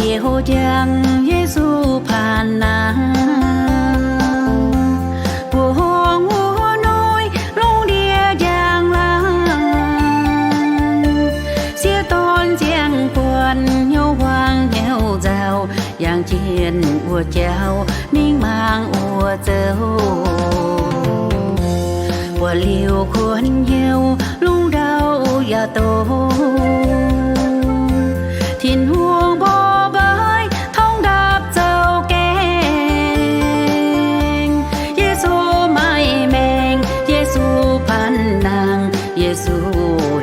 Ziouv jangx Yesu panh nangh, mbuoqc horngh wuov noiv lungh ndiev njang-laangc. Sieqv dorn ziangh buonc hnyouv huaang hnyouv nzauh, yangh jienh wuov jauv mingh mangc wuov zoux. Buatc liuz kuonx hnyouv lungh ndau yaac doz, Tin-Hungh mborqv mbaiv torngv ndapv zoux gaengh. Yesu maaih maengc, Yesu panh nangh, Yesu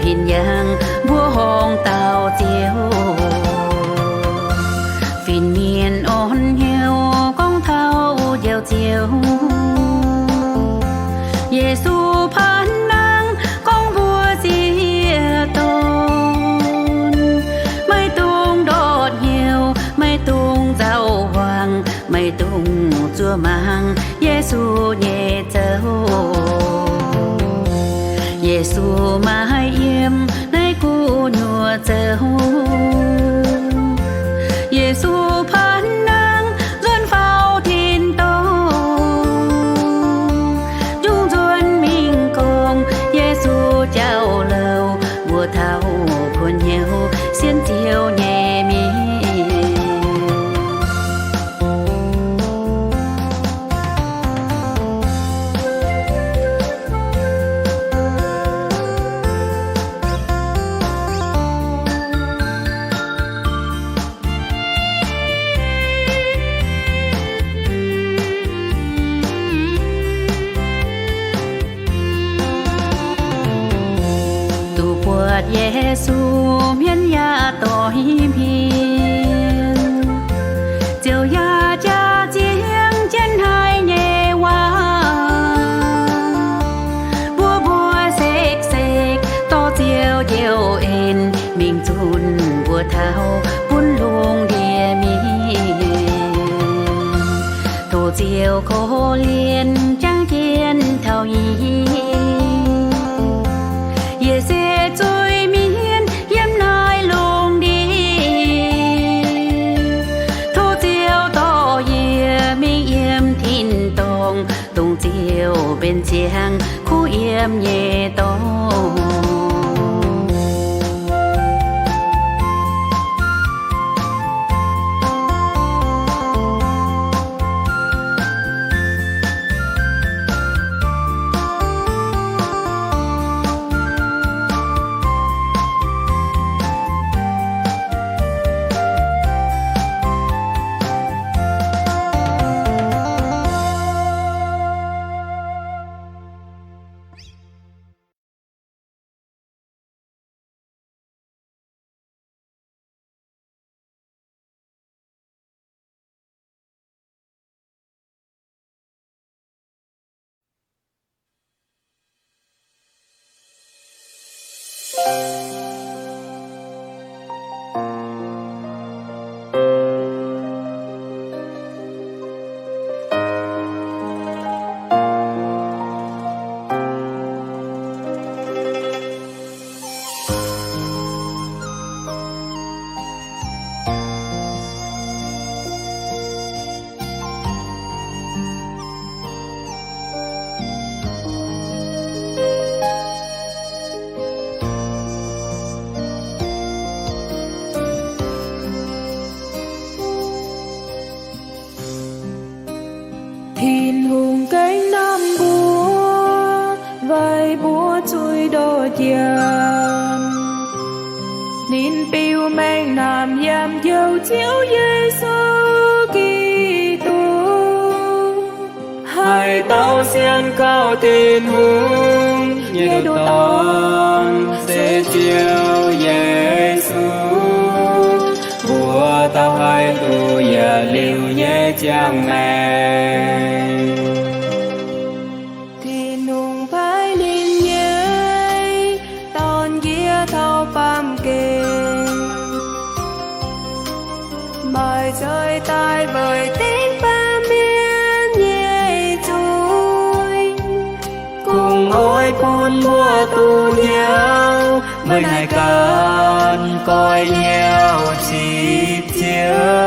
hinc yaangh mbuo horngh dauh Ziouv. Fin-mienh orn hnyouv gorngv taux Njoux Ziouv, Yesu panh nangh gorngv mbuo sieqv dorn, maiv dungx ndortv hnyouv, maiv dungx nzauh huaang, maiv dungx zuov mangc Yesu nyei zoux. Yesu maaih yiem naaiv gu'nyuoz zoux. Yesu panh nangh nzuonx faaux tin-dorngh, njungh nzuonx mingh gorngv Yesu jauv-louc, mbuox taux kuonx hnyouv sienx Ziouv nyei mienh. Duqv buatc Yesu hmien yaac doix hmien, Ziouv yaac jaax ziangx jienv haiz nyei waac. Mbuo mbuo sekv-sekv dorh Ziouv njoux en mingh zunh mbuo taux bun lungh ndiev mienh. Tov Ziouv korv-lienh jangx jienv taux yie, yie se zuiz-mienh yiem naaiv lungh ndiev. Tov Ziouv dorh yie mingh yiem tin-dorngh, dongh Ziouv benx ziangx kuv yiem nyei dorngx. Tin-Hungh gengh namh mbuo, weic mbuo zuiz ndortv jiem. Ninh biux maengc naamh yiem Njoux Ziouv Yesu Giduc, haih dau sienx kaux Tin-Hungh nyei nduqc Dorn, se Ziouv Yesu, mbuox dauh haih duqv yietc liuz nyei ziangh maengc. Tin-Hungh paaiv ninh nyei Dorn nqiex taux baamh gen, maaih nzuih daaih weic dengv baamh mienh nyei zuiz, kungx oix bun mbuo duqv hnyouv, meih naaic ganh goiv hnyouv cipv Ziouv.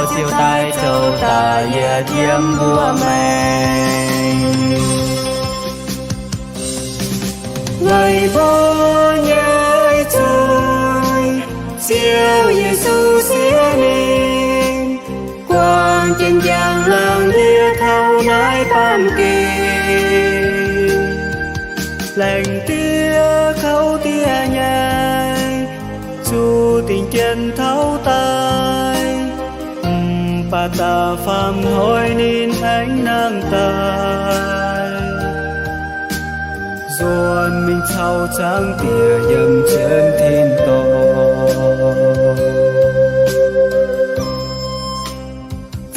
Ziouv daaih zoux daaih yietc yiem mbuo maengc. Weic mbuo nyei zuiz, Ziouv Yesu siev mingh, buangh jienv njang-laangc ndie taux naaiv baamh gen. Laengz ndie kouv ndie nyei, zuqc dingc jien taux daaih, mv baac da'faanh hnoi ninh aengx nangh daaih. Nzuonx mingh caux Zaangc Diex yiem jienv tin-dorngh.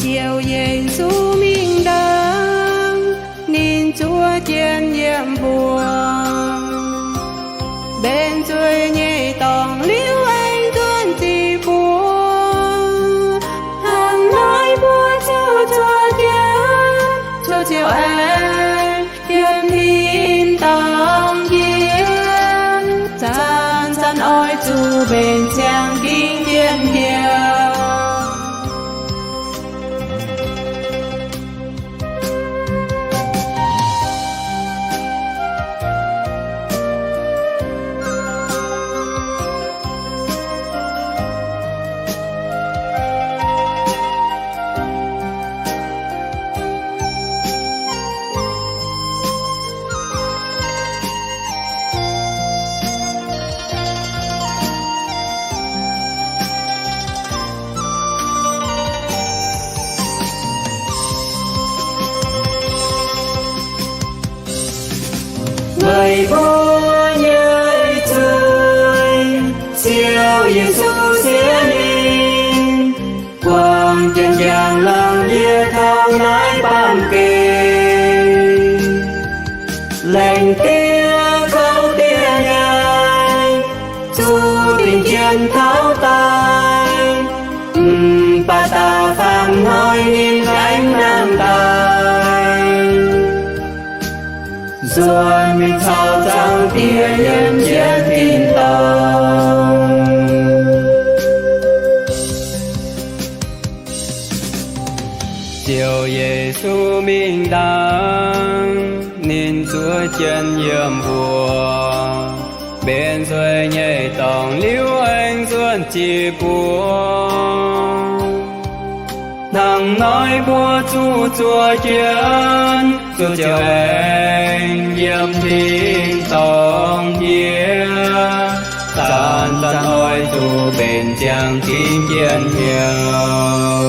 Ziouv Yesu mingh ndaangc, ninh zuov jienv yiem mbuo, mbenc nzuih nyei dorngx liuz aengx nzuonx jiex mbuo. Hnangv naaiv mbuo zuqc zuov jienv, zuqc Ziouv aengx yiem tin-dorngh njiec, zanc-zanc oix zuqc mbenc ziangx dingc jien hnyouv. Weic mbuo nyei zuiz, Ziouv Yesu siev mingh, buangh jienv njang-laangc ndie taux naaiv baamh gen. Laengz ndie kouv ndie nyei, zuqc dingc jien taux daaih, mv baac da'faanh hnoi ninh aengx nangh daaih. Nzuonx mingh caux Zaangc Diex yiem jienv tin-dorngh. Ziouv Yesu mingh ndaangc, ninh zuov jienv yiem mbuo, mbenc nzuih nyei dorngx liuz aengx nzuonx jiex mbuo. Hnangv naaiv mbuo zuqc zuov jienv, zuqc Ziouv aengx yiem tin-dorngh njiec, zanc-zanc oix zuqc mbenc ziangx dingc jien hnyouv.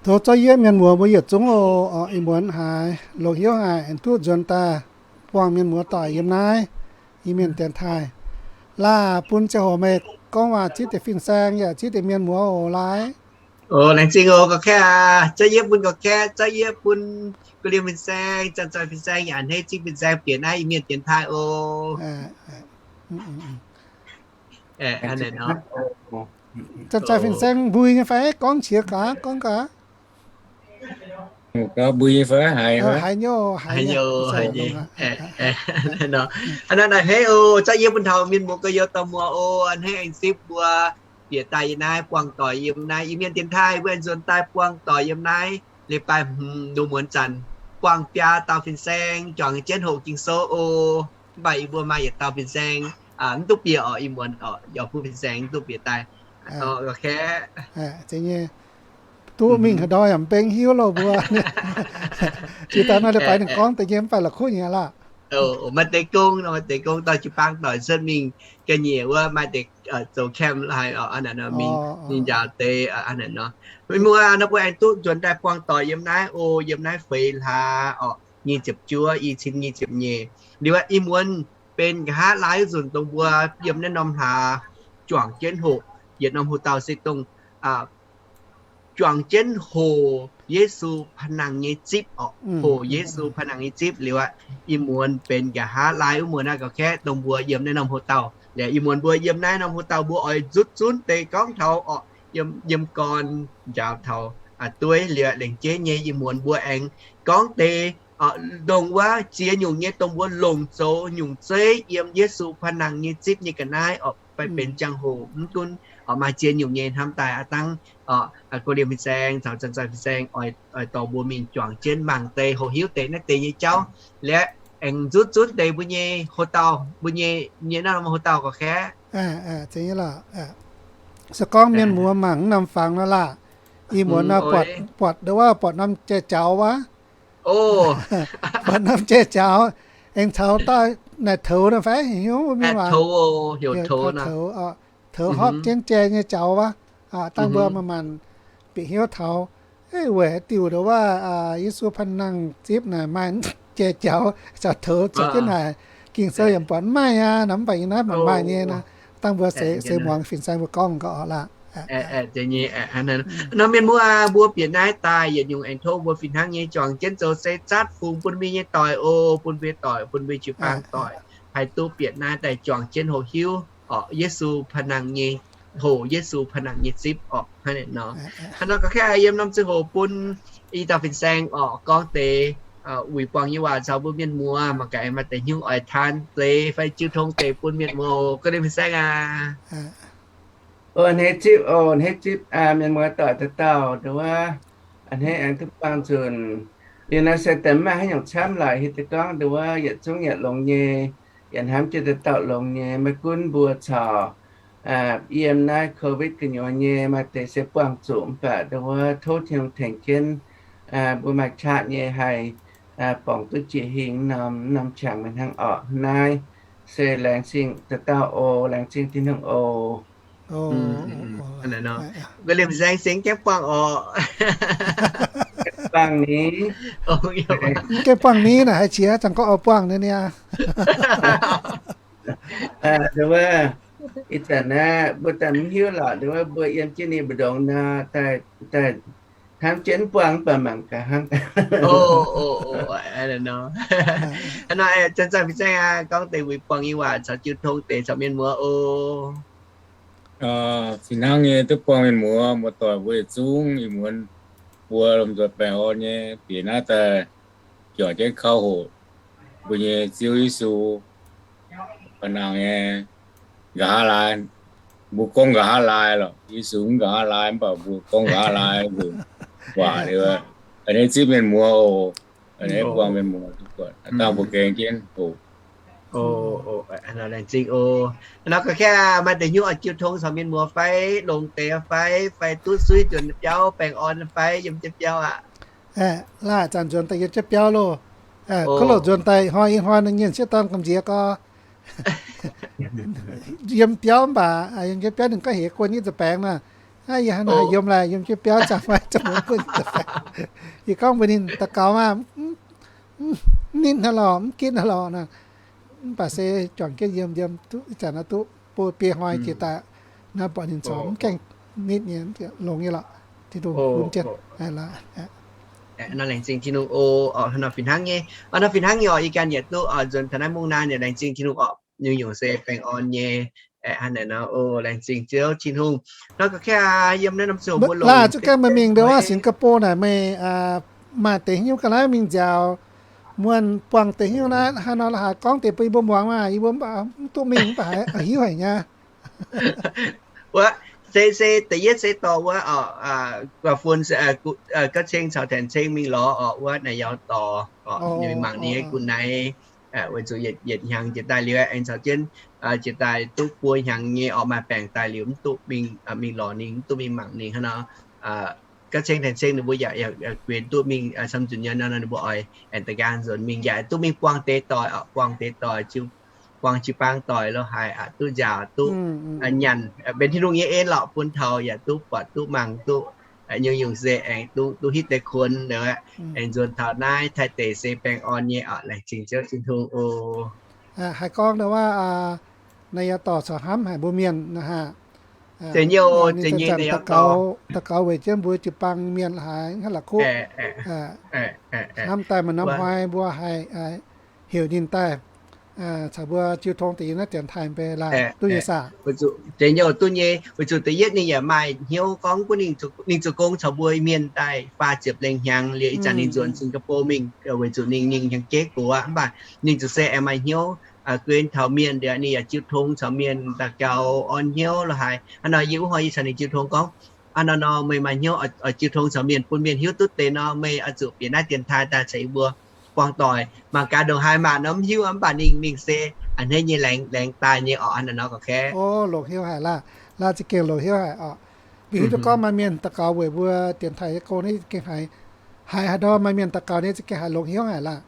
Tov za'yietv mienh muoz mbuo yietc zungv oc. Ih muonz haiz longx hnyouv haic, aengx duqv nzuonx daaih buangh mienh muoz doic yiem naaiv Iu-Mienh dienx taaih. Laaic bun ziangh hoc meih gorngv waac zipv deix fin-saeng yaac zipv deix mienh muoz oc. Laaic. Oc, laengz zingh oc, gorqv-kaeqv aac. Za'yietv bun gorqv-kaeqv, za'yietv bun gu'lienh fin-saeng, zanc-zanc fin-saeng yaac a'hneiv zipv fin-saeng bieqc naaiv Iu-Mienh dienx taaih oc. Zanc-zanc fin-saeng mbui nyei fai gorngv qiex gaax, gorngv gaax? Mbui nyei fai haiz? Haiz nyei, haiz nyei. Hnangv naaiv a'hneiv oc, za'yietv bun taux mienh muoz gorx-youz dauh muoz oc, a'hneiv aengx zipv mbuo bieqc daaih yiem naaiv buangh doic yiem naaiv Iu-Mienh dienx taaih, mbuo aengx nzuonx daaih buangh doic yiem naaiv leiz-baaix hmz nduqc muonz zanc, buangh biaa dauh fin-saeng juangc jienv hoqc Ging-Sou oc. Mv baac yie mbuo maaih yietc dauh fin-saeng mv duqv bieqc oc, ih muonz oc, yaac bun fin-saeng mv duqv bieqc daaih. Gorqv-kaeqv. Duqv mingh haaix ndau yaac m'beng hiuv loh mbuo. Jiex daaih nor leiz-baaix ninh gorngv deix nyei mv baac la'kuqv nyei laah. Maaih deix gong, maaih deix gong dorh jiu-baang doic cuotv mingh ga'nyiec wuov, maaih deix zoux camp haic, mingh njaaux deix aqv nor. Mienh muoz nor, mbuo aengx duqv nzuonx daaih buangh doic yiem naaiv oc, yiem naaiv feix hlaax orqc, nyic ziepc juov, i cin nyic ziepc nyeic. Liuz aqv, ih muonz benx nqa'haav laai wuov nzunc dongh mbuo yiem naaiv norm hlaax juangc jienv hoqc yietc norm hoc dauh se dongh juangc jienv hoc Yesu pa'nangc nyei zipv orqc, hoc Yesu pa'nangc nyei zipv. Liuz aqv, ih muonz benx nqa'haav laai wuov muonz naaiv gauh kaeqv dongh mbuo yiem naaiv norm hoc dauh. Liuz ih muonz mbuo yiem naaiv norm hoc dauh mbuo oix nzutv zunv deix gorngv taux orqc, yiem gorn njaaux taux dueiv. Liuz aqv, laengz jeiv nyei ih muonz mbuo aengx gorngv deix ndongc wuov ziex nyungc nyei dongh mbuo longc zoux nyungc zeiv yiem Yesu pa'nangc nyei zipv nyei ga'naaiv orqc, fai benx ziangh hoc mv gunv orqc, maaih ziex nyungc nyei hnamv daaih aqv dangv orqc, go liemh fin-saeng caux Janx-Zaih fin-saeng oix dorh mbuo mingh juangc jienv mangc deix, hoqc hiuv deix naaiv deix nyei jauv. Liuz aqv, aengx nzutv zunv deix mbuo nyei hoc dauh, mbuo nyei, nyei naaiv norm hoc dauh gauh kaeqv. Se gorngv mienh muoz mangc naaiv norm fangx nor laah, ih muonz nor buatc, buatc ndau wuov buatc norm jai-jaux wuov. Buatc norm jai-jaux, aengx caux dauh naaic toux nor fai heuc mienh waac, toux, toux hopv jienv jai nyei jaux wuov. Dangh mbuo manc-manc bieqc hnyouv taux, weic haaix diuc ndau wuov Yesu pa'nangc zipv naaic maaih jai-jaux caux toux cuotv jienv naaic, Ging-Sou yaac buatc mv maaih aqv nor, mv baac yiem naaiv manc maaih nyei nor. Dangh mbuo seix muangx fin-saeng mbuo gorngv gauh oc laah. Nor mienh muoz, mbuo bieqc naaiv daaih yietc nyungc aengx tov mbuo fih hnangv nyei juangc jienv zoux se zatv fungx bun mbuo nyei doic oc, bun mbuo doic, bun mbuo jiu-baang doic haih duqv bieqc naaiv daaih juangc jienv hoqc hiuv orqc, Yesu pa'nangc nyei, hoc Yesu pa'nangc nyei zipv orqc. Hnangv nor gauh kaeqv yiem norm ziangh hoc bun i dauh fin-saeng orqc gorngv deix wuic buangh nyei waac caux mbuo mienh muoz, mangc gaax maaih deix hnyouv oix taan deix fai jiu tong deix bun mienh muoz. Go liemh fin-saeng aac. A'hneiv zipv oc, a'hneiv zipv mienh muoz doic dauh dauh nduov. A'hneiv aengx duqv buangh nzunc. Liuz naaiv se daaih mv maaih haaix nyungc camv lorqc, hiuv duqv gorngv nduov yietc zungv yietc longx nyei, yietc hnamv jienv dauh dauh longx nyei, maiv gunv mbuo caux yiem naaiv COVID gu'nyuoz nyei, maaih deix se buangh zuqc mv baac nduov tov Tin-Hungh tengx jienv mbuo maaih qaqv nyei haih borngz duqv jiex hingh norm, norm qangx mingh hnangv orqc. Naaiv se laengz zingh dauh dauh oc, laengz zingh Tin-Hungh oc. Laengz zingh gaengh buangh oc. Buangh ni. Gaengh buangh ni naaic haaix qiex zanc gorngv oix buangh ni niaa. Nduov, ih zanc naaiv mbuo daaih mv hiuv lorqc, nduov mbuo yiem jienv ninh mbu'ndongx nor, daaih hnamv jienv buangh mv baac mangc gaax hnangv. Hnangv nor, zanc-zanc fin-saeng aac, gorngv deix wuic buangh nyei waac caux jiu tong deix caux mienh muoz oc. Fih hnangv nyei duqv buangh mienh muoz, muoz-doic mbuo yietc zungv ih muonz mbuo lomh nzoih baengh orn nyei bieqc naaiv daaih juangc jienv kaux hoqc mbuo nyei Ziouv Yesu. Baac nangc nyei, nqa'haav laai, mbuo gorngv nqa'haav laai lorqc. Yesu mv nqa'haav laai mv baac mbuo gorngv nqa'haav laai nzunc waac liuz, a'hneiv zipv mienh muoz oc. A'hneiv buangh mienh muoz duqv buatc, dangh mbuo gaengh jienv hoqc. Laengz zingh oc. Nor ga'kv maaih deix hnyouv oix jiu tong caux mienh muoz fai, longx deix fai, fai duqv suiv nzuonx biauv baengh orn fai, yiem jienv biauv aqv. Laaic zanc nzuonx daaih yiem jienv biauv loh. Kov loh nzuonx daaih hnoi ih hnoi nyienh sieqv dorn gamh nziex gorx. Yiem biauv mv baac yiem jienv biauv ninh gorngv heix guon nyei nza'baengx nor. Yie hnangv naaic yiem laaic yiem jienv biauv zaangc maiv za'gengh guon nyei nza'baengx. Yie gorngv mbuox ninh daux gaux maah, mv nitv hnangv lorqc, mv gitv hnangv lorqc nor. Mv baac se juangc jienv yiem, yiem duqv ih zanc nor duqv bun biei hnoi jiex daaih nor, buatc ninh corc mv gaengh nitv nyei, longx nyei lorqc. Tin-Hungh bun jienv. Nor laengz zingh Tin-Hungh oc. Nor fih hnangv nyei, nor fih hnangv nyei oc. Yie ganh yietc duqv nzuonx taux naaiv mungv naaiv nyei, laengz zingh Tin-Hungh oc. Nyungc-nyungc se baengh orn nyei. Hnangv naaic nor oc, laengz zingh Ziouv Tin-Hungh. Nor ga'kv yiem naaiv norm ziouc mbuo longc laaic zuqc gaengh meih mingh ndau wuov Singapore naaic meih maaih deix hnyouv ga'naaiv mingh nziaaux muonh buangh deix hnyouv naaiv, haaix nor la'haaix gorngv deix bun yie mbuo muangx maah. Yie mbuo mv baac mv duqv mingh mv baac haiz hiuv haic nyei. Wuov, se, se da'yietv se dorh wuov, guaax fun, ga'ceng caux taenx ceng mingh lorz orqc, wuov naaic yaac dorh orqc, mingh mangc ninh nyei gu'naix, weic zuqc yietc hnyangx jiex daaih liuz aengx caux jienv jiex daaih duqv buo hnyangx nyei orqc, maaih baengc daaih liuz mv duqv mingh, mingh lorz ninh, mv duqv mingh mangc ninh hnangv nor. gauh ceng tengx ceng ninh mbuo yaac, yaac, yaac guenx duqv mingh, camv nzunc nyei nor, ninh mbuo oix aengx da'nqaang nzuonx mingh yaac duqv mingh buangh deix doic, buangh deix doic, buangh jiu-baang doic lo haaix, duqv nziaauc, duqv nyanc, benx Tin-Hungh nyei en lorqc, bun taux yaac duqv buatc duqv mangc duqv nyungc-nyungc se aengx duqv, duqv hitv deix kuonx, aengx nzuonx taux naaiv Taiv deic se baengh orn nyei oc. Laengz zingh Ziouv Tin-Hungh oc. Haiz gorngv ndau waac, naaiv yaac dorh caux hnamv haic mbuo mienh naaiv haah. Daux gaux weic jienv mbuo jiu-baang mienh haiz hnangv la'kuqv. Hnamv daaih maaih norm hnoi mbuo haih heuc ninh daaih caux mbuo jiu tong deix yiem naaiv dienx taaih mbe laanh duqv nyei saah? Deix nyouh duqv nyei, weic zuqc da'yietv ninh yaac maaih hnyouv gorngv gunv ninh zoux gong caux mbuo mienh daaih faah ziepc lengh hnyangx liuz ih zanc ninh nzuonx Singapore mingh, weic zuqc ninh, ninh hnyangx-jeiv gox aqv, mv baac ninh zuqc se aengx maaih hnyouv guenx taux mienh liuz ninh yaac jiu tong caux mienh daux gaux orn hnyouv lo haaix. Hnangv nor yie wuov hnoi yie caux ninh jiu tong gorngv, hnangv nor nor meih maaih hnyouv oix jiu tong caux mienh bun mienh hiuv duqv deix nor, meih oix zuqc bieqc naaiv dienx taaih daaih caux yie mbuo buangh doic. Mangc gaax ndongc haaix maac nor mv hiuv, mv baac ninh, ninh se a'hneiv nyei laengz, laengz daaih nyei oc. Hnangv nor nor gorngv, longx hnyouv haic laah. Laah za'gengh longx hnyouv haic oc. Mbuo hiuv duqv gorngv maaih mienh daux gaux weic mbuo dienx taaih nyei gong naaiv za'gengh haiz, haiz haaix ndau maaih mienh daux gaux nyei za'gengh haiz longx hnyouv haic laah.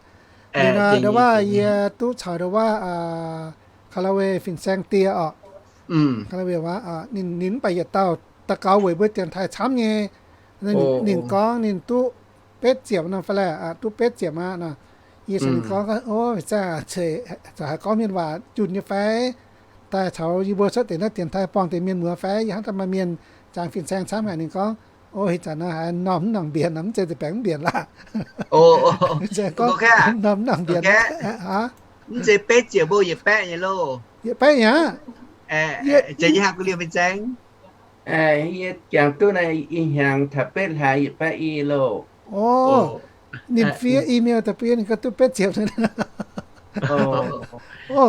Ninh ndau waac yie duqv caux ndau waac Kalawe fin-saeng die oc. Ninh, ninh mv baac yietc dauh daux gaux weic mbuo dienx taaih camv nyei. Ninh gorngv ninh duqv betv ziepc nor fai laeh, duqv betv ziepc aqv nor. Yie caux ninh gorngv, o, zaah, ceix haiz gorngv mienh waac junh nyei fai? Daaih caux yie mbuo cuotv deix naaiv dienx taaih buangh deix mienh muoz fai? Yie hnamv daaih maaih mienh jangx fin-saeng camv haic. Ninh gorngv, o, hih zanc naaiv haaix norm mv nangc mbienc, mv zeiz deix baengc mv mbienc laah. Mv zeiz gorngv norm mv nangc mbienc. Mv zeiz betv ziepc mbuo yietc baeqv nyei loh. Yietc baeqv aqv. Yie jangx duqv naaiv ih hnyangx taux betv hlaax yietc baeqv i loh. O, ninh fiev email daaih bun yie, ninh gorngv duqv betv ziepc. O,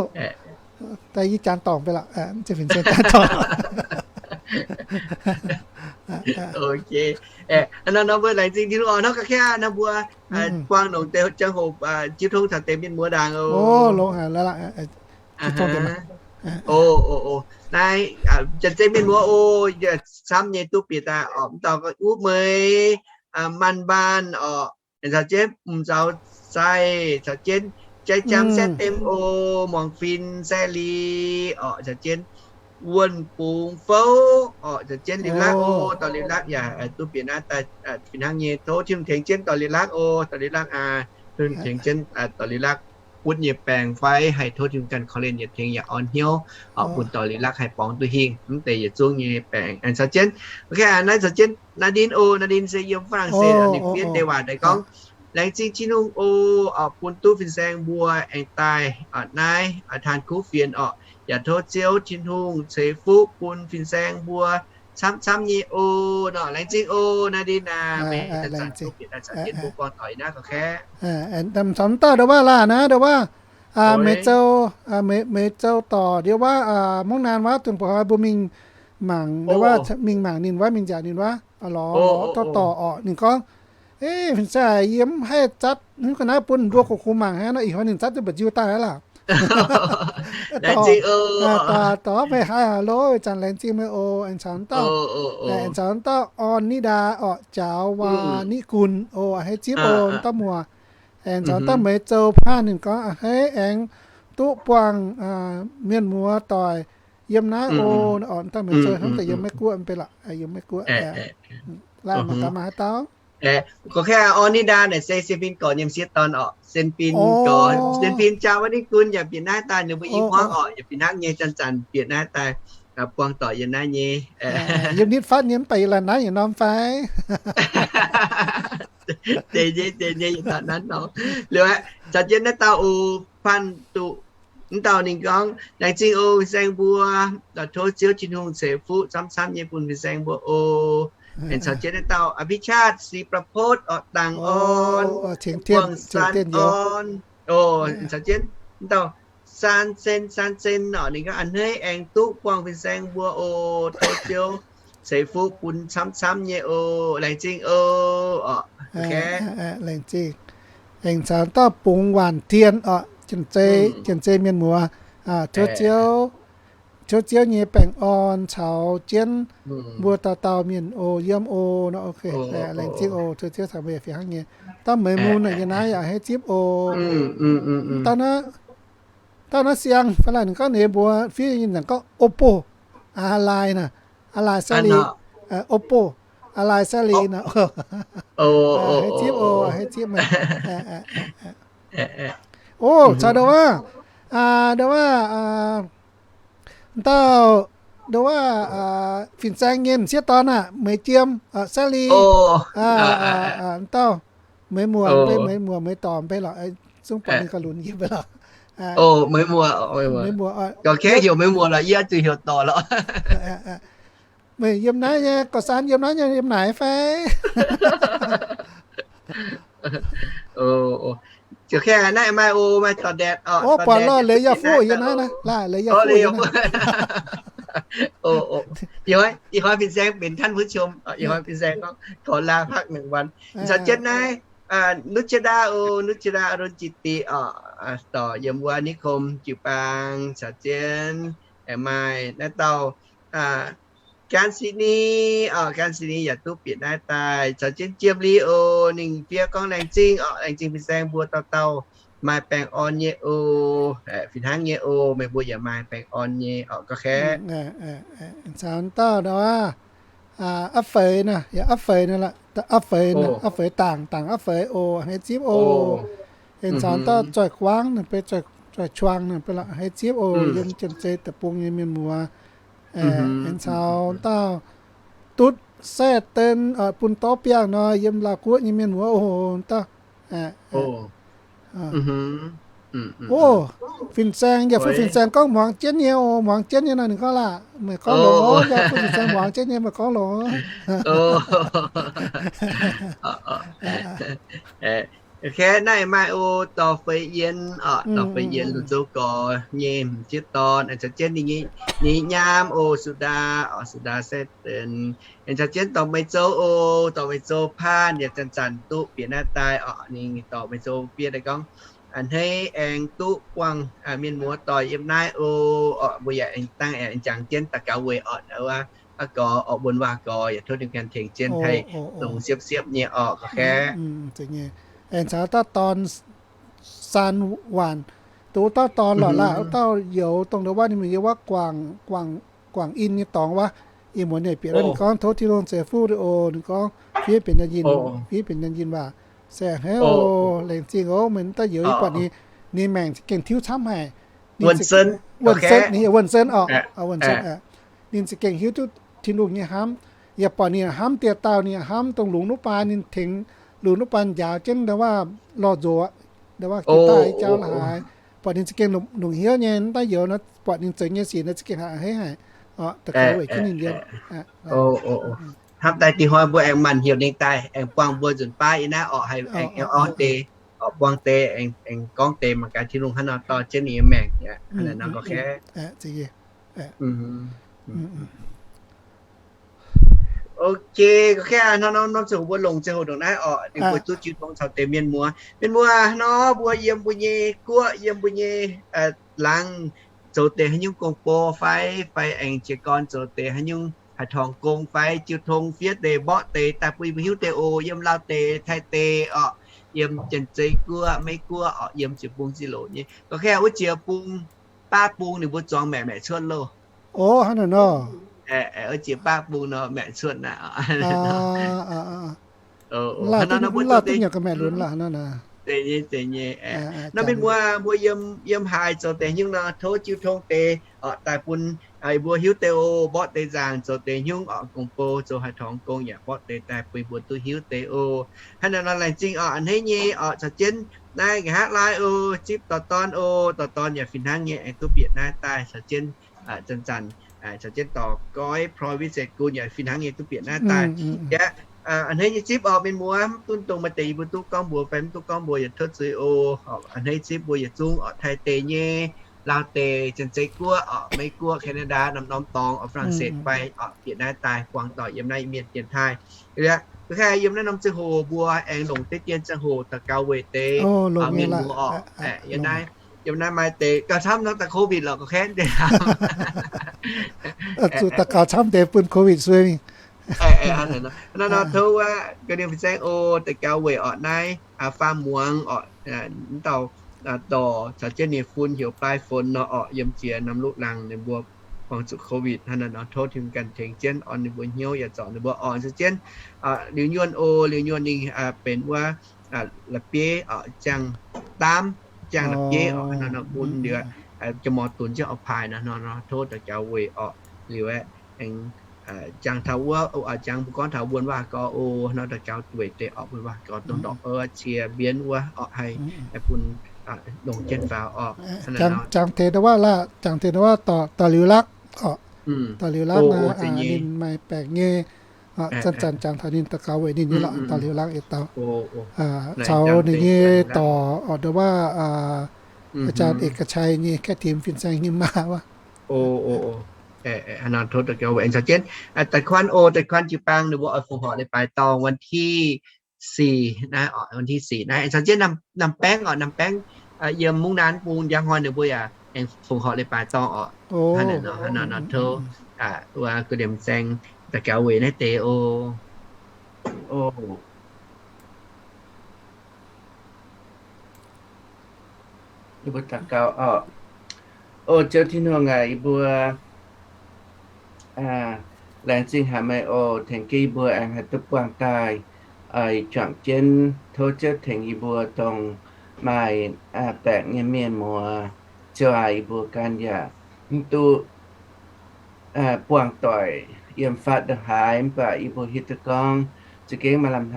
daaih yie jangx dorngc beiv lorqc, mv zeiz fin-saeng jangx dorngc. Ok. Nor mbuo laengz zingh Tin-Hungh oc. Nor ga'kv nor mbuo buangh longc deix ziangh hoc jiu tong caux deix mienh muoz ndaangc oc. Longx haic. Naaiv janx-zei mienh muoz oc, camv nyei duqv bieqc daaih oc. Mv dauh Uv Meix, Manh Mbaanh oc, caux jienv M'nzaux Zaih, caux jienv Jai Jam Saeqv Dem oc, Muangx Fin Saeqv Li oc, caux jienv Wuonh Bungx Fouv oc, caux jienv Liuz Lakv oc. Dorh Liuz Lakv yaac duqv bieqc naaiv daaih fih hnangv nyei. Tov Tin-Hungh tengx jienv dorh Liuz Lakv oc. Dorh Liuz Lakv aa, Tin-Hungh tengx jienv dorh Liuz Lakv butv nyei baengc fai haih tov Tin-Hungh ganh korv-lienh yietc tengx yaac orn hnyouv oc, bun dorh Liuz Lakv haih borngz duqv hingh mv deix yietc zungv nyei baengc. Caux jienv, ok, naaiv caux jienv Naa Ndin oc. Naa Ndin se yiem Faa^laa^se ninh fiev deix waac daaih gorngv, laengz zingh Tin-Hungh oc, bun duqv fin-saeng mbuo aengx daaih naaiv Taan Kuv Fienx oc. Yaac tov Ziouv Tin-Hungh ceix fuqv bun fin-saeng mbuo camv-camv nyei oc. Nor laengz zingh oc, Naa Ndin aac, meih zanc-zanc duqv bieqc daaih caux jienv mbuo buangh doic naaiv ga'kv. M'nzaux dauh ndau waac laah naaiv ndau waac, Meih Zou, Meih Zou dorc ndau waac, mungv naanc waac, dongh mbuo hnoi mbuo mingh mangc ndau waac, mingh mangc ninh waac, mingh nziaauc ninh waac, lorz dorh dorc orqc. Ninh gorngv, fin-saeng, yie mv haih zatv hnangv ga'naaiv bun mbuo kungx-kungx mangc hnangv nor. Ih hnoi ninh zatv duqv mba'nziu daaih aqv laah. Dorc, dorc meih haiz haic loh, ih zanc laengz zingh meih oc. Aengx caux dauh, aengx caux dauh Orn Ni Ndaa orqc, Jaaux Waa Ni Gunx oc, hei zipv oc, dauh muoc. Aengx caux dauh Meih Zou paanh ninh gorngv a'hneiv aengx duqv buangh mienh muoz doic yiem naaiv oc. Dauh Meih Zou hnamv daaih yiem Meiv Guoqv mv bei lorqc, yiem Meiv Guoqv. Laaih mangc gaax maaih haaix dauh. Gorqv-kaeqv, Orn Ni Ndaa naaic se Sien Fin Gorx nyei m'sieqv dorn orqc. Sien Fin Gorx, Sien Fin Jaaux Waa Ni Gunx yaac bieqc naaiv daaih, ninh mbuo i hmuangv orqc, yaac fih hnangv nyei, zanc-zanc bieqc naaiv daaih buangh doic yiem naaiv nyei. Yiem nitv fatv nyei mv baac yie laanh naaiv yietc norm fai? Deix nyei, deix nyei, yietc norm naaiv nor. Liuz aqv, caux jienv naaiv dauh oc, Panh Duqv, mv dauh ninh gorngv, laengz zingh oc fin-saeng mbuo, tov Ziouv Tin-Hungh ceix fuqv camv-camv nyei bun fin-saeng mbuo oc. Aengx caux jienv naaiv dauh A'bixaatv Sipv Lapotv orqc, Dangc Orn, Guangc San Orn, caux jienv mv dauh San Sen, San Sen orqc, ninh gorngv a'hneiv aengx duqv buangh fin-saeng mbuo oc. Tov Ziouv ceix fuqv bun camv-camv nyei oc. Laengz zingh oc. Laengz zingh. Aengx caux dauh Bungx Waanc Tien orqc, Janx-Zei mienh muoz, tov Ziouv tov Ziouv nyei baengh orn caux jienv mbuo dauh dauh mienh oc, yiem oc nor. Laengz zingh oc, tov Ziouv caux meih fih hnangv nyei. Dauh meih mun naaic yiem naaiv yaac a'hneiv zipv oc. Dauh naaiv siang fai laaih ninh gorngv ninh mbuo fiev nyei nzangc gorngv Oppo, A'laaix naaic, A'laaix Sally, Oppo, A'laaix Sally naaic. A'hneiv zipv oc, a'hneiv zipv meih. Oc, caux ndau wuov, ndau wuov, dauh, ndau wuov, fin-saeng nyei m'sieqv dorn aah, Meih Jiem, Sally, dauh, Meih Muoc, Meih Muoc, Meih Dorc, Meih Lorc, zungv buatc ninh gauh lunx yiem Meih Lorc. Meih Muoc, Meih Muoc, heuc Meih Muoc lorqc, yie zuqc heuc Dorc lorqc. Meih yiem naaiv nyei, gauh saan yiem naaiv nyei, yiem naaic fai? Naaiv maaih oc, maaih dorc ndatc oc, buatc lorh, Leiz Yauh Fuqv yiem naaiv, Leiz Yauh Fuqv. Ih hnoi fin-saeng benx ท่านผู้ชม, ih hnoi fin-saeng gorngv ขอลาพักหนึ่งวัน. Caux jienv naaiv, Nuqv Jiex Ndaa oc, Nuqv Jiex Ndaa, Arun Jiti oc, dorc yiem wuov นิคม jiu-baang. Caux jienv aengx maaih naaiv dauh Gan Sini oc, Gan Sini yaac duqv bieqc naaiv daaih. Caux jienv Jiem Li oc, ninh fiev gorngv laengz zingh oc, laengz zingh fin-saeng mbuo dauh dauh maaih baengh orn nyei oc, fih hnangv nyei oc, meih mbuo yaac maaih baengh orn nyei oc, gauh kaeqv. Caux dauh nor, A'feix naaic, yaac A'feix naaic, A'feix naaic, A'feix Dangc, Dangc A'feix oc, a'hneiv zipv oc. Aengx caux dauh Zoih Guangv naaic, Zoih Quang naaic, a'hneiv zipv oc, yiem Janx-Zei deic-bung nyei mienh muoz. Aengx caux dauh Dutv Saev-Den, bun dorv biangh nor, yiem Laauv Guoqv nyei mienh muoz oc, dauh. Oc, fin-saeng, yaac fu fin-saeng gorngv muangx jienv nyei oc, muangx jienv nyei nor ninh gorngv laah, meih gorngv longx oc, yaac fu fin-saeng muangx jienv nyei, meih gorngv longx oc. Naaiv maaih oc, dorh Fei Yien oc, dorh Fei Yien, Lungh Zouv Gorx nyei m'sieqv dorn, aengx caux jienv ninh nyei nyaam oc, Sudaa oc, Sudaa Saev-Den. Aengx caux jienv dorh Meih Zou oc, dorh Meih Zou Paanh yaac zanc-zanc duqv bieqc naaiv daaih oc. Ninh dorh Meih Zou fiev daaih gorngv, a'hneiv aengx duqv buangh mienh muoz doic yiem naaiv oc. Oc, mbuo yaac aengx dangh aengx jangx jienv daux gaux weic orqc, wuov gorx orqc, wuonh waac gorx yaac tov ninh ganh tengx jienv haih longx siepv-siepv nyei orqc, ga'kaeqv. Aengx caux dauh dorn Saan Waanc, duqv dauh dorn lorqc laah, wuov dauh youz dongh ndau wuov ninh mingh yiem wuov Guangc, Guangc In nyei dorngx wuov. Ih muonz ninh bieqc wuov, ninh gorngv tov Tin-Hungh ceix fuqv oc, ninh gorngv fiev benx Yinh, fiev benx Yinh waac. Se a'hneiv oc, laengz zingh oc, meih dauh youz, yie buatc ninh, ninh maengc za'gengh tiuv camv haic. Wuonh Sen, ninh Wuonh Sen oc, Wuonh Sen, ninh za'gengh hiuv duqv Tin-Hungh nyei hnamv. Yaac buatc ninh hnamv dieh dauh, ninh hnamv dongh lungz nuqv baan, ninh tengx lungz nuqv baan njaaux jienv ndau wuov lorh nzox, ndau wuov jiex daaih jauv la'haaix. Buatc ninh za'gengh longc hnyouv nyei, dauh youz nor buatc ninh zoux nyei sic nor za'gengh a'hneiv haic. Daux gaux weic jienv ninh yiem. Hnamv daaih dih hnoi mbuo aengx maanc heuc ninh daaih aengx buangh mbuo nzunc baav yiem naaiv orqc, haih aengx orv deix, orqc, buangh deix, aengx gorngv deix mangc gaax Tin-Hungh hnangv nor dorh jienv ninh nyei maengc aqv. Hnangv naaiv nor gorngv Ok, gorngv hnangv nor norm ziangh hoc mbuo longc ziangh hoc ndongc naaiv orqc, ninh mbuo duqv jiu tong caux deix mienh muoz. Mienh muoz nor mbuo yiem mbuo nyei guoqv, yiem mbuo nyei laangz zoux deix haaix nyungc gong-bou fai, fai aengx jiez gorn zoux deix haaix nyungc haaix torngx gong fai, jiu tong fiev deix mborqv deix daaih bun yie mbuo hiuv deix oc. Yiem Lauv deic, Taiv deic orqc, yiem Janx-Zei guoqv, Meiv guoqv orqc, yiem ziex bung ziex loc nyei. Gorngv ka'ndau wuov jiex bung, baav bung ninh mbuo zuangx maeqc maeqc cuotv loh. Ov, hnangv naaiv nor. Wuov jiex baav bung nor maeqc cuotv naaic. Hnangv nor mbuo zoux deix, zeiz nyei, zeiz nyei. Nor mienh muoz mbuo yiem, yiem haaix zoux deix nyungc nor tov jiu tong deix orqc daaih bun mbuo hiuv deix oc. Mborqv deix nzaangc zoux deix nyungc orqc, gong-bou zoux haaix torngx gong yaac mborqv deix daaih bun mbuo duqv hiuv deix oc. Hnangv naaiv nor laengz zingh orqc, a'hneiv nyei orqc, caux jienv naaiv nqa'haav laai oc, zipv dorh dorn oc. Dorh dorn yaac fih hnangv nyei aengx duqv bieqc naaiv daaih caux jienv zanc-zanc caux jienv dorh goiv Ploix Vincent Gunv yaac fih hnangv nyei duqv bieqc naaiv daaih. A'hneiv nyei zipv orqc mienh muoz, mv dunh dongh maaih deix yie mbuo duqv gorngv mbuox fai mv duqv gorngv mbuox yaac tov zuiz oc. A'hneiv zipv mbuo yietc zungv orqc, Taiv deic nyei, Lauv deic, Janx-Zei guoqv orqc, Meiv guoqv, Canada, norm-norm dorngx orqc, Faa^lang^setv fai orqc, bieqc naaiv daaih buangh doic yiem naaiv mienh dienx taaih. Gorngv ka'ndau yiem naaiv norm ziangh hoc mbuo aengx longc deix dien ziangh hoc daux gaux weic deix mienh muoz orqc, yiem naaiv Yiem naaiv maaih deix gauh camv nor daaih COVID lorqc, gauh kaeqv deix. Zuqc daux gaux camv deix bun COVID suei mingh. Nor nor tov wuov ga'ndiev fin-saeng oc, daux gaux weic orqc naaiv faam muangx orqc, mv dauh dorh caux jienv ninh fun heuc Bai Fonx nor orqc, yiem ziex norm luqv laangz ninh mbuo buangh zuqc COVID hnangv naaiv nor, tov Tin-Hungh ganh tengx jienv orn ninh mbuo hnyouv yaac zorc ninh mbuo orn se jienv. Liuz nyuonh oc, liuz nyuonh ninh benx wuov la'bieiv orqc, ziangh daamv, ziangh la'bieiv orqc, hnangv nor nor bun liuz jaa-mor dunx jienv orqc paaix nor nor, tov daux gaux weic orqc liuz aeqv, aengx jangx taux wuov, jangx mbuo gorngv taux wuonh waac gorx oc, nor daux gaux weic deix orqc wuonh waac gorx dongh ndorqc cie mbienv wuov orqc haih bun longc jienv faaux orqc. Jangx taux wuov laac, jangx taux wuov dorh liuz lakv orqc, dorh liuz lakv naaiv ninh maaih baengc nyei. Zanc-zanc jangx taux ninh daux gaux weic ninh nyei lorqc, dorh liuz lakv yietc dauh caux ninh nyei dorc orqc, ndo waac aa jaan eix ga'cai nyei kaeqv tim fin-saeng nyei maa wuov. Tov daux gaux weic caux jienv da'kuanv oc, da'kuanv jiu-baang ninh mbuo oix fongc horc leiz-baaix dorngh วันที่สี่ naaiv, วันที่สี่ naaiv caux jienv Namh Baengv orqc, Namh Baengv yiem มุกดาหาร bung njang hnoi ninh mbuo yaac aengx fongc horc leiz-baaix dorngh orqc. Hnangv naaiv nor tov wuov ga'ndiev fin-saeng daux gaux weic naaiv deix oc. Yie mbuo daux gaux orqc. O Ziouv Tin-Hungh aac, yie mbuo laengz zingh haic meih oc, tengx jienv yie mbuo aengx haih duqv buangh daaih oix juangc jienv. Tov Ziouv tengx yie mbuo dongh maaih baengc nyei mienh muoz. Ziouv aac, yie mbuo ganh yaac mv duqv buangh doic yiem fatv ndongc haaix, mv baac yie mbuo hiuv duqv gorngv za'gengh maaih lamh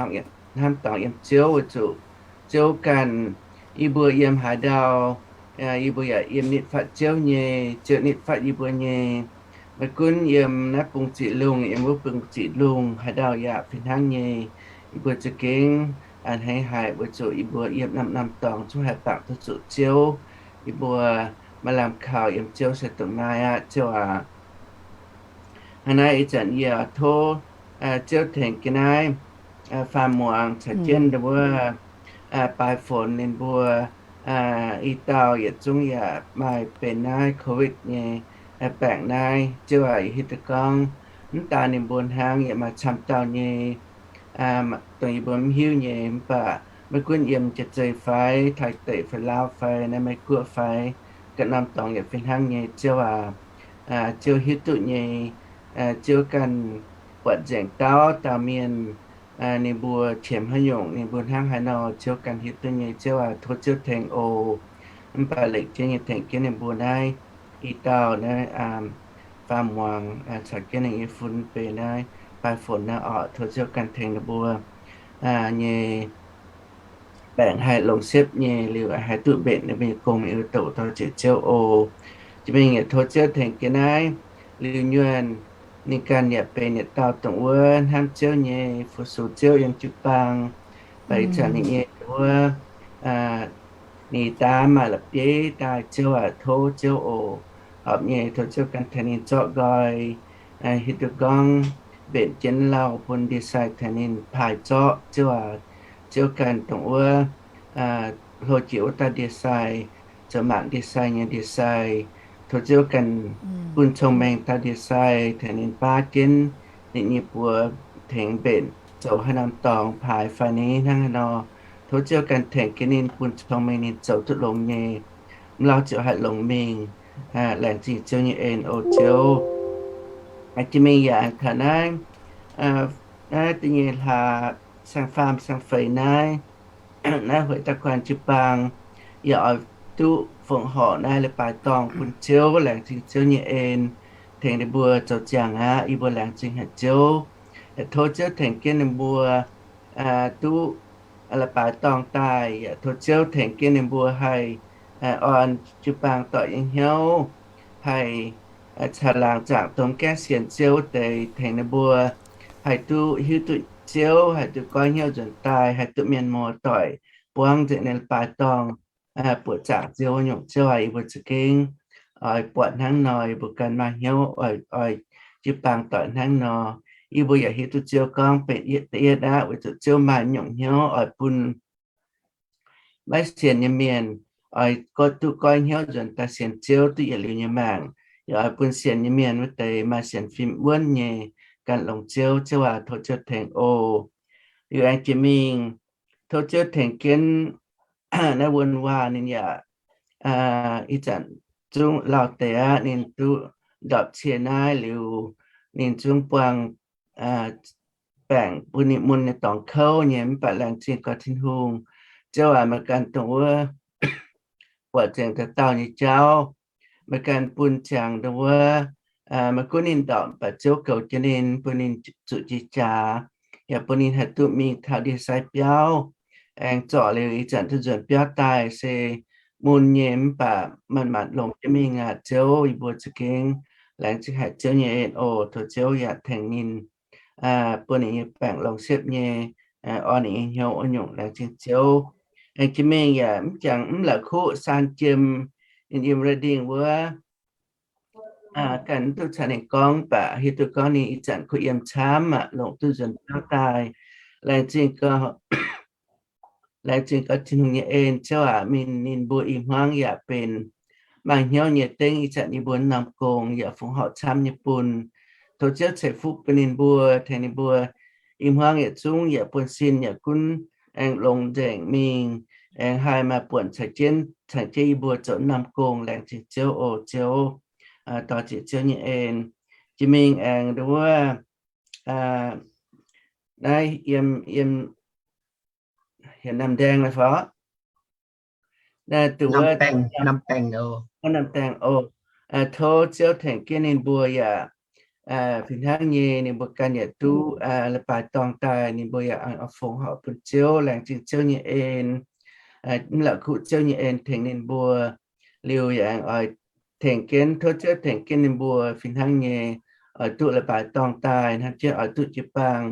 hnamv dorngx yiem Ziouv weic zuqc Ziouv ganh yie mbuo yiem haaix ndau, yie mbuo yaac yiem nitv fatv Ziouv nyei, Ziouv nitv fatv yie mbuo nyei. Maiv gunv yiem naaiv bung ziqc lungh, yiem wuov bung ziqc lungh, haaix ndau yaac fih hnangv nyei. Yie mbuo za'gengh a'hneiv haic weic zuqc yie mbuo yiem norm-norm dorngx zungv haih bangc duqv zuqc Ziouv. Yie mbuo maaih lamh kaux yiem Ziouv se dongh naaiv aqv, Ziouv aac. Hnangv naaiv ih zanc yie tov Ziouv tengx jienv naaiv faam muangx caux jienv wuov Baaix Fonx ninh mbuo i dauh yietc zungv yaac maaih benx naaiv COVID nyei baengc naaiv. Ziouv aac, yie hiuv duqv gorngv mv daan ninh mbuo hnangv, yaac maaih camv dauh nyei dongh yie mbuo mv hiuv nyei, mv baac maiv gunv yiem Jaav-Zei fai Taiv deic fai Laauv fai naaiv Meiv Guoqv fai ganh norm dorngx yaac fih hnangv nyei. Ziouv aac, Ziouv hiuv duqv nyei. Ziouv ganh buatc nzengc dauh dauh mienh, ninh mbuo qiemx haaix nyungc, ninh mbuo hnangv haaix nor, Ziouv ganh hiuv duqv nyei. Ziouv aac, tov Ziouv tengx oc. Mv baac lengc jeiv nyei tengx jienv ninh mbuo naaiv i dauh naaiv faam muangx caux jienv ninh nyei fun benx naaiv Baaix Fonx naaiv orqc, tov Ziouv ganh tengx ninh mbuo nyei baengc haih longc siepv nyei liuz haih duqv mbenc ninh mbuo nyei gong mingh wuov douc dorh ziec Ziouv oc. Jiex mingh yaac tov Ziouv tengx jienv naaiv liuz nyuonh ninh ganh yaac benx yietc dauh dongh wuov hnamv Ziouv nyei, fu-sux Ziouv yiem jiu-baang, baac ih zanc ninh nyei wuov ninh daamv maaih la'bieiv daaih. Ziouv aac, tov Ziouv oc, horpc nyei tov Ziouv ganh tengx ninh zorqv nqoi, hiuv duqv gorngv mbenc jienv lauh bun ndie-sai tengx ninh paaix zorqv. Ziouv aac, Ziouv ganh dongh wuov hlo jiex wuov dauh ndie-sai, zoux mangc ndie-sai nyei ndie-sai, tov Ziouv ganh bun cong-mengh dauh ndie-sai tengx ninh baav jienv ninh nyei buoz tengx mbenc zoux haaix norm dorngx paaix fai ni hnangv haaix nor. Tov Ziouv ganh tengx jienv ninh, bun cong-mengh ninh zoux duqv longx nyei, mv lauh ziouc haih longx mingh. Laengz zingh Ziouv nyei en oc Ziouv. Jiex mingh yaac taux naaiv, naaiv da'nyeic hlaax saeng-faam saeng-feix naaiv, naaiv hueix daaih kuan jiu-baang yaac oix duqv fongc horc naaiv leiz-baaix dorngh bun Ziouv. Laengz zingh Ziouv nyei en tengx ninh mbuo zoux ziangh aqv. Yie mbuo laengz zingh haic Ziouv. Yaac tov Ziouv tengx jienv ninh mbuo duqv leiz-baaix dorngh daaih. Yaac tov Ziouv tengx jienv ninh mbuo haih orn jiu-baang doic nyei hnyouv, haih caux laangz zaangc domh gaengh sienx Ziouv wuov deix tengx ninh mbuo haih duqv hiuv duqv Ziouv, haih duqv goiv hnyouv nzuonx daaih, haih duqv mienh muoz doic buangv nzengc ninh leiz-baaix dorngh, buoqc zaangc Ziouv nyungc. Ziouv aac, yie mbuo za'gengh oix buatc hnangv nor, yie mbuo ganh maaih hnyouv oix, oix jiu-baang doic hnangv nor. Yie mbuo yaac hiuv duqv Ziouv gorngv benx yietv da'yietv aqv, weic zuqc Ziouv maaih nyungc hnyouv oix bun maiv sienx nyei mienh oix duqv goiv hnyouv nzuonx daaih sienx Ziouv duqv yietc liuz nyei maengc. Yaac oix bun sienx nyei mienh wuov deix maaih sienx fim wuonv nyei gan longx Ziouv. Ziouv aac, tov Ziouv tengx oc. Liuz aengx jiex mingh, tov Ziouv tengx jienv naaiv wuonh waac ninh yaac ih zanc zungv lauh deix aqv, ninh duqv ndorpc cie naaiv liuz, ninh zungv buangh baengc bun ninh mun nyei dorngx kouv nyei. Mv baac laengz zingh gaax Tin-Hungh. Ziouv aac, meih ganh dongh wuov buatc nzengc dauh dauh nyei jauv. Meih ganh bun ziangx dongh wuov, meih gunv ninh ndorpc, mv baac Ziouv goux jienv ninh, bun ninh zuqc jiex jaax, yaac bun ninh haih duqv mingh taux ndie-sai biauv. Aengx zorc liuz ih zanc duqv nzuonx biauv daaih se mun nyei, mv baac manc-manc longx jienv mingh aqv. Ziouv, yie mbuo za'gengh laengz zingh haic Ziouv nyei en oc. Tov Ziouv yaac tengx ninh, bun ninh nyei baengc longx siepv nyei, orn ninh nyei hnyouv wuov nyungc. Laengz zingh Ziouv. Aengx jiex mingh yaac mv jangx mv la'kuqv saan jiem, ninh yiem Redding wuov, ganh mv duqv caux ninh gorngv, mv baac hiuv duqv gorngv ninh ih zanc kuh yiem camv aqv, longc duqv nzuonx biauv daaih. Laengz zingh gaax, laengz zingh gaax Tin-Hungh nyei en. Ziouv aac, mingh ninh mbuo i hmuangv yaac benx maaih hnyouv nyei dengv ih zanc yie mbuo norm gong yaac fongc horc camv nyei bun. Tov Ziouv ceix fuqv bun ninh mbuo, tengx ninh mbuo i hmuangv yietc zungv yaac buonv-sin yaac gunv aengx longx nzengc mingh, aengx haih maaih buonc caux jienv, caux jienv yie mbuo zoux norm gong. Laengz zingh Ziouv oc. Ziouv, dorh zieqc Ziouv nyei en. Jiex mingh aengx nduov wuov, naaiv yiem, yiem, heuc Namh Ndaeng naaiv fai? Naaiv duqv wuov, Namh Ndaeng oc. Tov Ziouv tengx jienv ninh mbuo yaac fih hnangv nyei ninh mbuo ganh yaac duqv leiz-baaix dorngh daaih, ninh mbuo yaac fongc horc bun Ziouv. Laengz zingh Ziouv nyei en. Mv la'kuqv Ziouv nyei en tengx ninh mbuo liuz yaac aengx oix tengx jienv, tov Ziouv tengx jienv ninh mbuo fih hnangv nyei oix duqv leiz-baaix dorngh daaih, hnangv jienv oix duqv jiu-baang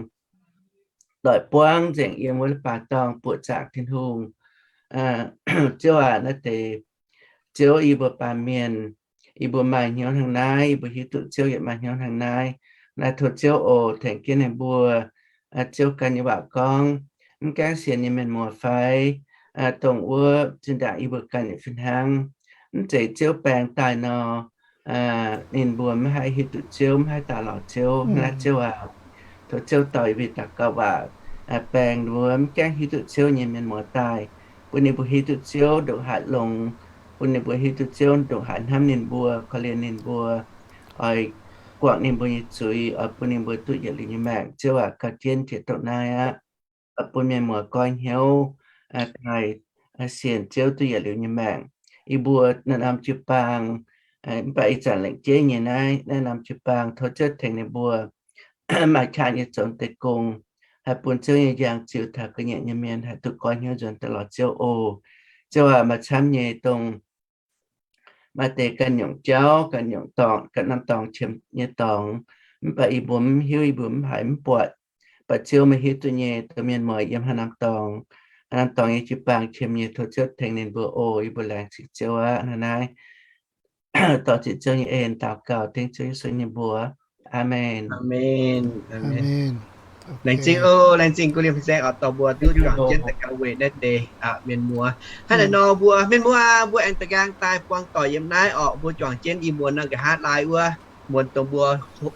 doic buangv nzengc yiem wuov leiz-baaix dorngh buoqc zaangc Tin-Hungh. Ziouv aac, naaiv deix Ziouv, yie mbuo baamh mienh, yie mbuo maaih hnyouv hnangv naaiv, yie mbuo hiuv duqv Ziouv yaac maaih hnyouv hnangv naaiv. Naaiv tov Ziouv oc, tengx jienv ninh mbuo. Ziouv ganh nyei waac gorngv, mv gaengh sienx nyei mienh muoz fai, dongh wuov zinh ndaangc yie mbuo ganh yaac fih hnangv, mv zeiz Ziouv baeng daaih nor, ninh mbuo maiv haih hiuv duqv Ziouv, maiv haih daaih lorz Ziouv. Naaiv Ziouv aac, tov Ziouv dorh yie mbuo daux gaux waac baeng wuov mv gaengh hiuv duqv Ziouv nyei mienh muoz daaih, bun ninh mbuo hiuv duqv Ziouv ndongc haaix longx, bun ninh mbuo hiuv duqv Ziouv ndongc haaix hnamv ninh mbuo, korv-lienh ninh mbuo, oix guangc ninh mbuo nyei zuiz, oix bun ninh mbuo duqv yietc liuz nyei maengc. Ziouv aac, gauh jienv jiex doqc naaiv aqv. Oix bun mienh muoz goiv hnyouv daaih sienx Ziouv duqv yietc liuz nyei maengc. Yie mbuo naaiv norm jiu-baang, mv baac ih zanc lengc jeiv nyei naaiv, naaiv norm jiu-baang, tov Ziouv tengx ninh mbuo maaih qaqv nyei zoux deix gong, haih bun Ziouv nyei njang ziux taux ga'nyiec nyei mienh haih duqv goiv hnyouv nzuonx daaih lorz Ziouv oc. Ziouv aac, maaih camv nyei dongh maaih deix ganh nyungc jauv, ganh nyungc dorngx, ganh norm dorngx qiemx nyei dorngx, mv baac yie mbuo mv hiuv, yie mbuo mv haiz mv buatc. Mv baac Ziouv meih hiuv duqv nyei, dongh mienh muoz yiem haaix norm dorngx, haaix norm dorngx nyei jiu-baang qiemx nyei, tov Ziouv tengx ninh mbuo oc. Yie mbuo laengz zingh Ziouv aqv. Naaiv naaiv dorh zieqc Ziouv nyei en daux gaux dengv Ziouv Yesu nyei mbuox. Aamen. Laengz zingh oc, laengz zingh Gu Lim Fin Saeng oc, dorh mbuo duqv juangc jienv daux gaux weic naaiv deix mienh muoz. Hnangv naaiv nor mbuo mienh muoz mbuo aengx da'nqaang daaih buangh doic yiem naaiv oc. Mbuo juangc jienv i muonz nor nqa'haav laai wuov muonz dongh mbuo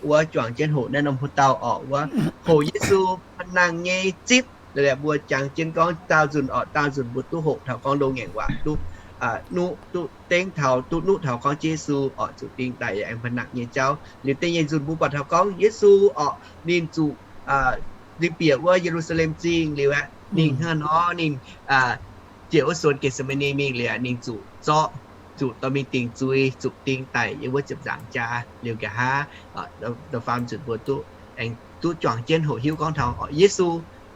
wuov juangc jienv hoqc naaiv norm hlo dauh oc, wuov hoqc Yesu pa'nangh nyei zipv. Liuz mbuo jangx jienv gorngv daauh nzunc oc, daauh nzunc mbuo duqv hoqc taux gorngv loz-ngaengc waac duqv nuqv, duqv dengv taux, duqv nuqv taux gorngv Yesu oc zuqc ding daic yaac aengx pa'nangh nyei jauv. Liuz da'nyeic nzunc mbuo buatc taux gorngv Yesu oc ninh zuqc, ninh bieqc wuov Ye^lu^saa^lem Zingh liuz aeqv, ninh hnangv nor ninh ziouc wuov suonx Getc^se^maa^ni mingh liuz ninh zuqc zorqv, zuqc dorh mingh dingc zuiz, zuqc ding daic yiem wuov ziepc nzaangc jaax. Liuz nqa'haav da'faam nzunc mbuo duqv aengx duqv juangc jienv hoqc hiuv gorngv taux oc Yesu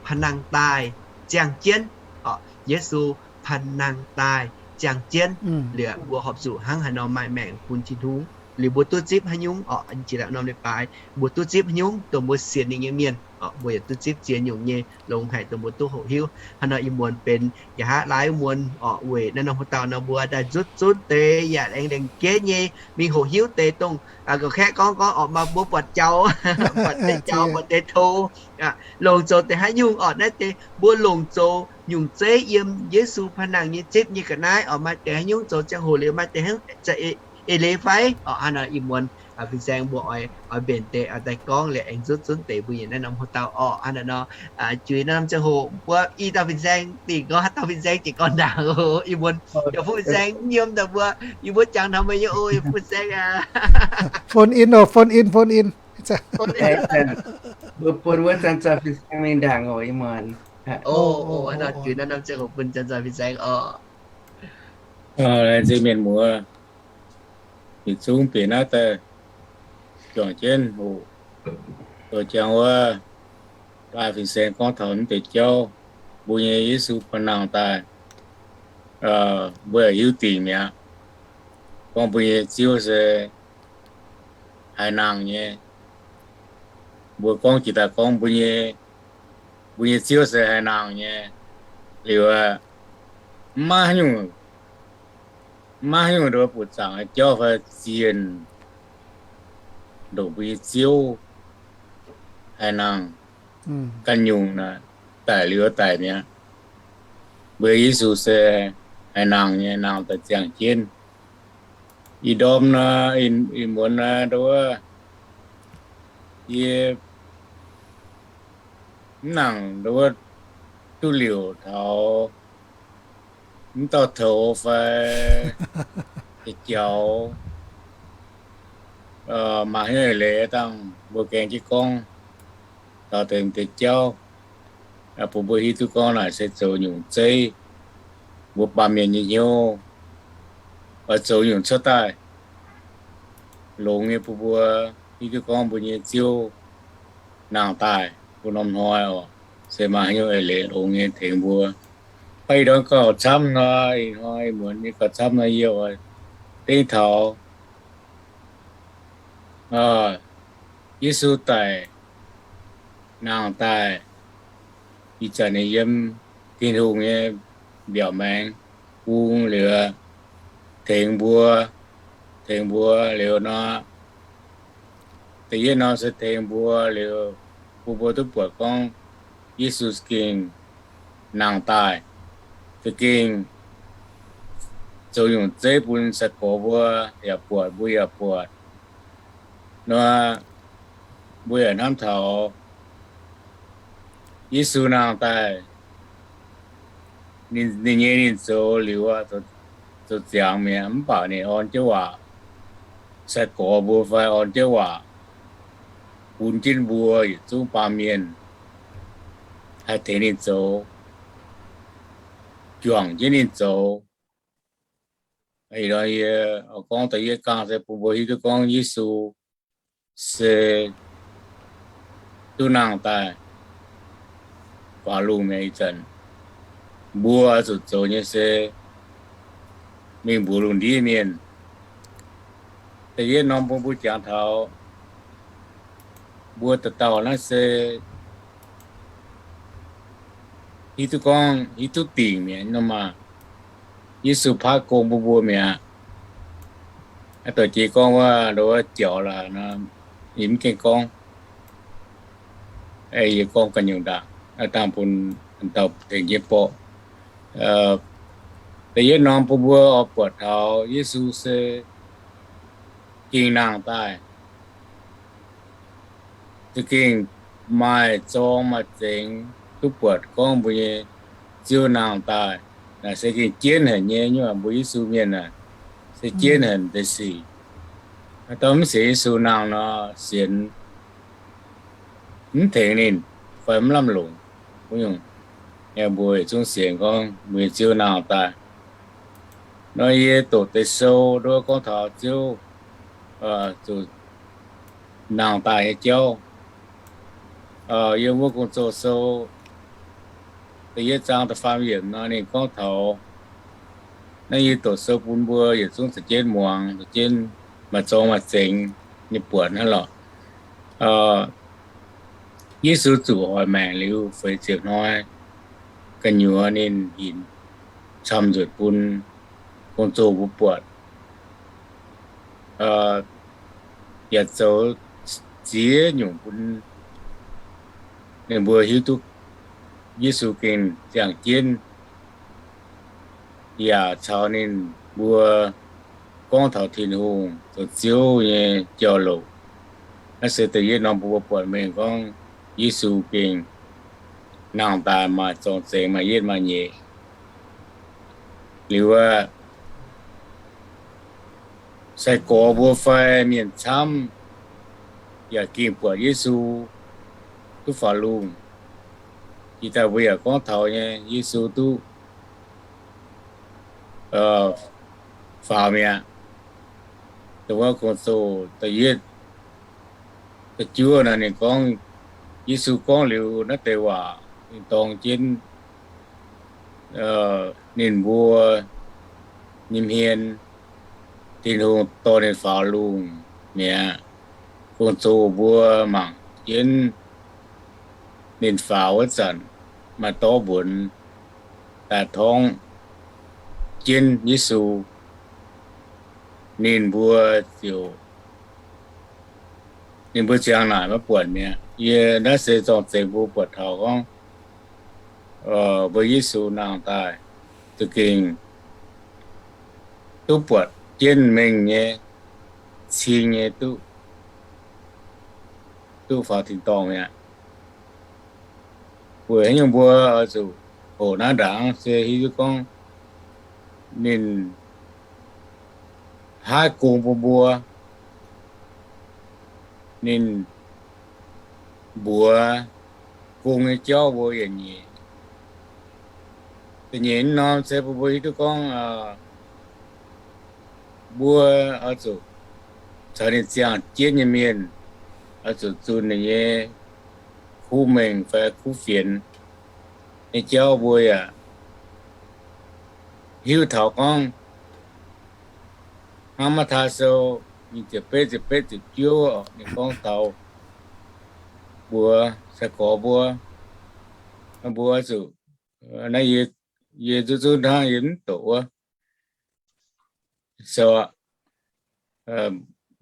pa'nangh daaih ziangh jienv oc, Yesu pa'nangh daaih ziangh jienv. Liuz mbuo horpc zuqc hnangv haaix nor maaih maengc bun Tin-Hungh. liuz mbuo duqv zipv haaix nyungc orqc, jiex norm leiz-baaix mbuo duqv zipv haaix nyungc dongh mbuo sienx ninh nyei mienh orqc, mbuo yaac duqv zipv ziex nyungc nyei longx haic dongh mbuo duqv hoqc hiuv. Hnangv nor ih muonz benx nqa'haav laai muonz orqc, weic naaiv norm haaix dauh nor mbuo daaih nzutv zunv deix yaac aengx lengc jeiv nyei mingh hoqc hiuv deix dongh ga'kaeqv gorngv gorngv orqc, maaih mbuo buatc jaux, buatc deix jaux, buatc deix to longc zoux deix haaix nyungc orqc, naaiv deix mbuo longc zoux nyungc zeiv yiem Yesu paan nangh nyei zipv nyei ga'naaiv orqc, maaih deix haaix nyungc zoux ziangh hoc liuz maaih deix hnangv eix leiz fai orqc. Hnangv nor ih muonz fin-saeng mbuo oix, oix mbenc deix oix daaih gorngv liuz aengx nzutv zunv deix mbuo nyei naaiv norm haaix dauh orqc. Hnangv naaiv nor juix naaiv norm ziangh hoc mbuo i dauh fin-saeng dingc gorngv haaix dauh fin-saeng jiex gorn ndaangc oc. Ih muonz yaac fu fin-saeng yiem daaih mbuo, yie mbuo jangx taux meih nyei oc, yaac fu fin-saeng aqv. Phone in oc, phone in, phone in. Mbuo bun wuov zanc-zanc fin-saeng mingh ndaangc oc, ih muonz. Oc, juix naaiv norm ziangh hoc bun zanc-zanc fin-saeng oc. Laengz zingh mienh muoz, yietc zungv bieqc naaiv daaih juangc jienv hoqc, zoux jangx wuov, daaih fin-saeng gorngv taux mv deix jauv, mbuo nyei Yesu paan nangh daaih, mbuo yaac hiuv dingc mi'aqv. Gorngv mbuo nyei Ziouv se haaix nangh nyei. Mbuo gorngv jiex daaih gorngv mbuo nyei, mbuo nyei Ziouv se haaix nangh nyei liuz, maiv nyungc, maiv nyungc nduov buoqc zaangc nyei jauv fai zienh ndongc mbuo nyei Ziouv haaix nangh ganh nyungc naaic daic liuz daic mi'aqv. Mbuo Yesu se haaix nangh nyei, nangh daaih ziangh jienv. Ih ndorm naaiv, ih muonz naaiv nduov, yie mv nangc nduov duqv liouc taux mv dauh toux fai jaux, mangc hnyouv eix leiz dangh mbuo gaeng jienv gorngv taux deix deix jauv, bun mbuo hiuv duqv gorngv naaic se zoux nyungc zeiv, mbuo baamh mienh nyei hnyouv, oix zoux nyungc cuotv daaih longx nyei bun mbuo hiuv duqv gorngv mbuo nyei Ziouv nangh daaih bun norm hnoi oc, se maaih haaix nyungc eix leiz longx nyei tengx mbuo. Baac ih ndorm gauh camv nor, ih hnoi ih muonz nyei gauh camv nor yie oix dengv taux Yesu daic nangh daaih, ih zanc ninh yiem Tin-Hungh nyei mbiaauc maengx bung liuz tengx mbuo, tengx mbuo liuz nor, da'yietv norm se tengx mbuo liuz bun mbuo duqv buatc gorngv Yesu za'gengh nangh daaih, za'gengh zoux nyungc zeiv bun sai-gorx mbuo yaac buatc, mbuo yaac buatc. Nor, mbuo yaac hnamv taux Yesu nangh daaih, ninh nyei ninh zoux liuz aqv, zoux ziangx mi'aqv, mv baac ninh orn jienv waac sai-gorx mbuo fai orn jienv waac bun jienv mbuo yietc zungv baamh mienh haih tengx ninh zoux, juangc jienv ninh zoux. Ih hnoi yie gorngv da'yietv gaangv se bun mbuo hiuv duqv gorngv Yesu se duqv nangh daaih faaux lungh mi'aqv. Ih zanc mbuo zuqc zoux nyei se mingh mbuox lungh ndiev mienh. Da'yietv norm bun mbuo jangx taux mbuo dauh dauh naaiv se hiuv duqv gorngv hiuv duqv dingc mi'aqv nor maah. Yesu paaiv gong bun mbuo mi'aqv. Aa, dorh jiex gorngv wuov, wuov jaux laaix nor, yie mv gaengh gorngv. Yie gorngv ganh nyungc ndaangc, dangh bun dauh tengx jienv borqv. Da'yietv norm bun mbuo oix buatc taux Yesu se gengh nangh daaih. Za'gengh maaih zorng maaih zengx duqv buatc gorngv mbuo nyei Ziouv nangh daaih. Naaic se gengh jienv haic nyei, nyungc mbuo Yesu mienh naaic se jienv haic deix sic. Dauh mv sienx Yesu nangh nor, sienx mv tengx ninh fai mv lamh longc. Wuov nyungc, mbuo yietc zungv sienx gorngv mbuo nyei Ziouv nangh daaih. Nor yie doqc deix sou nduov gorngv taux Ziouv zuqc nangh daaih nyei jauv. Yiem wuov Gong-Zoh sou da'yietv zaang da'faam yiemc nor ninh gorngv taux, naaiv yie doqc sou bun mbuo yietc zungv za'jienv muangx, za'jienv maaih zorng maaih zengx nyei buatc hnangv lorqc. Yesu zuqc hoic maengc liuz feix ziepc hnoi gu'nyuoz ninh hinc camv nzuonc bun gong-zoh mbuo buatc, yaac zoux ziex nyungc bun ninh mbuo hiuv duqv Yesu gengh ziangh jienv, yaac caux ninh mbuo gorngv taux Tin-Hungh zoux Ziouv nyei jauv-louc. Naaiv se da'yietv norm bun mbuo buatc mengh gorngv Yesu gengh nangh daaih maaih zorng-zengx, maaih yietv maaih nyeic. Liuz aqv, sai-gorx mbuo fai mienh camv yaac gengh buatc Yesu duqv faaux lungh. Jiex daaih mbuo yaac gorngv taux nyei, Yesu duqv faaux mi'aqv. Dongh wuov Gong-Zoh da'yietv, da'juov naaic ninh gorngv, Yesu gorngv liuz naaiv deix waac, ninh dorng jienv ninh mbuo nyei hmien, Tin-Hungh dorh ninh faaux lungh mi'aqv. Gong-zoh mbuo mangc jienv ninh faaux wuov zanc, maaih dorv mbuonx daaih torngv jienv Yesu. Ninh mbuo ziouc, ninh mbuo ziangh naaic maiv buatc mi'aqv. Yie naaiv se zorng-zengx mbuo buatc taux gorngv mbuo Yesu nangh daaih za'gengh duqv buatc jienv mengh nyei, cing nyei, duqv, duqv faaux tin-dorngh mi'aqv. Weic haaix nyungc mbuo oix zuqc hoqc naaiv ndaangc se hiuv duqv gorngv ninh paaiv gong bun mbuo, ninh mbuox gong nyei jauv mbuo yietc nyeic. Da'nyeic norm se bun mbuo hiuv duqv gorngv mbuo oix zuqc caux ninh ziangh jienv nyei mienh oix zuqc zunh ninh nyei kuv mengh fai kuv fienx nyei jauv mbuo yaac hiuv taux gorngv hnangv Matv^taai Sou nyic ziepc betv, ziepc betv ziepc juov, ninh gorngv taux mbuox sai-gorx mbuo, mbuo zuqc, naaiv yie zuqc zuqc hnangv yie mv doqc wuov, sou,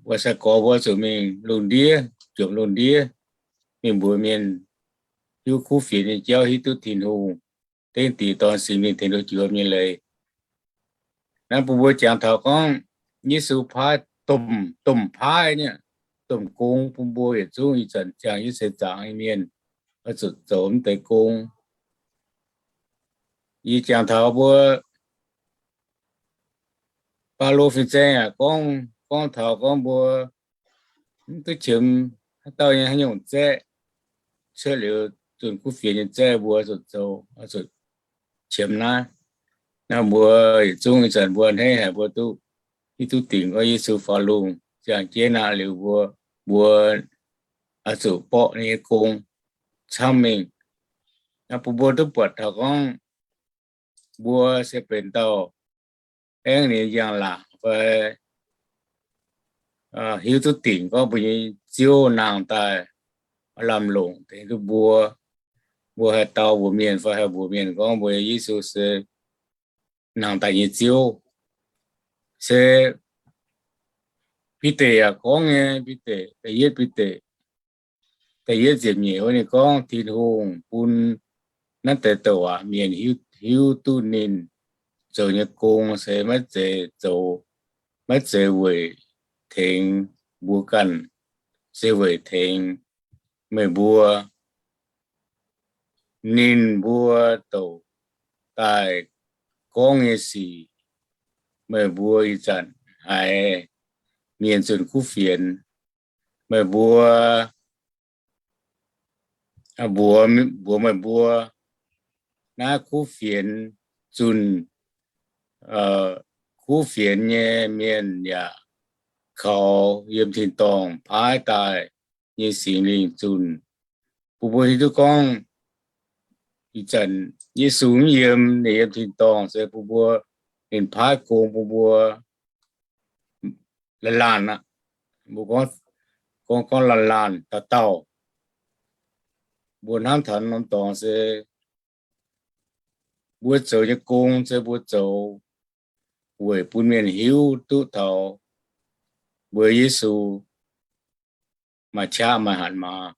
wuov sai-gorx mbuo zuqc mingh lungh ndiev, juangc lungh ndiev, mingh mbuox mienh hiuv kuv fienx nyei jauv, hiuv duqv Tin-Hungh dengv Diex, Dorn, Singx Lingh, Tin-Hungh juox mienh leiz. Naaiv bun mbuo jangx taux gorngv Yesu paaiv domh, domh paaiv nyei, domh gong bun mbuo yietc zungv ih zanc ziangh yietc seix zaangc nyei mienh oix zuqc zoux mv deix gong. Yie jangx taux mbuo Baulo fin-saeng yaac gorngv, gorngv taux gorngv mbuo mv duqv qiemx haaix dauh nyei haaix nyungc zaeqv, cuotv liuz zunh kuv fienx nyei zaeqv mbuo zuqc zoux, zuqc qiemx naaiv. Naaiv mbuo yietc zungv ih zanc mbuo a'hneiv haic mbuo duqv hiuv duqv dingc gorngv Yesu faaux lungh ziangh jienv aqv liuz mbuo, mbuo oix zuqc borqv ninh nyei gong camv mingh. Naaiv bun mbuo duqv buatc taux gorngv mbuo se benx dauh aengv ninh nyei njang-laangc fai hiuv duqv dingc gorngv mbuo nyei Ziouv nangh daaih lamh longc tengx duqv mbuo, mbuo haih dau mbuox mienh fai haih mbuox mienh gorngv mbuo nyei Yesu se nangh daaih nyei Ziouv. Se Bide yaac gorngv nyei, Bide, da'yietv Bide, da'yietv ziepc nyeic wuov ninh gorngv, Tin-Hungh bun naaiv deix douc waac mienh hiuv, hiuv duqv ninh zoux nyei gong se maiv zeiz zoux, maiv zeiz weic tengx mbuo ganh, se weic tengx meih mbuo. Ninh mbuo douc daaih gorngv nyei sic, meih mbuo ih zanc haiz mienh zunh kuv fienx, meih mbuo mbuox, mbuox meih mbuo, naaiv kuv fienx zunh, kuv fienx nyei mienh yaac kaux yiem tin-dorngh paaiv daaih nyei Singx Lingh zunh. Bun mbuo hiuv duqv gorngv ih zanc Yesu mv yiem, ninh yiem tin-dorngh se bun mbuo, ninh paaiv gong bun mbuo laanh laanh aqv. Mbuo gorngv, gorngv, gorngv laanh laanh dauh dauh. Mbuo hnamv taux norm dorngx se mbuo zoux nyei gong se mbuo zoux weic bun mienh hiuv duqv taux mbuo Yesu maaih qaqv maaih hatc maaz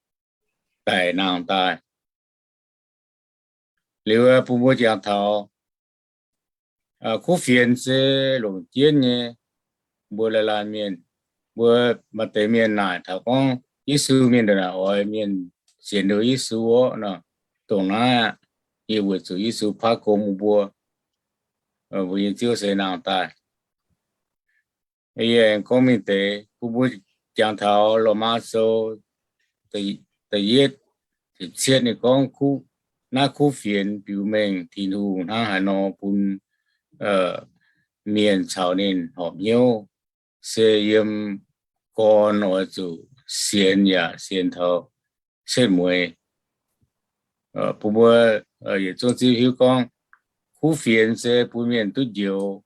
daic nangh daaih. Liuz bun mbuo jangx taux kuv fienx se longc jienv nyei, mbuo laanh laanh mienh, mbuo maaih deix mienh naaic taux gorngv Yesu mienh ndongc naaic oix mienh sienx liuz Yesu orqv nor, dongh naaiv aqv, yie weic zuqc Yesu paaiv gong bun mbuo, mbuo nyei Ziouv se nangh daaih. Yie aengx gorngv mingh deix bun mbuo jangx taux Lomaa Sou da'yietv ziepc cietv ninh gorngv, naaiv kuv fienx biux mengh Tin-Hungh hnangv haaix nor bun mienh caux ninh horpc hnyouv, se yiem gorn oix zuqc sienx yaac sienx taux setv mueiz. Bun mbuo yietc zungv zipv hiuv gorngv, kuv fienx se bun mienh duqv njoux,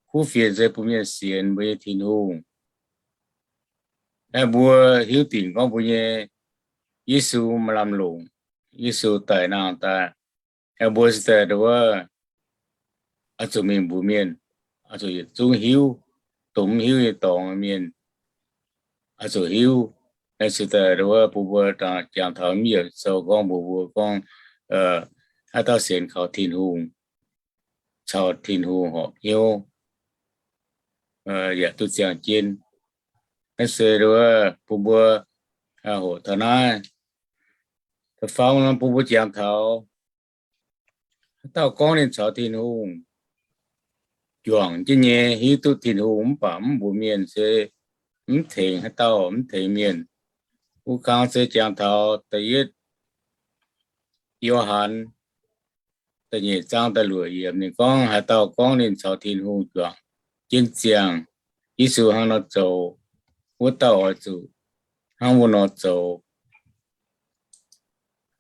kuv fienx se bun mienh sienx mbuo nyei Tin-Hungh. Aeqv, mbuo hiuv dingc gorngv mbuo nyei Yesu maaih lamh longc, Yesu daic nangh daaih, aeqv, mbuo se daaih nduov oix zuqc mingh mbuox mienh, oix zuqc yietc zungv hiuv, dongh mv hiuv nyei dorngx mienh oix zuqc hiuv. Naaiv se daaih nduov bun mbuo jangx taux mv yiemc sou gorngv mbuox mbuo gorngv, haaix dauh sienx kaux Tin-Hungh, caux Tin-Hungh horpc hnyouv, yaac duqv ziangh jienv. Naaiv se nduov bun mbuo hoqc taux naaiv. Da'faam nor bun mbuo jangx taux haaix dauh gorngv ninh caux Tin-Hungh juangc jienv nyei, hiuv duqv Tin-Hungh mv baac mv mbuox mienh se mv tengx haaix dauh, mv tengx mienh. Wuov kang se jangx taux da'yietv Yo^han da'nyeic zaang da'luoqc yiemc, ninh gorngv haaix dauh gorngv ninh caux Tin-Hungh juangc jienv ziangh, Yesu hnangv nor zoux, wuov dauh oix zuqc hnangv wuov nor zoux.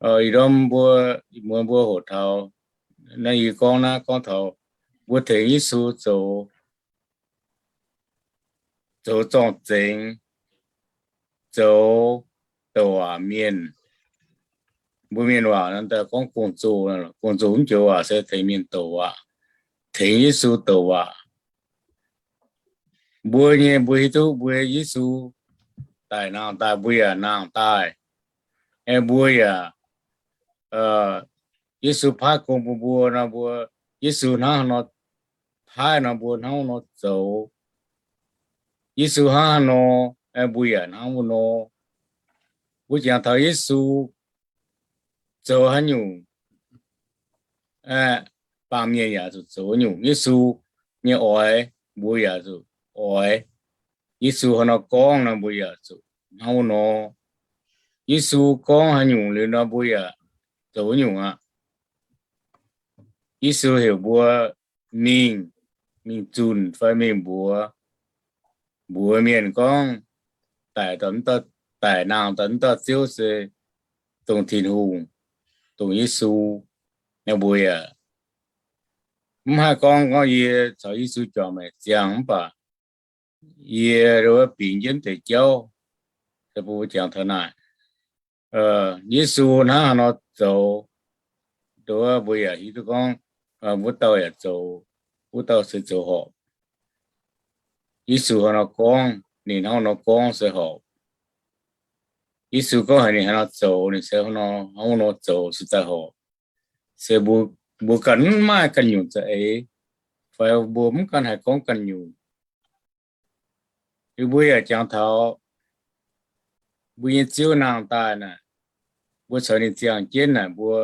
Ih ndorm mbuo, muonz mbuo hoqc taux naaiv, yie gorngv naaiv gorngv taux mbuo tengx Yesu zoux, zoux zorng-zengx, zoux douc waac mienh. Mbuo mienh waac nor daaih gorngv gong-zoh, gong-zoh mv joux waac se tengx mienh douc waac, tengx Yesu douc waac. Mbuo nyei, mbuo hiuv duqv mbuo Yesu daic nangh daaih, mbuo yaac nangh daaih. Aeqv, mbuo yaac, Yesu paaiv gong bun mbuo nor, mbuo, Yesu hnangv haaix nor paaiv nor, mbuo hnangv wuov nor zoux. Yesu hnangv haaix nor, mbuo yaac hnangv wuov nor. Mbuo jangx taux Yesu zoux haaix nyungc, baamh mienh yaac zuqc zoux nyungc. Yesu nyei oix, mbuo yaac zuqc oix. Yesu haaix nor gorngv nor, mbuo yaac zuqc hnangv wuov nor. Yesu gorngv haaix nyungc liuz nor, mbuo yaac zoux nyungc aqv. Yesu heuc mbuo mingh, mingh zunc fai mingh mbuox, mbuox mienh gorngv daic, daic nangh daaih wuov dauh Ziouv se dongh Tin-Hungh, dongh Yesu. Naaiv mbuo yaac mv haih gorngv, gorngv yie caux Yesu juangc maengc ziangh mv baac yie bingx jienv deix jauv. Se bun mbuo jangx taux naaic, Yesu hnangv haaix nor zoux, nduov mbuo yaac hiuv duqv gorngv, wuov dauh yaac zoux, wuov dauh se zoux horpc. Yesu haaix nor gorngv, ninh hnangv nor gorngv se horpc. Yesu gorngv haaix ninh haaix nor zoux, ninh se hnangv nor, hnangv nor zoux se daaih horpc. Se mbuo, mbuo ganh mv maaih ganh nyungc za'eix, fai mbuo mv ganh haih gorngv ganh nyungc. Liuz mbuo yaac jangx taux mbuo nyei Ziouv nangh daaih naaic, mbuo caux ninh ziangh jienv naaic, mbuo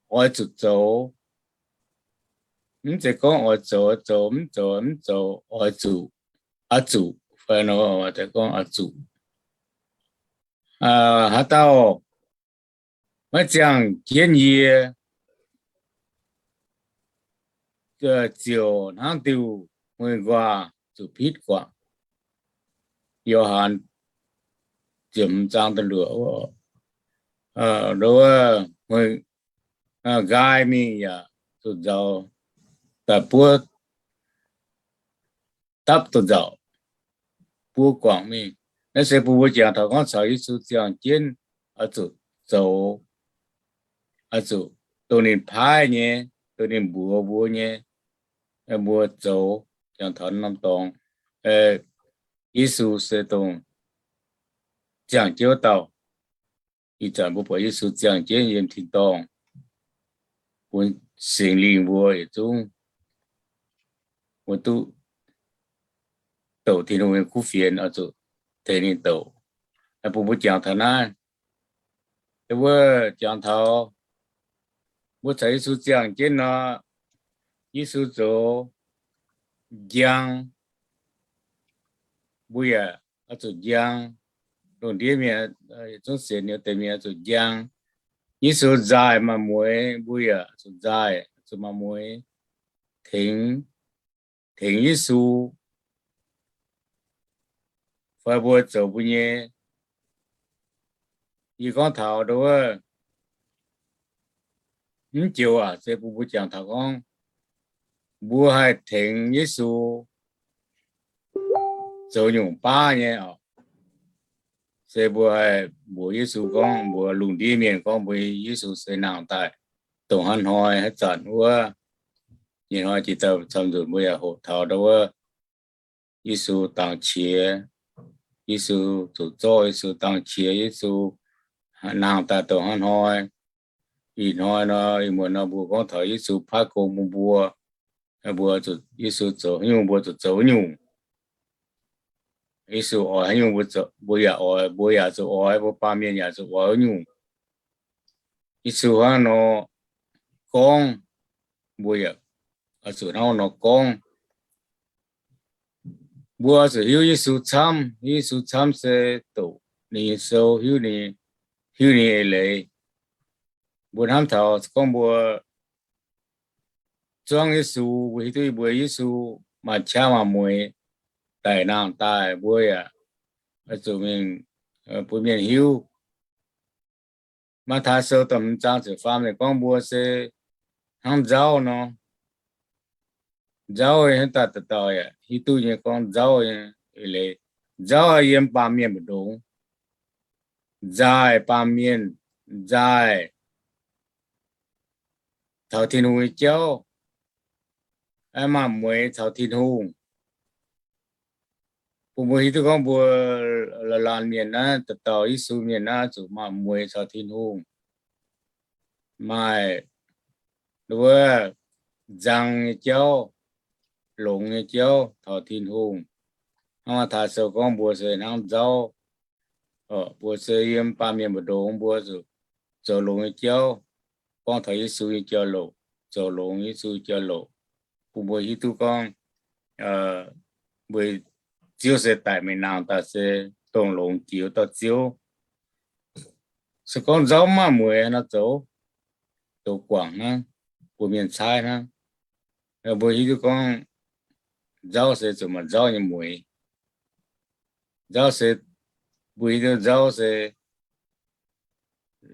oix zuqc zoux. Mv zeiz gorngv oix zoux, zoux, mv zoux, mv zoux, oix zuqc, oix zuqc, fai nor gorngv oix zuqc. Haaix dauh maiv ziangh jienv yie, ziouc hnangv diuh hmui nquaah zuqc pitv guangc. Yo^han ziepc hmz zaang da'luoqc, nqaai mingh yaac zuqc nzaaux daaih buov dapv dongh nzauc buo guangc mingh. Naaiv se bun mbuo jangx taux gorngv caux Yesu ziangh jienv oix zuqc zoux, oix zuqc dongh ninh paaiv nyei, dongh ninh mbuox mbuo nyei, mbuo zoux jangx taux norm dorngx. Yesu se dongh ziangh jienv wuov dauh. Ih zanc mbuo buatc Yesu ziangh jienv yiem tin-dorngh, bun Singx Lingh mbuo yietc zungv, mbuo duqv douc Tin-Hungh nyei kuv fienx oix zuqc tengx ninh douc. Bun mbuo jangx taux naaiv, wuov jangx taux mbuo caux Yesu ziangh jienv nor, Yesu zoux njang, mbuo yaac oix zuqc njang. Lungh ndiev mienh, zungv sienx liuz deix mienh oix zuqc njang. Yesu nzaaih maaih mueix, mbuo yaac zuqc nzaaih, zuqc maaih mueix tengx, tengx Yesu, fai mbuo zoux mbuo nyei. Yie gorngv taux ndo wuov, mv joux aac, se bun mbuo jangx taux gorngv mbuo haih tengx Yesu zoux nyungc baav nyei oc. Se mbuo haih mbuox Yesu gorngv, mbuox lungh ndiev mienh gorngv mbuo Yesu se nangh daaih dongh hnangv hnoi haaix zanc wuov. Nyei hnoi jiex daaih camv nzunc mbuo yaac hoqc taux ndo wuov, Yesu dangx qiex, Yesu zuqc zorqv, Yesu dangx qiex, Yesu nangh daaih dongh hnangv hnoi. Ih hnoi nor, ih muonz nor mbuo gorngv taux Yesu paaiv gong bun mbuo, mbuo zuqc, Yesu zoux haaix nyungc mbuo zuqc zoux haaix nyungc. Yesu oix haaix nyungc mbuo yaac oix, mbuo yaac zuqc oix, mbuo baamh mienh yaac zuqc oix haaix nyungc. Yesu hnangv nor gorngv, mbuo yaac zuqc hnangv nor gorngv. Mbuo zuqc hiuv Yesu camv. Hiuv Yesu camv se doqc ninh nyei sou, hiuv ninh, hiuv ninh eix leiz. Mbuo hnamv taux gorngv mbuo zuangv Yesu, mbuo hiuv duqv mbuo Yesu maaih qaqv maaih mueix daic nangh daaih, mbuo yaac zuqc mingh bun mienh hiuv. Matv^taai Sou da'hmz zaang ziepc faam ninh gorngv mbuo se hnangv nzauv nor. Nzauv hnangv daaih dauh dauh yaac hiuv duqv nyei gorngv nzauv nyei eix leiz. Nzauv yiem baamh mienh mbu'ndongx, nzaaih baamh mienh, nzaaih taux Tin-Hungh nyei jauv, maaih mueix taux Tin-Hungh. Bun mbuo hiuv duqv gorngv mbuo laanh laanh mienh naaiv, dauh dauh Yesu mienh naaiv zuqc maaih mueix taux Tin-Hungh, maaih wuov nzang nyei jauv, longx nyei jauv taux Tin-Hungh. Hnangv Matv^taai Sou gorngv mbuo se hnangv nzauv. Mbuo se yiem baamh mienh mbu'ndongx mbuo zuqc zoux longx nyei jauv, gorngv taux Yesu nyei jauv-louc, zoux longx Yesu jauv-louc, bun mbuo hiuv duqv gorngv mbuo Ziouv se daic mingh nangh daaih se dongh longx jiex dauh Ziouv. Se gorngv nzauv mv maaih mueix nor zoux, zoux guangc hnangv, bun mienh caaiv hnangv. Mbuo hiuv duqv gorngv nzauv se zuqc maaih nzauv nyei mueix. Nzauv se, mbuo hiuv duqv nzauv se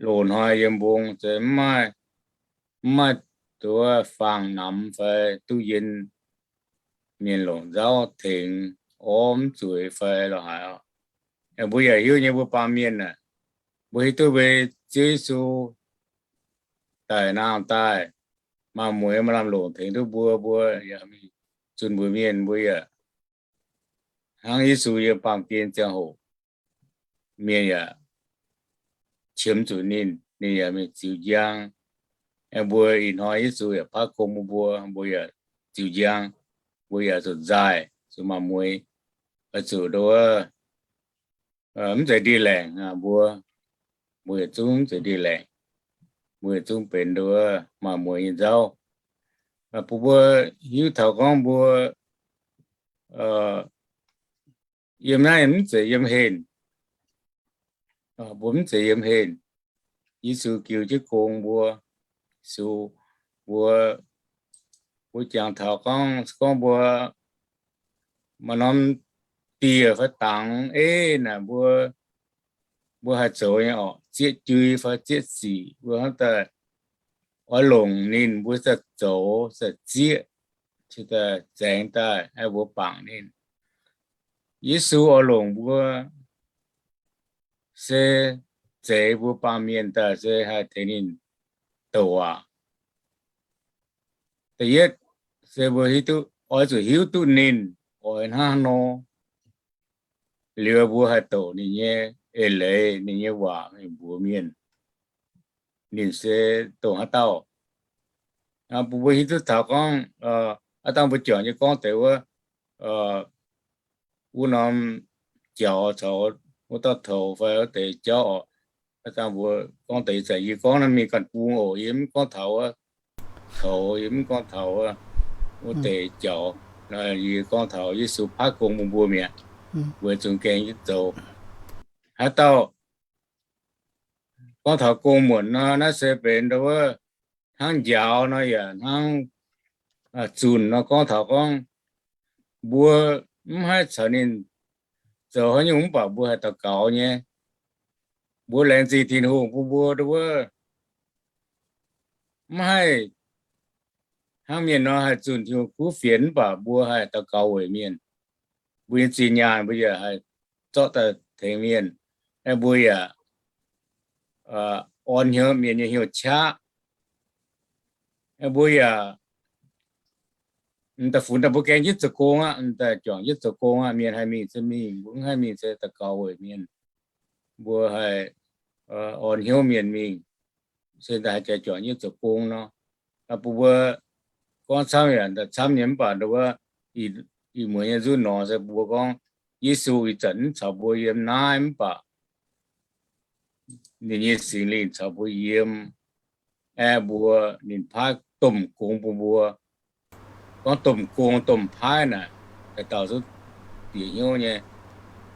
loz-hnoi yiem mbong se mv maaih, mv maaih duqv faang namx fai duqv yien mienh longc nzauv tengx orv mv zueiz fai lorz haaix. Mbuo yaac hiuv nyei mbuo baamh mienh aah, mbuo hiuv duqv mbuo Ziouv Yesu daic nangh daaih, maaih mueix maaih lamh longc tengx duqv mbuo, mbuo yaac zunh mbuox mienh, mbuo yaac hnangv Yesu yiem baamh gen ziangh hoc, mienh yaac qiemx zuqc ninh, ninh yaac mingh ziux njang. Mbuo ih hnoi Yesu yaac paaiv gong bun mbuo, mbuo yaac ziux njang, mbuo yaac zuqc nzaaih, zuqc maaih mueix, zuqc ndo wuov, mv zeiz ndie-laengc mbuo, mbuo yietc zungv mv zeiz ndie-laengc, mbuo yietc zungv benx ndo wuov maaih mueix nyei nzauv. Bun mbuo hiuv taux gorngv mbuo yiem naaiv mv zeiz yiem henh, mbuo mv zeiz yiem henh. Yesu jiu jienv gong mbuo, Yesu, mbuo, mbuo jangx taux gorngv, gorngv mbuo maaih norm dieh fai dangx eiv naaic mbuo, mbuo haih zoux nyei orqc, zieqv jui fai zieqv sic, mbuo hnamv daaih oix longc ninh, mbuo daaih zoux, daaih zieqv, daaih zaengx daaih, mbuo bangc ninh. Yesu oix longc mbuo se zeix mbuo baamh mienh daaih se haih tengx ninh douc aqv. Da'yietv se mbuo hiuv duqv, oix zuqc hiuv duqv ninh oix hnangv haaix nor, liuz mbuo haih douc ninh nyei eix leiz, ninh nyei waac mingh mbuox mienh, ninh se dongh haaix dauh. Bun mbuo hiuv duqv taux gorngv, aav dangh mbuo juangc nyei gorngv deix wuov, wuov norm jaux caux wuov dauh toux fai wuov deix jauv oc. Aav dangh mbuo gorngv deix ih zanc yie gorngv naaiv mingh ganh bung oc. Yie mv gorngv taux wuov toux, yie mv gorngv taux wuov, wuov deix jaux. Yie gorngv taux Yesu paaiv gong bun mbuo mi'aqv. Weic zuqc gaengh nyei zoux haaix dauh gorngv taux gong muonc nor, naaiv se benx ndau wuov hnangv njaaux nor yaac hnangv zunh nor gorngv taux gorngv mbuo mv haih caux ninh zoux haaix nyungc mv baac mbuo haih daux gaux nyei. Mbuo laengz zingh Tin-Hungh bun mbuo ndau wuov mv haih hnangv mienh nor haih zunh Tin-Hungh kuv fienx mv baac mbuo haih daux gaux weic mienh. Mbuo nyei zinh nyaanh mbuo yaac haih zorqv daaih tengx mienh. Mbuo yaac orn hnyouv mienh nyei hnyouv qaqv. Mbuo yaac m'daaih funx daaih mbuo gaengh jienv zoux gong aqv, m'daaih juangc jienv zoux gong aqv. Mienh haih mingh se mingh, mbuo mv haih mingh se daux gaux weic mienh. Mbuo haih orn hnyouv mienh mingh, se daaih haih jaaix juangc jienv zoux gong nor. Bun mbuo gorngv camv yaac daaih camv nyei mv baac ndau wuov ih muonz nyei nzunc nor se mbuo gorngv Yesu ih zanc mv caux mbuo yiem naaiv mv baac ninh nyei Singx Lingh caux mbuo yiem. Aeqv, mbuo ninh paaiv domh gong bun mbuo. Gorngv domh gong domh paaiv naaic, daaih dauh zungv bieqc hnyouv nyei.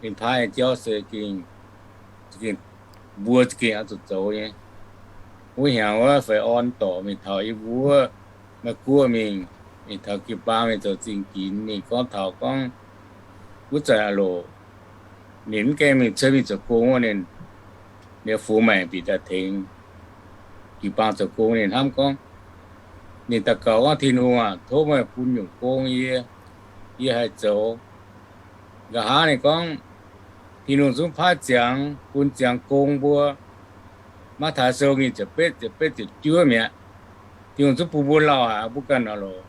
Ninh paaiv nyei jauv se ging, ging, mbuo za'gengh oix zuqc zoux nyei. Wuov hnyangx wuov fai orn dorc mingh taux yie mbuo Meiv Guoqv mingh, mingh taux jiu-baang mingh zoux zingh ginx, ninh gorngv taux gorngv wuov zanc aqv loc, ninh mv gaengh mingh cuotv mingh zoux gong wuov, ninh, ninh fungx maengc bieqc daaih tengx jiu-baang zoux gong. Ninh hnamv gorngv, ninh daux gaux gorngv, Tin-Hungh aac, tov meih bun nyungc gong yie, yie haih zoux. Nqa'haav ninh gorngv, Tin-Hungh zungv paaiv ziangx, bun ziangx gong mbuo. Matv^taai Sou nyic ziepc betv, ziepc betv ziepc juov mi'aqv. Tin-Hungh zungv bun mbuo lauh haic, mbuo ganh aac loc,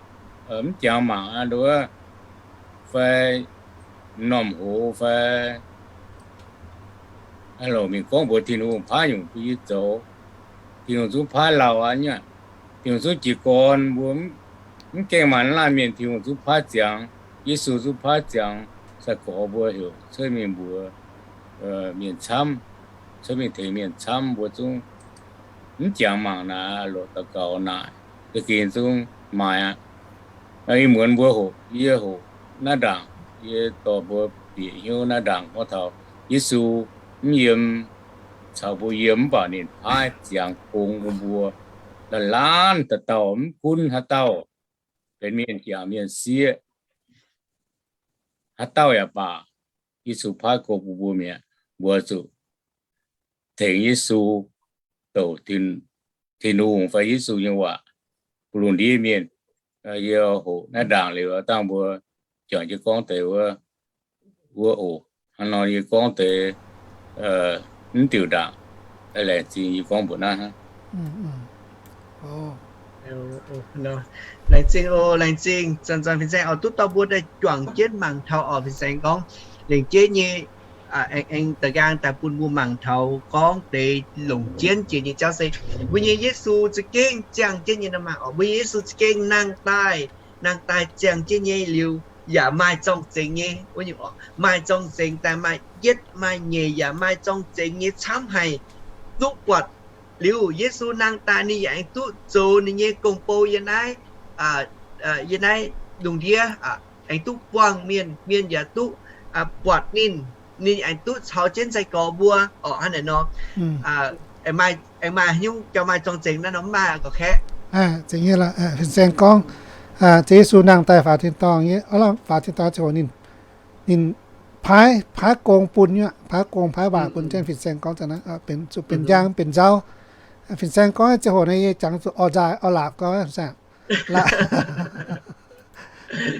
mv jangx mangc aqv, nduov fai m'normh hoz fai aav loc mingh gorngv mbuox Tin-Hungh paaiv nyungc bun yie zoux. Tin-Hungh zungv paaiv lauh aqv nyei. Tin-Hungh zungv jiez gorn mbuo mv gaengh maaih laanh mienh Tin-Hungh zungv paaiv ziangx, Yesu zungv paaiv ziangx sai-gorx mbuo heuc cuotv mingh mbuox mienh camv, cuotv mingh tengx mienh camv, mbuo zungv mv jangx mangc naaic, loc daux gaux naaic, za'gengh zungv maaih aqv. Ih muonz mbuo hoqc, yie hoqc naaiv ndaangc, yie dorh mbuo bieqc hnyouv naaiv ndaangc gorngv taux Yesu mv yiem caux mbuo yiem mv baac ninh paaiv ziangx gong bun mbuo. Laanh laanh dauh dauh, mv gunv haaix dauh, benx mienh jangc mienh sieqv, haaix dauh yaac baac, Yesu paaiv gong bun mbuo mi'aqv. Mbuo zuqc tengx Yesu douc Tin-Hungh fai Yesu nyei waac bun lungh ndiev mienh. Yie hoqc naaiv ndaangc liuz, dangh mbuo juangc jienv gorngv deix wuov, wuov oc. Hnangv nor yie gorngv deix mv diuc ndaangc. Laengz zingh yie gorngv mbuoqc naaiv hnangv. Laengz zingh oc, laengz zingh. Zanc-zanc fin-saeng oix duqv dorh mbuo daaih juangc jienv mangc taux oc. Fin-saeng gorngv lengc jeiv nyei, aengx da'nqaang daaih bun mbuo mangc taux gorngv deix longc jienv jiex nyei jauv se mbuo nyei Yesu za'gengh ziangh jienv nyei nor maah oc. Mbuo nyei Yesu za'gengh nangh daaih, nangh daaih ziangh jienv nyei liuz, yaac maaih zorng-zengx nyei wuov nyungc oc. Maaih zorng-zengx daaih, maaih yietv maaih nyeic yaac maaih zorng-zengx nyei camv haic, duqv buatc. Liuz Yesu nangh daaih ninh yaac aengx duqv zoux ninh nyei gong-bou yiem naaiv, yiem naaiv lungh ndiev, aengx duqv buangh mienh, mienh yaac duqv buatc ninh, ninh aengx duqv caux jienv sai-gorx mbuo oc. Hnangv naaic nor, aengx maaih haaix nyungc jauv maaih zorng-zengx naaiv nor mv maaih gorqv-kaeqv. Fin-saeng gorngv, Ziouv Yesu nangh daaih faaux tin-dorngh nyei, faaux tin-dorngh ziangh hoc ninh, ninh paaiv, paaiv gong bun, paaiv gong paaiv waac bun jienv fin-saeng gorngv za'naaiv, benx zuqc benx njang benx nzauv. Fin-saeng gorngv ziangh hoc naaiv yie jangx zuqc orv nzaaih orv laapc gorngv, fin-saeng,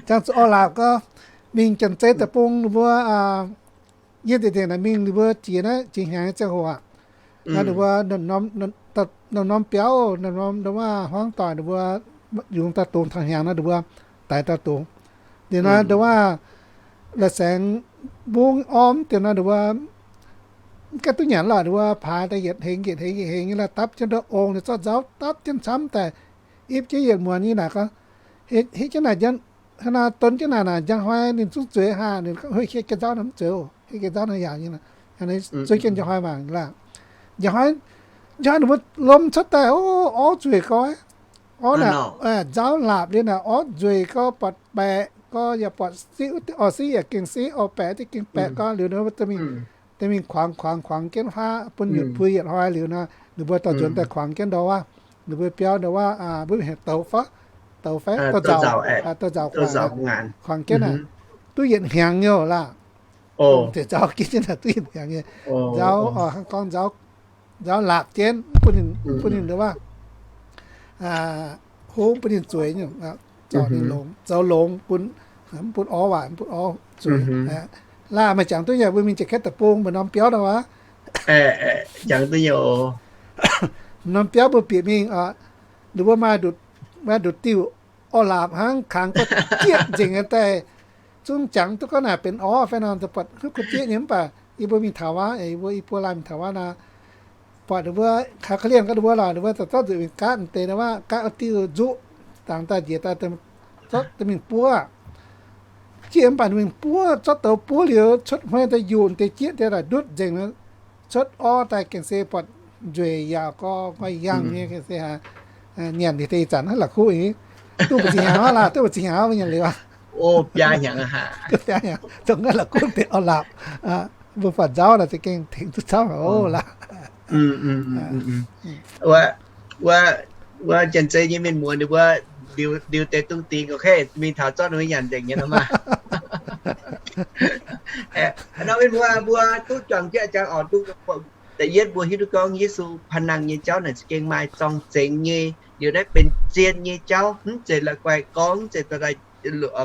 jangx zuqc orv laapc gorngv, mingh Janx-Zei deic-bung ninh mbuo, yie deix deix naaic mingh ninh mbuo jiex naaiv jiex hnyangx nyei ziangh hoc aqv. Naaiv ninh mbuo norm-norm biauv, ndongc wuov hmuangv doic ninh mbuo yungz daaih dungz taux hnyangx nor ninh mbuo daix daaih dungz. Liuz nor ndongc wuov la'saengx mbungv orv diemh nor ninh mbuo mv gaengh duqv nyanc lorqc, ninh mbuo paaix daaih yietc hengx yietc hengx yietc hengx nyei laaih dapv jienv ndau ong ninh zorqv nzauv dapv jienv camv daaih, ipv jienv yietc muonz nyei naaic gorngv, hitv jienv naaic, hnangv naaiv donv jienv naaic naaic njang hnoi ninh zungv zueiz haah, ninh gorngv, Hietv jienv nzauv naaic mv zueiz oc, hietv jienv nzauv naaiv yaac nyei, zueiz jienv njang hnoi mangc laah. Njang hnoi, njang hnoi ninh mbuo lomh cuotv daaih, orv zueiz gau, orv naaic, nzauv laapc liuz naaic orv nzueic gau, buatc baeqc gau, yaac buatc siqv, orv siqv yaac gengh siqv, orv baeqc diqv gengh baeqc gau. Liuz ninh mbuo deix mingh kuangx kuangx kuangx jienv huaav bun yietc pui yietc hnoi liuz nor, ninh mbuo dorh nzuonx daaih kuangx jienv ndau wuov, ninh mbuo biauv ndau wuov, mbuo heuc douz fai, douz fai, douz nzauc, douz nzauc kuangx, kuangx jienv naaic, duqv yietc hnyangx nyei laah. Dongh deix nzauv gitv jienv naaic duqv yietc hnyangx nyei. Nzauv, hnangv gorngv nzauv, nzauv laapc jienv, mv bun ninh ndau wuov, hov, mv bun ninh zueiz, zorc ninh longx, zoux longx bun, mv bun orv waaic, mv bun orv zueiz. Laah, maaih jangx duqv nyei, mbuo mingh Janx-Kaeqv deic-bung mba'norm biauv ndau wuov, norm biauv mbuo bieqc mingh, ninh mbuo maaih, maaih nduqc diuh orv-laapc hnangv, kangx gorngv jieqv nzengc nyei daaih, zungv jangx duqv gorngv naaic benx orv fai nor, buatc huv kuv jieqv nyei. Mv baac yie mbuo mingh taux wuov, yie mbuo i buo laanh mingh taux wuov nor, buatc ninh mbuo kaux korv-lienh gorngv ninh mbuo lorqc, ninh mbuo daaih zorqv nzuqc mingh gaatv deix ndau wuov, gaatv wuov diuh nzuqv, dangx daaih njiec daaih, zorqv daaih mingh buov. Jieqv mv baac ninh mingh buov, zorqv douz buov liuz cuotv hmuei daaih yuqc deix jieqv deix laaic ndutv nzengc, cuotv orv daaih gengh se buatc nzueic yaac gorngv yangh nyei, gengh se nyanc liuz deix ih zanc hnangv la'kuqv nyei. Duqv mbu'ziex hnyangx aqv laah, duqv mbu'ziex hnyangx aqv, mbuo nyanc liuz aqv. Duqv biaa hnyangx, dongh naaiv la'kuqv deix orv-laapc, mbuo buatc nzauv naaic za'gengh tengx duqv camv oc laah. Wuov, wuov Janx-Zei nyei mienh muoz ninh mbuo liuz deix dungz dingc, ok, mingh taux zorqv ninh mbuo nyanc nzengc nyei nor maah. Nor mienh muoz mbuo duqv juangc jienv jangx oc, duqv da'yietv mbuo hiuv duqv gorngv Yesu panh nangh nyei jauv naaic za'gengh maaih zorng-zengx nyei, liuz naaiv benx zien nyei jauv, mv zeiz la'guaih gorngv, mv zeiz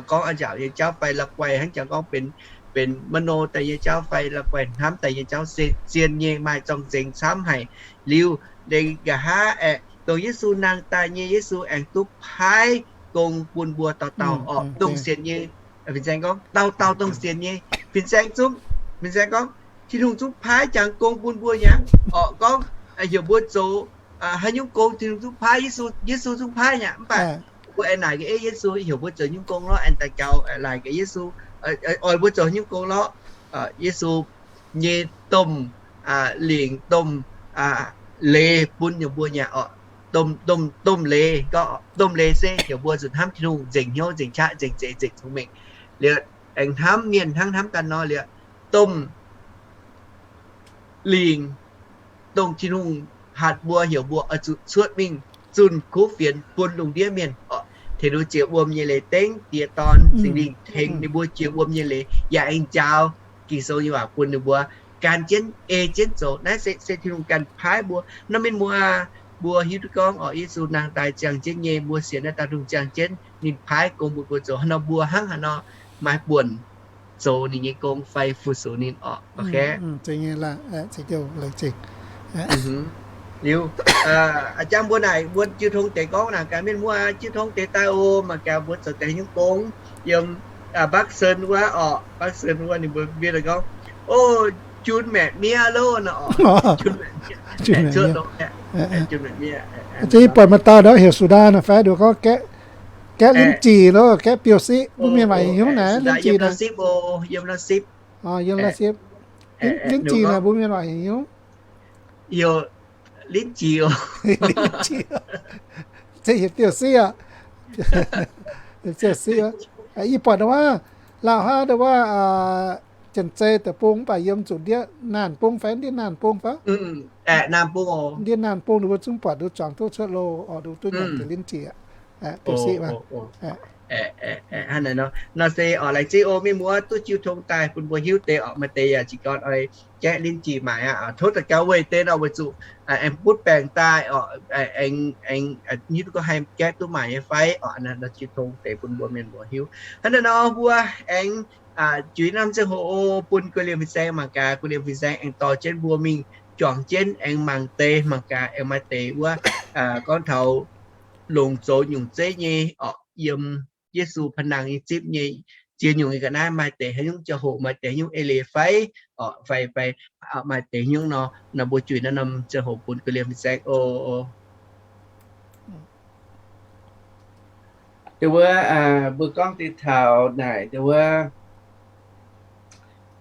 gorngv a'nziaauc nyei jauv fai la'guaih hnangv jangx gorngv benx, benx mano daaih nyei jauv fai la'guaih hnamv daaih nyei jauv, se zien nyei, maaih zorng-zengx camv haic. Liuz, nqa'haav aeqv, dongh Yesu nangh daaih nyei, Yesu aengx duqv paaiv gong bun mbuo dauh dauh orqc, dongh sienx nyei. Fin-saeng gorngv dauh dauh dongh sienx nyei. Fin-saeng zungv, fin-saeng gorngv Tin-Hungh zungv paaiv jangx gong bun mbuo nyei orqc, gorngv heuc mbuo zoux haaix nyungc gong Tin-Hungh zungv paaiv, Yesu, Yesu zungv paaiv nyei. Mv baac mbuo aengx naaic gaax, Ei, Yesu, heuc mbuo zoux nyungc gong lorqc? Aengx daux gaux laaic gaax Yesu, oix mbuo zoux nyungc gong lorqc? Yesu nyei domh lingc, domh leiz bun ninh mbuo nyei orqc. Domh, domh, domh leiz, gorngv domh leiz se heuc mbuo zuqc hnamv Tin-Hungh nzengc hnyouv, nzengc qaqv, nzengc zeix, nzengc cong-mengh. Liuz aengx hnamv mienh hnangv hnamv ganh nor. Liuz domh lingc, dongh Tin-Hungh hatc mbuo, heuc mbuo oix zuqc cuotv mingh zunh kuv fienx bun lungh ndiev mienh orqc. Tengx ninh mbuo jiex wuom nyei leiz, dengv Diex, Dorn, Singx Lingh tengx ninh mbuo jiex wuom nyei leiz, yaac aengx njaaux Ging-Sou nyei waac bun ninh mbuo gan jienv, ei jienv zoux. Naaiv se, se Tin-Hungh ganh paaiv mbuo. Nor mienh muoz, mbuo hiuv duqv gorngv orqc, Yesu nangh daaih ziangh jienv nyei, mbuo sienx naaiv dauh Tin-Hungh ziangh jienv, ninh paaiv gong bun mbuo zoux. Haaix nor mbuo hnangv haaix nor maaih buonc zoux ninh nyei gong fai fu-sux ninh orqc. Ok. Liuz, a'jang mbuo naaic mbuo jiu tong deix gorngv naaic gaax mienh muoz, jiu tong deix daaih oc, mangc gaax mbuo zoux deix nyungc gong. Yiem Bắc Sơn wuov orqc, Bắc Sơn wuov ninh mbuo mienh gorngv, o, jun maeqc miev loh nor orqc. Jun maeqc miev. Jun maeqc miev. Za'gengh buatc maaih dauh ndau heuc Sudan naaic fai, ninh gorngv gaeqv linv jih loh, gaeqv biouv siqv, mbuo mienh waac heuc hnyouv naaic, linv jih naaic. Yiem Laav Sipv. Linv jih naaic mbuo mienh waac heuc hnyouv. Linv jih. Za'gengh heuc biouv siqv aqv. Biouv siqv. Yie buatc wuov, lauh haav ndau wuov, Janx-Zei deic-bung, mv baac yiem zuqc ndiev naanc bung fai ndiev naanc bung fai? Ndiev naanc bung, ninh mbuo zungv buatc nduqc zuangx duqv cuotv loh orqc, nduqc duqv nyanc deix linv jih aqv. Biouv siqv aqv. Hnangv naaiv nor, nor se oc, laengz zingh oc mienh muoz duqv jiu tong daaih bun mbuo hiuv deix oc. Maaih deix yaac jiez gorn oix gaeqv linh jiex maaic aqv. Tov daux gaux weic deix nor weic zuqc aengx butv baengc daaih oc, aengx hiuv duqv gorngv haih gaeqv duqv maaic nyei fai oc. Nor jiu tong deix bun mbuo mienh muoz hiuv. Hnangv naaiv nor mbuo aengx juix norm ziangh hoc bun guei liemh fin-saeng mangc gaax, guei liemh fin-saeng aengx dorh jienv mbuo mingh juangc jienv aengx mangc deix, mangc gaax aengx maaih deix wuov gorngv taux longc zoux nyungc zeiv nyei oc, yiem Yesu pa'nangx nyei zipv nyei ziex nyungc nyei ga'naaiv maaih deix haaix nyungc ziangh hoc, maaih deix haaix nyungc eix leiz fai oc, fai fai maaih deix haaix nyungc nor, nor mbuo juix naaiv norm ziangh hoc bun guei liemh fin-saeng oc. Ndau wuov mbuo gorngv deix taux naaic ndau wuov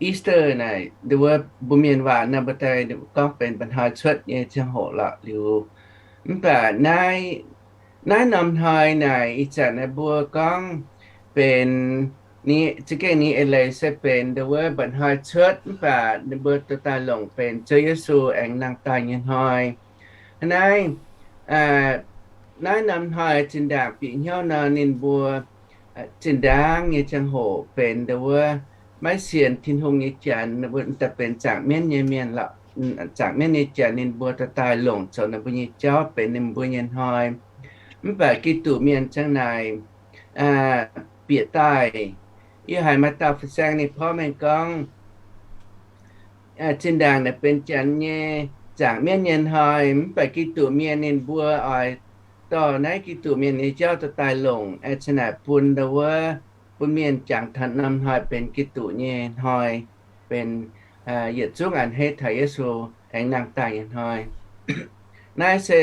Easter naaic, ndau wuov mbuo mienh waac nor mbuo daaih gorngv benx mba'hnoi cuotv nyei ziangh hoc lorqc liuz. Mv baac naaiv, naaiv norm hnoi naaic ih zanc naaiv mbuo gorngv benx, za'gengh ninh eix leiz se benx ndau wuov mba'hnoi cuotv, mv baac ninh mbuo dorh daaih longc benx Ziouv Yesu aengx nangh daaih nyei hnoi. Naaiv, naaiv norm hnoi zinh ndaangc bieqc hnyouv nor ninh mbuo zinh ndaangc nyei ziangh hoc benx ndau wuov maiv sienx Tin-Hungh nyei Janx, daaih benx zaangc mienv nyei mienh, zaangc mienv nyei Janx ninh mbuo dorh daaih longc zoux ninh mbuo nyei jauv benx ninh mbuo nyei hnoi. Mv baac Giduc Mienh ziang naaic bieqc daaih, yie haiz maaih dauh fin-saeng ninh porv mengh gorngv, zinh ndaangc naaic benx Janx nyei zaangc mienv nyei hnoi, mv baac Giduc Mienh ninh mbuo oix dorh naaiv Giduc Mienh nyei jauv dorh daaih longc, cingx naaic bun ndau wuov, bun mienh jangx taux norm hnoi benx Giduc nyei hnoi, benx yietc zungv a'hneiv taux Yesu aengx nangh daaih nyei hnoi. Naaiv se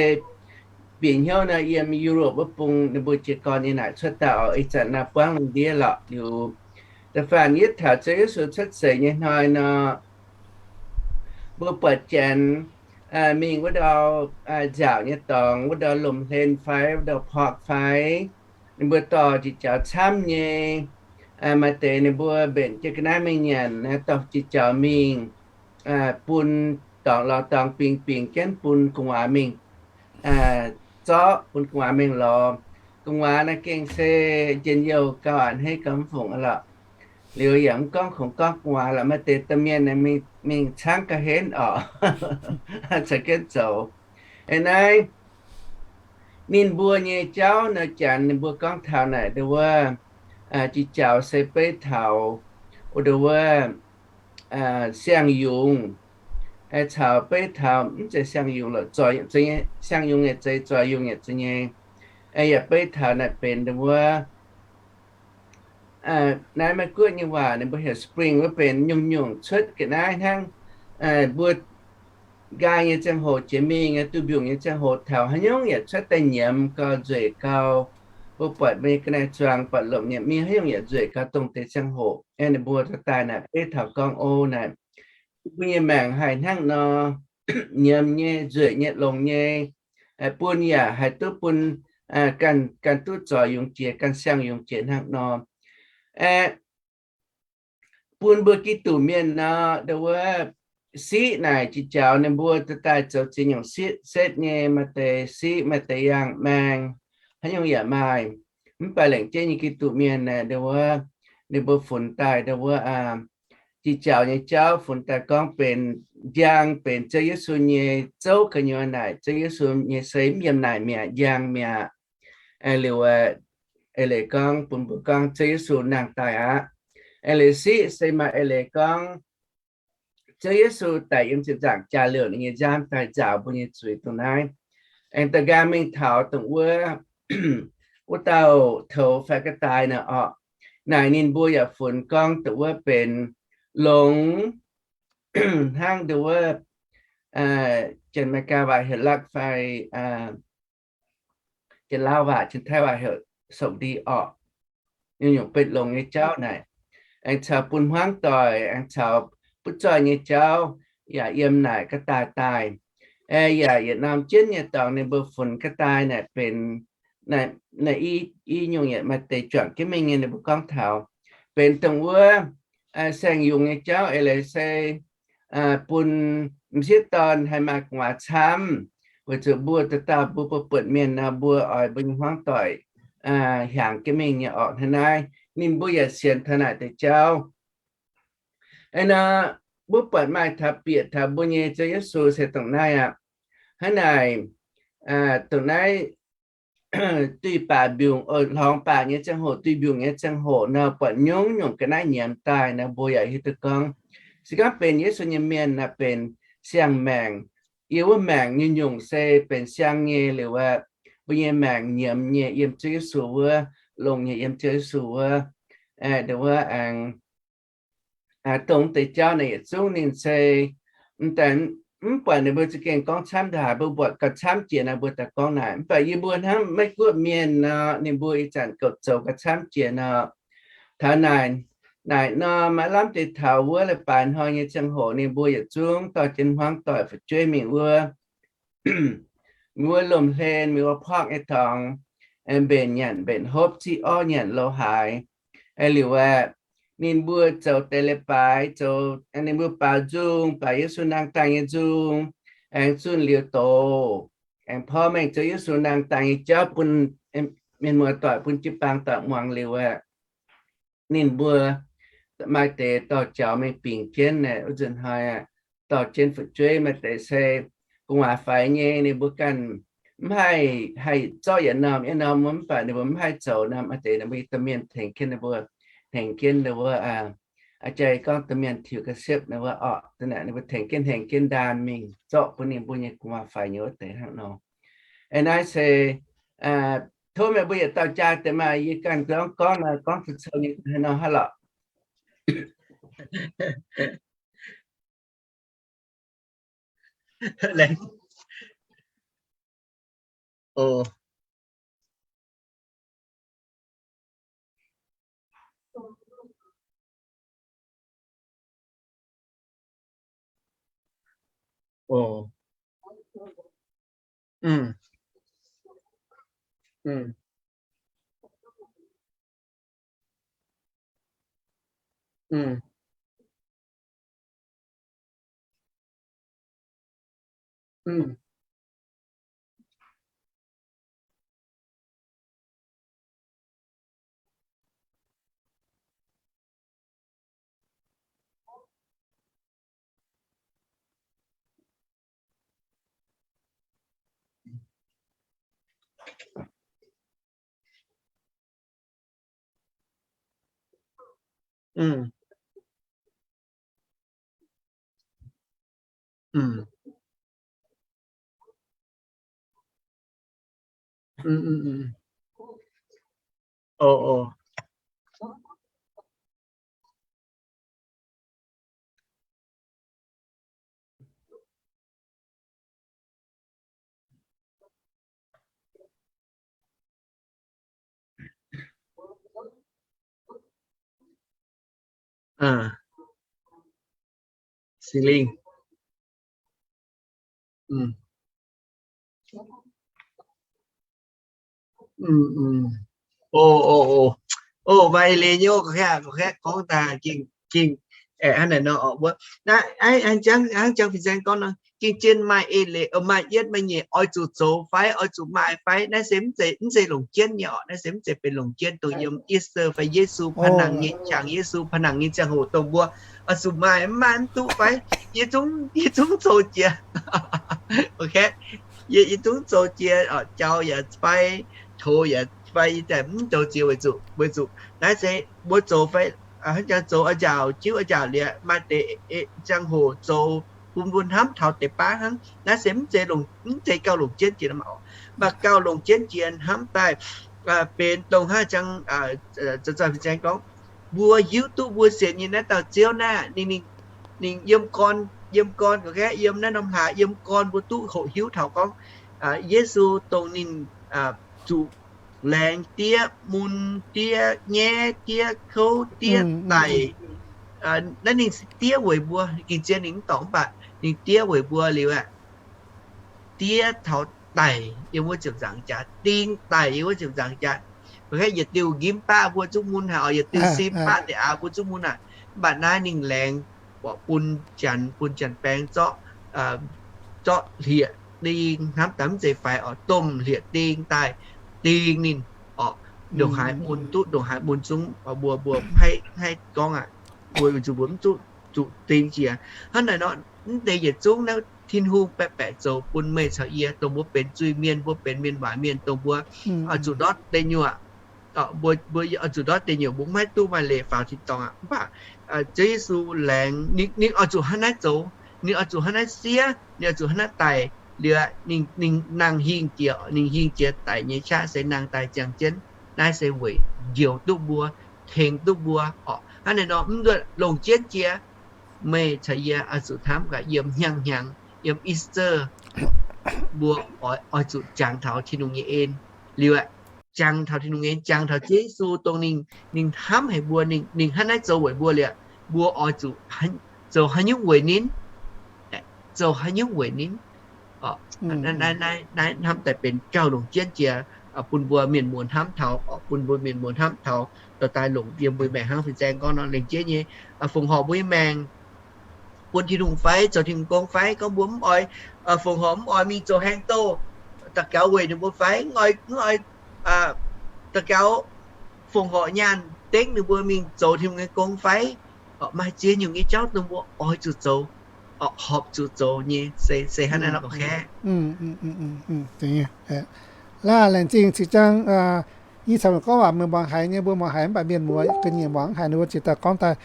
bieqc hnyouv nor yiem Europe wuov bung ninh mbuo jiez gorn nyei naaic cuotv daaih oc. Ih zanc naaiv buangv lungh ndiev lorqc liuz, da'faanh yietv taux Ziouv Yesu cuotv seix nyei hnoi nor, mbuo buatc Janx mingh wuov ndau nziaauc nyei dorngx, wuov ndau lomc hlen fai wuov ndau pork fai, ninh mbuo dorh jiex jaux camv nyei. Maaih deix ninh mbuo mbenc jienv ga'naaiv mingh nyanc, dorh jiex jaux mingh bun dorngx lorz dorngx bingx, bingx jienv bun gu'nguaaz mingh zorqv, bun gu'nguaaz mingh lorz. Gu'nguaaz naaiv gengh se njien-youh gauh a'hneiv gauh mv fungc lorqc. Liuz yaac mv gorngv kungx gorngv gu'nguaaz lorqc, maaih deix domh mienh mingh caangv ga'henv oc, caux jienv zoux. Aa, naaiv ninh mbuo nyei jauv nor, Janx ninh mbuo gorngv taux naaic ndau wuov, jiex jaux se beiv taux wuov ndau wuov siang-yungz, caux beiv taux mv zeiz siang-yungz lorqc, siang-yungz yietc zeiz, zoih yungz yietc zeiz nyei. Yaac beiv taux naaic benx ndau wuov, naaiv Meiv Guoqv nyei waac ninh mbuo heuc spring wuov, benx nyungc-nyungc cuotv ga'naaiv hnangv. Mbuo nqaai nyei ziangh hoc jiex mingh, duqv mbiungc nyei ziangh hoc taux haaix nyungc yaac cuotv daaih nyiemz gau, nzueic gau. Mbuo buatc mbuo nyei ga'naaiv zuangx buatc lomc nyiemz mingh haaix nyungc yaac nzueic gau dongh deix ziangh hoc. Ninh mbuo dorh daaih naaic beiv taux gorngv o naaic, mbuo nyei maengc haih hnangv nor, nyiemz nyei, nzueic nyei, longx nyei, bun yaac haih duqv bun ganh duqv zoih yungz jiex, ganh siang yungz jiex hnangv nor. Aeqv, bun mbuo Giduc mienh nor, ndau wuov siqv naaic jiex jaux ninh mbuo dorh daaih zoux ziex nyungc siqv setv nyei, maaih deix siqv, maaih deix yangh maeng, haaix nyungc yaac maaih. Mv baac lengc jeiv nyei Giduc mienh naaic, ndau wuov ninh mbuo funx daaih ndau wuov jiex jaux nyei jauv funx daaih gorngv benx njang, benx Ziouv Yesu nyei zouv gu'nyuoz naaic, Ziouv Yesu nyei sei mv yiem naaic mi'aqv, njang mi'aqv. Liuz, eix leiz gorngv bun mbuo gorngv Ziouv Yesu nangh daaih aqv. Eix leiz siqv se maaih eix leiz gorngv Ziouv Yesu daic yiem ziepc nzaangc jaax liouc ninh nyei nziaamv daaih nzaaux mbuo nyei zuiz dongh naaiv. Aengx da'nqaang mingh taux dongh wuov, wuov dauh toux fai ga'daaih naaic orqc, naaic ninh mbuo yaac funx gorngv dongh wuov benx longx hnangv dongh wuov, Janx-Meigaa waac heuc luck fai Janx-Laauv waac, Janx-Taiv waac heuc sổng đi orqc. Nyungc-nyungc betv longx nyei jauv naaic, aengx caux bun hmuangv doic, aengx caux butv zoih nyei jauv yaac yiem naaic ga'daaih daaih. Yaac yietc norm jienv nyei dorngx ninh mbuo funx ga'daaih naaic benx, naaic i, i nyungc yietc maaih deix juangc jienv mingh nyei ninh mbuo gorngv taux benx dongh wuov saeng-yungz nyei jauv. Eix leiz se bun m'sieqv dorn haih maaih gu'nguaaz camv, weic zuqc mbuo dauh dauh mbuo buonv-buonc mienh nor, mbuo oix mbuo nyei hmuangv doic hiaangx jienv mingh nyei orqc. Hnangv naaiv ninh mbuo yaac sienx taux naaic deix jauv. Aa nor, mbuo buatc maaih taux bieqc taux mbuo nyei Ziouv Yesu se dongh naaiv aqv. Hnangv naaic, dongh naaiv duih baac mbiungc, hlorngx baac nyei ziangh hoc, duih mbiungc nyei ziangh hoc nor, buatc nyungc-nyungc ga'naaiv nyiemz daaih nor, mbuo yaac hiuv duqv gorngv, se gorngv benx Yesu nyei mienh naaic benx siang-maengc. Yie wuov maengc nyungc-nyungc se benx siang nyei liuz aqv. Mbuo nyei maengc nyiemz nyei yiem Ziouv Yesu wuov, longx nyei yiem Ziouv Yesu wuov. Wuov aengx dongh deix jauv naaic yietc zungv ninh se mv buatc ninh mbuo za'gengh gorngv camv ndaaih, mbuo buatc gauh camv jiex nor mbuo daaih gorngv naaic. Mv baac yie mbuo hnangv Meiv Guoqv mienh nor, ninh mbuo ih zanc goux zoux gauh camv jiex nor, taux naaic, naaic nor maiv lamh deix taux wuov leiz-baaix hnoi nyei ziangh hoc ninh mbuo yietc zungv dorh jienv hmuangv doic fu'jueiv mingh wuov, mingh wuov lomh hlen, mingh wuov porqv nyei dorngx, mbenc nyanc mbenc hopv, ziqv orv nyanc lo haaix. Liuz aeqv, ninh mbuo zoux deix leiz-baaix, zoux ninh mbuo baaux nzung, baaux Yesu nangh daaih nyei nzung, aengx zunh liuz doz, aengx porv mengh zoux Yesu nangh daaih nyei jauv bun mienh muoz-doic, bun jiu-baang doic muangx liuz aeqv, ninh mbuo maaih deix dorh jaux mingh bingx jienv naaic, wuov nzunc hnoi dorh jienv fu'jueiv. Maaih deix se gu'nguaaz faix nyei, ninh mbuo ganh mv haih, haih zorqv yietc norm yietc norm wuov, mv baac ninh mbuo mv haih zoux nor, maaih deix ninh mbuo domh mienh tengx jienv ninh mbuo, tengx jienv ninh mbuo, aa, jai gorngv domh mienh tiux ga'siepv ninh mbuo orqc, ninh mbuo tengx jienv, hengx jienv ndaam mingh zorqv bun ninh mbuo nyei gu'nguaaz faix nyei wuov deix hnangv nor. Aa, naaiv se tov meih mbuo yietc dauh jaa deix maaih yie ganh gorngv, gorngv nor, gorngv cou-cou nyei hnangv nor hnangv lorqc. Singx Lingh. Ov, ov, ov, maaih eix leiz nyei, gorngv daaih gengh, gengh hnangv naaic nor oc wuov. Hnangv jang fin-saeng gorngv nor, gengh zien maaih eix leiz, maaih yietv maaih nyeic oix zuqc zoux fai oix zuqc maaih fai, naaiv se mv zeiz, mv zeiz longc jienv nyei oc. Naaiv se mv zeiz benx longc jienv dongh yiem Easter fai Yesu pa'nangc nyei, qangx Yesu pa'nangc nyei ziangh hoc dongh mbuo oix zuqc maaih, mv maaih mv duqv fai, yie zungv, yie zungv zoux jiex. Yie, yie zungv zoux jiex, jauv yaac fai, tox yaac fai, yie daaih mv zoux jiex weic zuqc, weic zuqc naaiv se mbuo zoux fai, hnangv jang zoux oix njaaux jiuv oix njaaux liuz, maaih deix ziangh hoc zoux bun mbuo hnamv taux deix baav hnangv. Naaiv se mv zeiz longc, mv zeiz gauh longc jienv jiex nor maah. Mv baac gauh longc jienv jiex hnamv daaih benx dongh hnangv jang, aa, fin-saeng gorngv, mbuo hiuv duqv mbuo sienx nyei naaiv dauh Ziouv naaiv, ninh, ninh, ninh yiem gorn, yiem gorn, gorngv yiem naaiv norm hlaax yiem gorn mbuo duqv hoqc hiuv taux gorngv Yesu dongh ninh zuqc laengz diev, mun diev, nyaiv diev, kouv diev daic. Naaiv ninh diev weic mbuo, gengh zien ninh mv dorngc mv baac ninh diev weic mbuo liuz aeqv, diev taux daic yiem wuov ziepc nzaangc jaax, ding daic yiem wuov ziepc nzaangc jaax. Mv baac yietc diuh nqimv baqv mbuo zungv mun haic oc, yietc diuh sim baqv deix aav mbuo zungv mun haic. Mv baac naaiv ninh laengz, mborqv bun janx, bun janx-baeng zorqv, zorqv hlieqv-ding, hnamv daaih mv zeiz faix oc, domh hlieqv-ding daaih ding ninh oc. ndongc haaix mun duqv, ndongc haaix mun zungv, mbuo, mbuo mv haih, mv haih gorngv aqv. Mbuo weic zuqc mbuo mv zuqc, zuqc ding jiex. Hnangv naaic nor, mv deix yietc zungv naaiv Tin-Hungh baeqc baeqc zoux bun meih caux yie, dongh mbuo benx zuiz-mienh, mbuo benx mienh waac mienh, dongh mbuo oix zuqc ndortv deic nyuoqc. Mbuo, mbuo oix zuqc ndortv deic nyuoqc, mbuo mv haih duqv maaih leiz faaux tin-dorngh aqv. Mv baac Ziouv Yesu laengz ninh, ninh oix zuqc hnangv naaiv zoux, ninh oix zuqc hnangv naaiv siev, ninh oix zuqc hnangv naaiv daic liuz, ninh, ninh nangh hingh jiex, ninh hingh jiex daic nyei qaqv se nangh daaih ziangh jienv. Naaiv se weic njoux duqv mbuo, tengx duqv mbuo oc. Hnangv naaiv nor, mv nduov longc jienv jiex, meih caux yie oix zuqc hnamv gaax yiem hnyangx-hnyangx, yiem Easter, mbuo oix, oix zuqc jangx taux Tin-Hungh nyei en liuz, jangx taux Tin-Hungh nyei en, jangx taux Ziouv Yesu, dongh ninh, ninh hnamv haic mbuo, ninh, ninh hnangv naaiv zoux weic mbuo liuz, mbuo oix zuqc zoux haaix nyungc weic ninh, zoux haaix nyungc weic ninh. Naaiv, naaiv hnamv daaih benx gauh longc jienv jiex, bun mbuo mienh muoz hnamv taux, bun mbuo mienh muoz hnamv taux, dorh daaih longc yiem mbuo maengc hnangv fin-saeng gorngv nor, lengc jeiv nyei fongc horc mbuo nyei maengc bun Tin-Hungh fai zoux Tin-Hungh gong fai, gorngv mbuo mv oix, fongc horc mv oix mingh zoux haeng douh daux gaux weic ninh mbuo fai, mv oix, mv oix daux gaux fongc horc nyaanh dengv ninh mbuo mingh zoux Tin-Hungh nyei gong fai, maaih ziex nyungc nyei jauv dongh mbuo oix zuqc zoux, horpc zuqc zoux nyei, se, se hnangv naaiv nor. Laaih laengz zingh cing-jang, yie caux meih gorngv waac meih muangx haiz nyei, mbuo muangx haiz mv baac mienh muoz ga'nyiec muangx haiz ninh mbuo ziouc daaih gorngv daaih,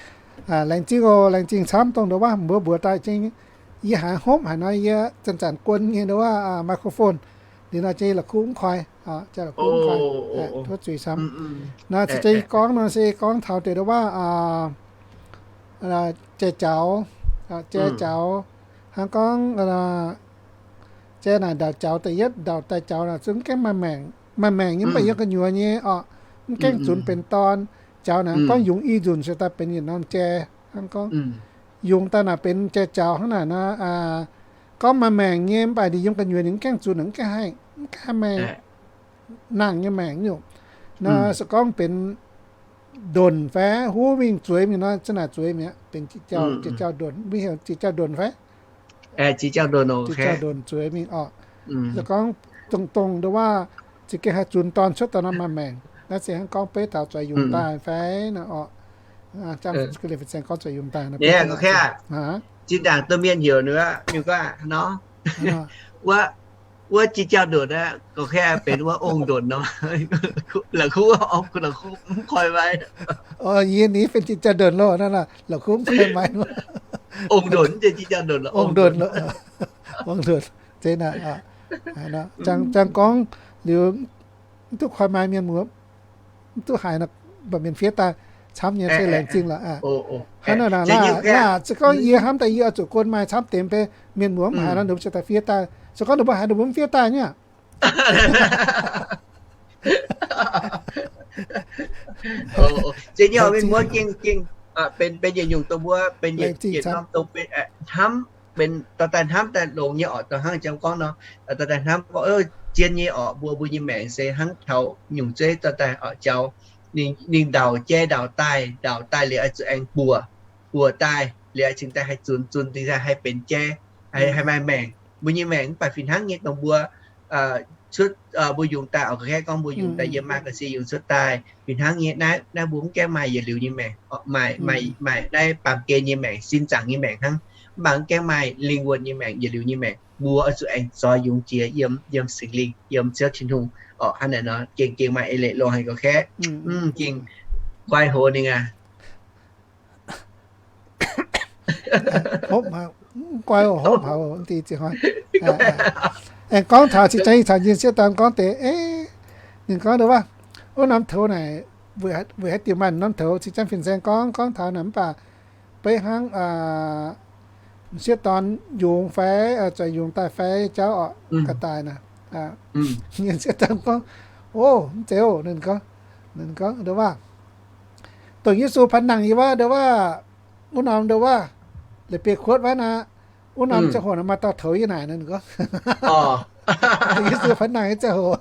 laengz zingh oc, laengz zingh camv dongh nduov waac mbuo mbuox daaih zingh. Yie haiz hopv haic nor, yie zanc-zanc guon nyei nduov waac microphone liuz nor, jang yie la'kuqv mv koi, jang la'kuqv mv koi, tov zuiz camv. Nor se jang yie gorngv nor se gorngv taux deix nduov waac jai jaux, jai jaux, hnangv gorngv jai naaic ndau jaux da'yietv, ndau daaih jaux naaic zungv mv gaengh maaih maengc, maaih maengc nyei mv baac yiem gu'nyuoz nyei oc, mv gaengh zunx benx dorn. Jaux naaic gorngv yungz i nzunc se daaih benx yietc norm jai, hnangv gorngv yungz daaih naaic benx jai jaux hnangv naaic nor, gorngv maaih maengc nyei mv baac ninh yiem gu'nyuoz ninh mv gaengh zunx, mv gaengh haih, mv gaengh haih maaih nangh nyei maengc nyungc. Nor se gorngv benx ndonc fai huv mingh zueiz mingh nor, za'naaic zueiz mi'aqv, benx jiex jauv ndonc, mbuo heuc jiex jauv ndonc fai? Jiex jauv ndonc zueiz mingh oc. Se gorngv dongh, dongh nduov waac za'gengh haih zunx dorn cuotv daaih nor maaih maengc. Naaiv se hnangv gorngv beiv taux zueiz yungz daaih fai nor oc. Zinh ndaangc domh mienh heuc ninh, mienh gorngv nor, wuov, wuov jiex jauv ndonc aqv, gorngv kaeqv benx wuov ong-ndonc nor. La'kuqv, la'kuqv mv koi maiv. Yie ninh benx jiex jauv ndonc loh, la'kuqv mv koi maiv. Ong-ndonc, ong-ndonc, ong-ndonc. Za'naaic, jang gorngv liuz, mv duqv koi maiv mienh muoz, mv duqv haiz nor, mv baac mienh fiev daaih camv nyei se laengz zingh lorqc. Hnangv naaic, laaih se gorngv yie hnamv daaih yie oix zuqc guon maaih camv deix mv bei, mienh muoz mv haiz nor, ninh mbuo ziouc daaih fiev daaih. Se gorngv ninh mbuo haiz ninh mbuo mv fiev daaih nyei aqv. Ziex nyungc mienh muoz gengh, gengh benx, benx yietc nyungc dongh mbuo benx yietc, yietc norm dongh benx hnamv, benx dorh daaih hnamv daaih longx nyei oc. Dongh hnangv jang gorngv nor, dorh daaih hnamv gorngv zien nyei oc, mbuo, mbuo nyei maengc se hnangv taux nyungc zeiv dorh daaih oc jaux. Ninh, ninh ndauc jai ndauc daaih, ndauc daaih liuz oix zuqc aengx buoqc, buoqc daaih liuz oix cingx daaih haih zunx, zunx dingc daaih haih benx jai, haih, haih maaih maengc. Mbuo nyei maengc mv baac fih hnangv nyei dongh mbuo cuotv, mbuo yungz daaih oc, gorngv mbuo yungz daaih yiem maaz ga'sie yungz cuotv daaih fih hnangv nyei. Naaiv, naaiv mbuo mv gaengh maaih yietc liuz nyei maengc, maaih, maaih, maaih naaiv baamh gen nyei maengc, sin zaangc nyei maengc hnangv. Mv baac mv gaengh maaih lingh wuonh nyei maengc, yietc liuz nyei maengc. Mbuo oix zuqc aengx zoix yungz jiex yiem, yiem Singx Lingh, yiem Ziouv Tin-Hungh oc. Hnangv naaic nor gengh, gengh maaih eix leiz longx haic gorngv kaeqv. Gengh guai hoz ninh aqv. Hopv, mv guai hopv haic, aengx gorngv taux cing-jang ih zanc yie sieqv dorn gorngv deix, ninh gorngv nduov waac, wuov norm toux naaic, weic haaix diuc maaih norm toux, cing-jang fin-saeng gorngv, gorngv taux naaic mv baac beiv hnangv m'sieqv dorn yungz fai, zueiz yungz daaih fai jauv oc, ga'daaih naaic. M'sieqv dorn gorngv, o, mv zeiz oc, ninh gorngv, ninh gorngv nduov waac, dongh Yesu paan nangh yie wuov nduov waac, wuov norm nduov waac, leiz biei kuotv wuov naaic, wuov norm ziangh hoc naaic maaih dauh toux yie naaic, ninh gorngv. Dongh Yesu paan nangh nyei ziangh hoc,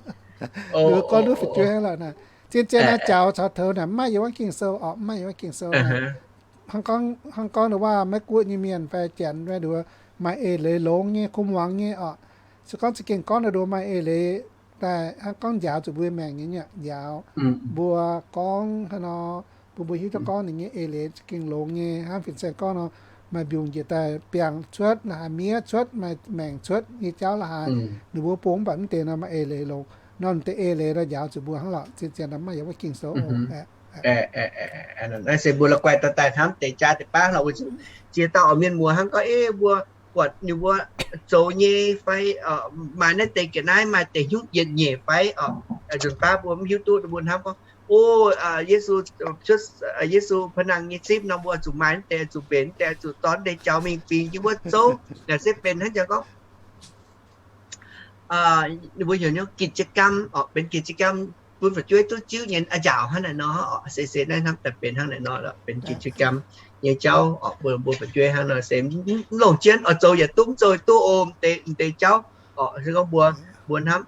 liuz gorngv duqv fu'jueiv hnangv lorqc naaic. Zien-zien naaiv jaux caux toux naaic mv maaih yiem wuov Ging-Sou oc, mv maaih yiem wuov Ging-Sou naaic. Hnangv gorngv nduov waac Meiv-Guoqv nyei mienh fai Janx fai nduov maaih eix leiz longx nyei, kuv muangx nyei oc. Se gorngv za'gengh gorngv nduov maaih eix leiz daaih hnangv gorngv njaaux zuqc mbuo maengc nyei, njaaux mbuo gorngv hnangv nor, bun mbuo hiuv duqv gorngv ninh nyei eix leiz gengh longx nyei. Hnangv fin-saeng gorngv nor, maaih mbiungc njiec daaih biangh cuotv, la'haaix miev cuotv, maaih maengc cuotv nyei jauv la'haaix, ninh mbuo bung mv baac mv deix nor maaih eix leiz longx. Nor deix eix leiz nor njaaux zuqc mbuo hnangv lorqc. Zien-zien nor maaih yiem wuov Ging-Sou oc. Naaiv se mbuo la'guaih dorh daaih hnamv deix jaax deix baav lorqc. Ziex dauh oix mienh muoz hnangv gorngv, Eix, mbuo buatc ninh mbuo zoux nyei fai maaih naaiv deix ga'naaiv, maaih deix hnyouv yietc nyeic fai oc. Nzunc baav mbuo mv hiuv duqv, mbuo hnamv gorngv, O, Yesu, Yesu pa'nangh nyei zipv nor, mbuo zuqc maaih naaiv deix, zuqc mbenc naaiv deix, zuqc dorh naaiv deix jaux mingh bingx jienv wuov zouv. Naaiv se benx hnangv jangx gorngv mbuo heuc nyei กิจกรรม oc, benx กิจกรรม bun fu'jueiv duqv ziuv nyei a'nzaauc hnangv naaiv nor. Se se naaiv hnamv daaih benx hnangv naaiv nor, benx กิจกรรม nyei jauv oc. Mbuo, mbuo fu'jueiv hnangv nor se mv longc jienv oc, zoux yaac duqv, mv zoux duqv o, m'deix, m'deix jauv oc. Se gorngv mbuo, mbuo hnamv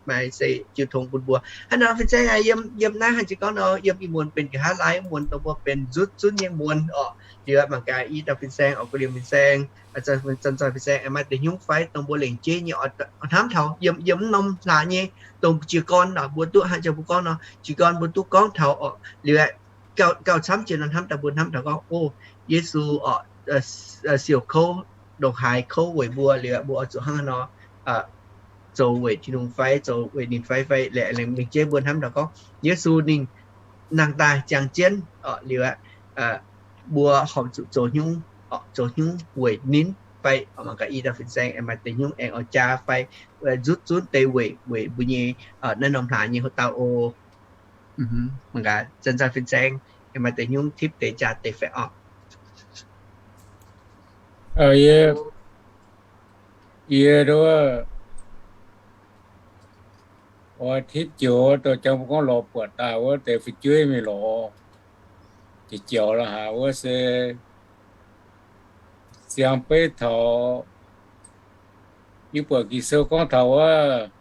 maaih se jiu tong bun mbuo. Hnangv nor fin-saeng yiem, yiem naaiv haaix jiex gorngv nor, yiem ih muonz benx nqa'haav laai muonz dongh mbuo benx nzutv zunv nyei muonz oc. Liuz mangc gaax i dauh fin-saeng oc, gu'liemh fin-saeng, zanc-zanc fin-saeng maaih deix hnyouv fai dongh mbuo lengc jeiv nyei oc, hnamv taux yiem, yiem mv norm hlaax nyei dongh jiez gorn naaic mbuo duqv hnangv jiex mbuo gorngv nor, jiez gorn mbuo duqv gorngv taux oc. Liuz gauh, gauh camv jiex nor hnamv daaih mbuo hnamv taux gorngv, O, Yesu oc, siouc kouv, ndongc haaix kouv weic mbuo, liuz mbuo oix zuqc hnangv haaix nor zoux weic Tin-Hungh fai zoux weic ninh fai, fai lengc, lengc jeiv mbuo hnamv taux gorngv Yesu ninh nangh daaih ziangh jienv oc, liuz mbuo horpc zuqc zoux hnyouv, zoux hnyouv weic ninh fai. Mangc gaax i dauh fin-saeng aengx maaih deix hnyouv aengx oix jaa fai nzutv zunv deix weic, weic mbuo nyei naaiv norm hlaax nyei hoc dauh o. Mangc gaax zanc-zanc fin-saeng aengx maaih deix hnyouv tipv deix jaa deix faeqv oc. Yie, yie nduov, oix tipv joux dongh jangx mbuo gorngv lorz buatc daaih wuov deix fu'jueiv mingh lorz jiex jauv la'haaix wuov se ziangh beiv taux, yie buatc Ging-Sou gorngv taux wuov,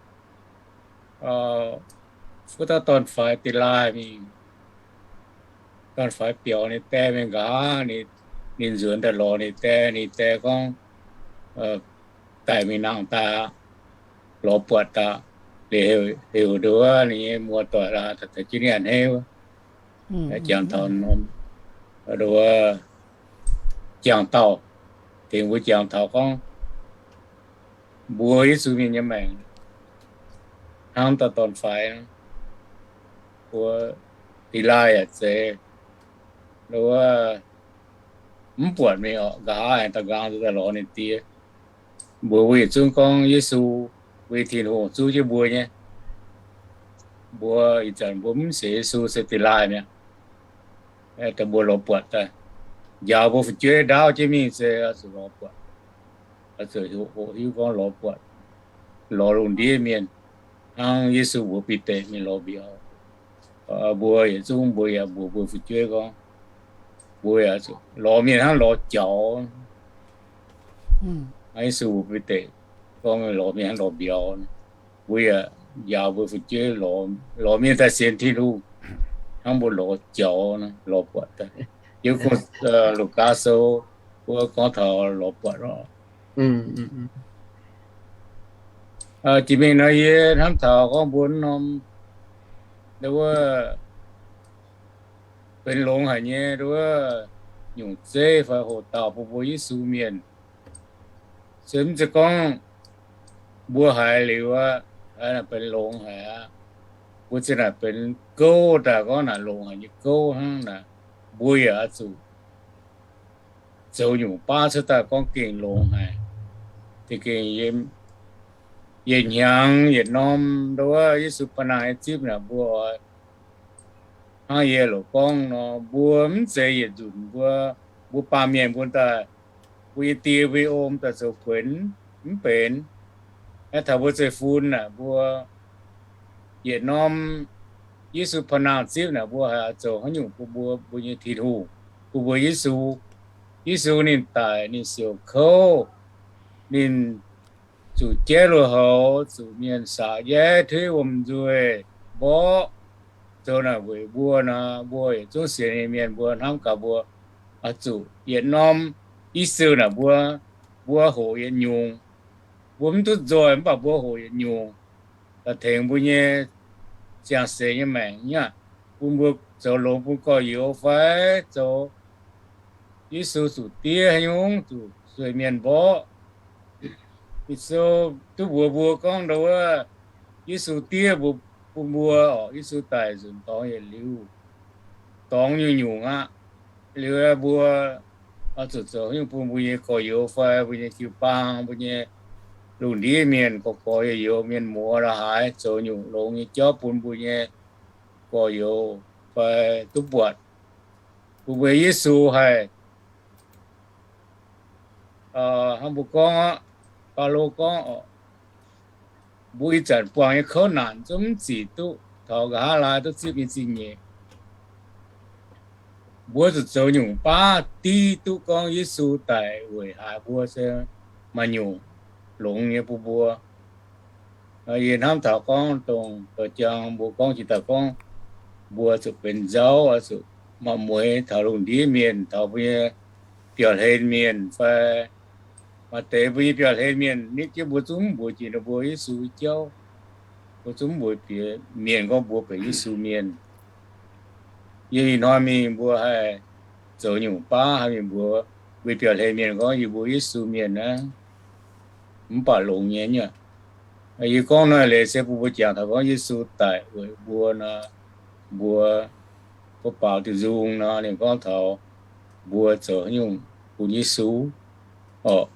wuov dauh dorn-faix Delilaa mingh, dorn-faix biaux ninh die mingh nqa'haav, ninh nzuonx daaih lorz ninh die, ninh die gorngv, Daic mingh nangh daaih aqv, lorz buatc daaih. Liuz heuc nduov ninh nyei muoz-doic la'haaix taux jienv ninh a'hneiv wuov, jangx taux norm, nduov, jangx dauh, tengx mbuo jangx taux gorngv mbuo Yesu mienh nyei maengc hnangv dauh dorn-faix, mbuo Delilaa yaac zeiz, nduov, mv buatc mingh oc, nqa'haav aengx da'nqaang daaih lorz ninh die. Mbuox mbuo yietc zungv gorngv Yesu, mbuo nyei Tin-Hungh zuov jienv mbuo nyei. Mbuo ih zanc mbuo mv sienx Yesu se Delilaa mi'aqv. Dongh mbuo lorz buatc daaih, njaaux mbuo fu'jueiv ndaauv jienv mingh se oix zuqc lorz buatc, oix zuqc hoqc hiuv gorngv lorz buatc, lorz lungh ndiev mienh, hnangv Yesu mbuox Bide mingh lorz mbiauz. Mbuo yietc zungv mbuo yaac mbuox mbuo fu'jueiv gorngv, mbuo yaac lorz mienh hnangv lorz jaux. Hnangv Yesu mbuox Bide gorngv, lorz mienh hnangv lorz mbiauz. Mbuo yaac njaaux mbuo fu'jueiv lorz mienh daaih sienx Tin-Hungh hnangv mbuo lorz jaux, lorz buatc daaih. Yiem Luqaa Sou wuov gorngv taux lorz buatc oc. Jiex mingh nor yie hnamv taux gorngv mbuo norm, nduov, benx longx haic nyei, nduov, nyungc zeiv fai hoc dauh bun mbuo Yesu mienh. Se mv zeiz gorngv mbuo haiz liuz aqv, naaic benx longx haic aqv. Mbuo zinh naaic benx gouv daaih gorngv naaic longx haic nyei gouv hnangv naaic, mbuo yaac oix zuqc zoux nyungc baav cuotv daaih gorngv gengh longx haic. Za'gengh yietc hnyangx yietc norm nduov Yesu ba'nangh nyei zipv naaic mbuo oix, hnangv yie loc gorngv nor, mbuo mv zeiz yietc nzunc mbuo, mbuo baamh mienh mbuo daaih, mbuo nyei die mbuo nyei o daaih zoux guenx, mv benx. Naaiv taux mbuo zeiv-fun naaic mbuo yietc norm Yesu ba'nangh zipv naaic mbuo haih zoux haaix nyungc bun mbuo, mbuo nyei Tin-Hungh, bun mbuo Yesu. Yesu ninh daic, ninh siouc kouv, ninh zuqc jaiv lui-houx, zuqc mienh saac yaiv, tuiv wuom-nzuih, mborqv, zoux naaic weic mbuo nor, mbuo yietc zungv sienx nyei mienh mbuo hnamv gaax mbuo oix zuqc yietc norm Yesu naaic mbuo, mbuo hoqc yietc nyungc. Mbuo mv duqv nzoih mv baac mbuo hoqc yietc nyungc. tengx mbuo nyei ziangh seix nyei maengc nyei aqv, bun mbuo zoux longx bun gorx-youz fai zoux Yesu zuqc diev haaix nyungc, zuqc sueih mienh mborqv. Ging-Sou duqv mbuox mbuo gorngv ndau wuov, Yesu diev mbuo, bun mbuo oc, Yesu daic nzunc dorngx yietc liuz, dorngx nyungc-nyungc aqv. Liuz mbuo oix zuqc zoux haaix nyungc bun mbuo nyei gorx-youz fai mbuo nyei jiu-baang, mbuo nyei lungh ndiev mienh, gorx-gorx youz-youz, mienh muoz la'haaix, zoux nyungc longx nyei jauv bun mbuo nyei gorx-youz fai duqv buatc bun mbuo Yesu haih, hnangv mbuo gorngv, Baulo gorngv, mbuo ih zanc buangh nyei kouv naanc zungv mv zic duqv taux nqa'haav laai duqv zipv nyei zingh nyeic. Mbuo zuqc zoux nyungc baav div duqv gorngv Yesu daic weic haaix mbuo se maaih nyungc longx nyei bun mbuo. Yie hnamv taux gorngv dongh douz-jang mbuo gorngv jiex daaih gorngv, mbuo zuqc benx nzauv, zuqc maaih mueiz taux lungh ndiev mienh, taux mbuo nyei biauv-hlen mienh fai maaih deix mbuo nyei biauv-hlen mienh nitv jienv mbuo zungv mbuox jiex ninh mbuo Yesu jauv. Mbuo zungv mbuox bieqc mienh gorngv mbuo benx Yesu mienh. Yie ih hnoi mingh mbuo haih zoux nyungc baav haih mingh mbuox mbuo biauv-hlen mienh gorngv yie mbuo Yesu mienh naaiv, mv baac longx nyei nyei. Yie gorngv naaiv leiz se bun mbuo jangx taux gorngv Yesu daic weic mbuo nor, mbuo, mbuo baaux diuh nzung nor, ninh gorngv taux mbuo zoux haaix nyungc bun Yesu, mbuo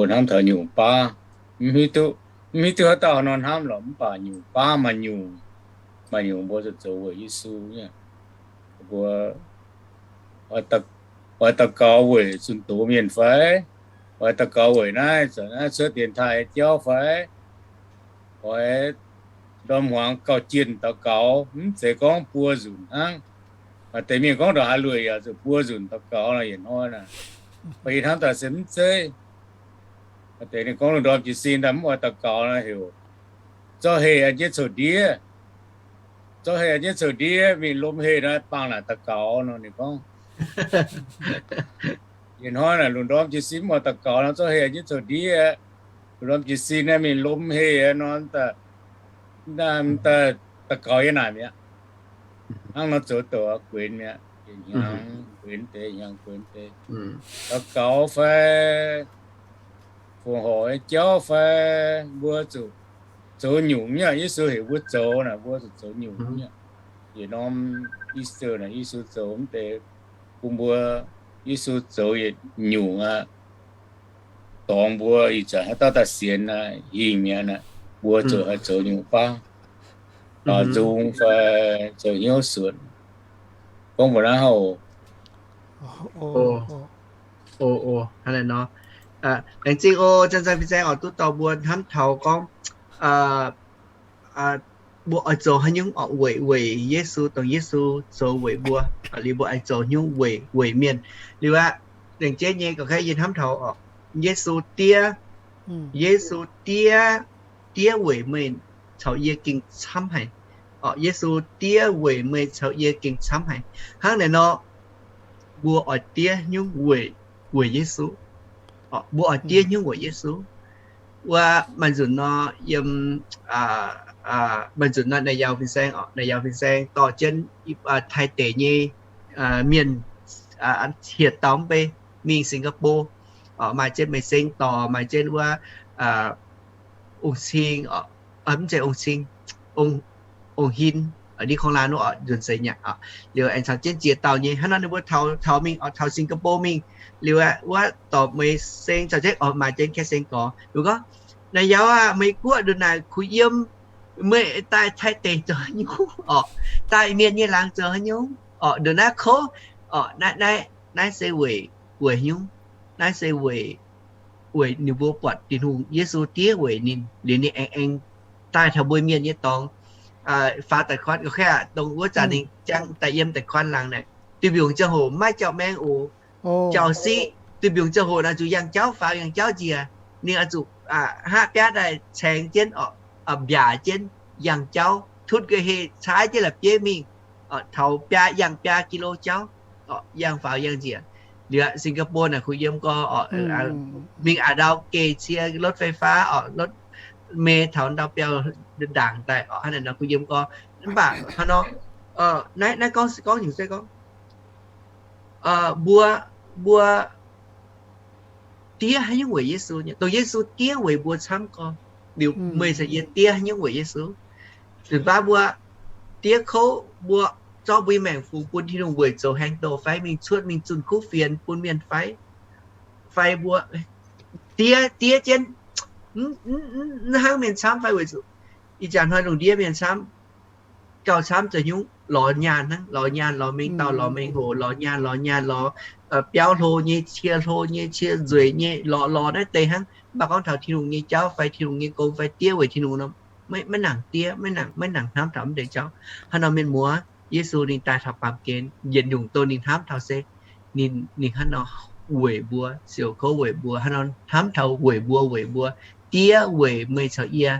hnamv taux nyungc baav, mv hiuv duqv haaix dauh nor hnamv lorqc, mv baac nyungc baav maaih nyungc, maaih nyungc mbuo zuqc zoux weic Yesu. Mbuo oix daux gaux weic zunh doz mienh fai? Oix daux gaux weic naaiv zanc naaiv cuotv dienx taaih jauv fai? Oix ndorm hmuangx gauh jienh daux gaux, mv zeiz gorngv buo nzunc hnangv. Maaih deix mienh gorngv ndongc haaix lueic yaac zuqc buo nzunc daux gaux nor yietc hnoi naaic. Mv baac yie hnamv daaih se mv zeiz. Maaih deix ninh gorngv lungh ndorm jiez sin daaih mv oix daux gaux nor heuc zorqv heh an jienv coux ndiev. Zorqv heh an jienv coux ndiev mingh lom heh nor bangh naaic daux gaux nor ninh gorngv. Yietc hnoi naaic lungh ndorm jiez sin mv oix daux gaux nor zorqv heh an jienv coux ndiev. Lungh ndorm jiez sin naaiv mingh lom heh nor, daux gaux yiem naaic mi'aqv. Hnangv nor zoux douc guenx mi'aqv. Hnyangx guenx deix, hnyangx guenx deix. Daux gaux fai fongc horc nyei jauv fai mbuo zuqc zoux nyungc nyei. Yesu heuc mbuo zoux naaic, mbuo zuqc zoux nyungc nyei. Yietc norm Easter naaic Yesu zoux mv deix, bun mbuo, Yesu zoux yietc nyungc aqv. Dorngx mbuo ih zanc haaix dauh daaih sienx naaic, hingh mi'aqv naaic, mbuo zuqc haih zoux nyungc baav, baaux nzung fai zoux hnyouv suonc. Gorngv mbuo naaiv hauh. O, o, hnangv naaiv nor. Laengz zingh o, Zanh Zanh Fin Saeng oix duqv dorh mbuo hnamv taux gorngv mbuo oix zoux haaix nyungc oc, weic, weic Yesu, dongh Yesu zoux weic mbuo, liuz mbuo oix zoux haaix nyungc weic, weic mienh. Liuz aqv, laengz zingh nyei gorngv yie hnamv taux oc, Yesu diev, Yesu diev, diev weic meih caux yie gengh camv haic. Oc, Yesu diev weic meih caux yie gengh camv haic. Hnangv naaiv nor, mbuo oix diev nyungc weic, weic Yesu. Mbuo oix diev nyungc weic Yesu. Wuov maaih nzunc nor yiem, maaih nzunc nor naaic yauz fin-saeng, naaic yauz fin-saeng dorh jienv Taiv deic nyei mienh hieh dauh mv bei mingh Singapore. Maaih jienv Mei Seng dorh, maaih jienv wuov Ong Cing, mv zeiz Ong Cing, Ong Hin, ni kong lan wuov nzunc seix nyaqv. Liuz aengx caux jienv ziex dauh nyei hnangv nor ninh mbuo taux, taux mingh, taux Singapore mingh. Liuz wuov dorh Mei Seng caux jienv, maaih jienv Kaev Seng gorx, ninh gorngv, Naaiv yaac aqv, Mei Guoqv ndongc naaic kuh yiem, meih daaih Taiv deic zoux haaix nyungc orqc? Daaih mienh nyei laangz zoux haaix nyungc orqc? Ndongc naaiv kouv orqc? Naaiv, naaiv se weic, weic haaix nyungc? Naaiv se weic, weic ninh mbuo buatc Tin-Hungh, Yesu diev weic ninh liuz ninh aengx, aengx daaih taux mbuo mienh nyei dorngx faaux da'kuan. Dongh wuov zanc ninh jangx daaih yiem da'kuan laangz naaic, duih mbiungc ziangh hoc maiv jauv-maengx oc. Jauv-siqv duih mbiungc ziangh hoc naaic zuqc yangh jauv faaux yangh jauv njiec. Ninh oix zuqc hngaqv biaav daaih caengx jienv, mbiaac jienv yangh jauv, tutv nqa'haav caaiv jienv la'bieiv mingh, taux biaa, yangh biaa kilo jauv, yangh faaux yangh njiec. Liuz Singapore naaic kuh yiem gorx, mingh a'ndau geh cie รถไฟฟ้า orqc, รถ, meix taux ndau biauv ndaangc daaih oc, hnangv naaic nor kuv yiem gorngv. Mv baac hnangv nor, naaiv, naaiv gorngv, gorngv nyungc se gorngv, mbuo, mbuo diev haaix nyungc weic Yesu nyei, dongh Yesu diev weic mbuo camv gorngv. Liuz meih caux yie diev haaix nyungc weic Yesu? Nzunc baav mbuo diev kouv, mbuo zorqv mbuo nyei maengc fungx bun Tin-Hungh weic zoux haeng doh fai mingh cuotv mingh zunh kuv fienx bun mienh fai, fai mbuo diev, diev jienv, mv hnangv mienh camv fai weic zuqc ih zanc hnoi lungh ndiev mienh camv, gauh camv zoux haaix nyungc, lorz nyaanh hnangv, lorz nyaanh lorz mengh dauh, lorz mengh hoc, lorz nyaanh lorz nyaanh, lorz biauv hlo nyei, cie hlo nyei, cie nzueic nyei, lorz, lorz naaiv deix hnangv. Mv baac gorngv taux Tin-Hungh nyei jauv fai Tin-Hungh nyei gong fai diev weic Tin-Hungh nor, maiv nangc diev, maiv nangc, maiv nangc hnamv taux mv deix jauv. Hnangv nor mienh muoz, Yesu ninh daaih taux baamh gen, yietc nyungc dongh ninh hnamv taux se ninh, ninh hnangv nor weic mbuo, siouc kouv weic mbuo, hnangv nor hnamv taux weic mbuo, weic mbuo, diev weic meih caux yie.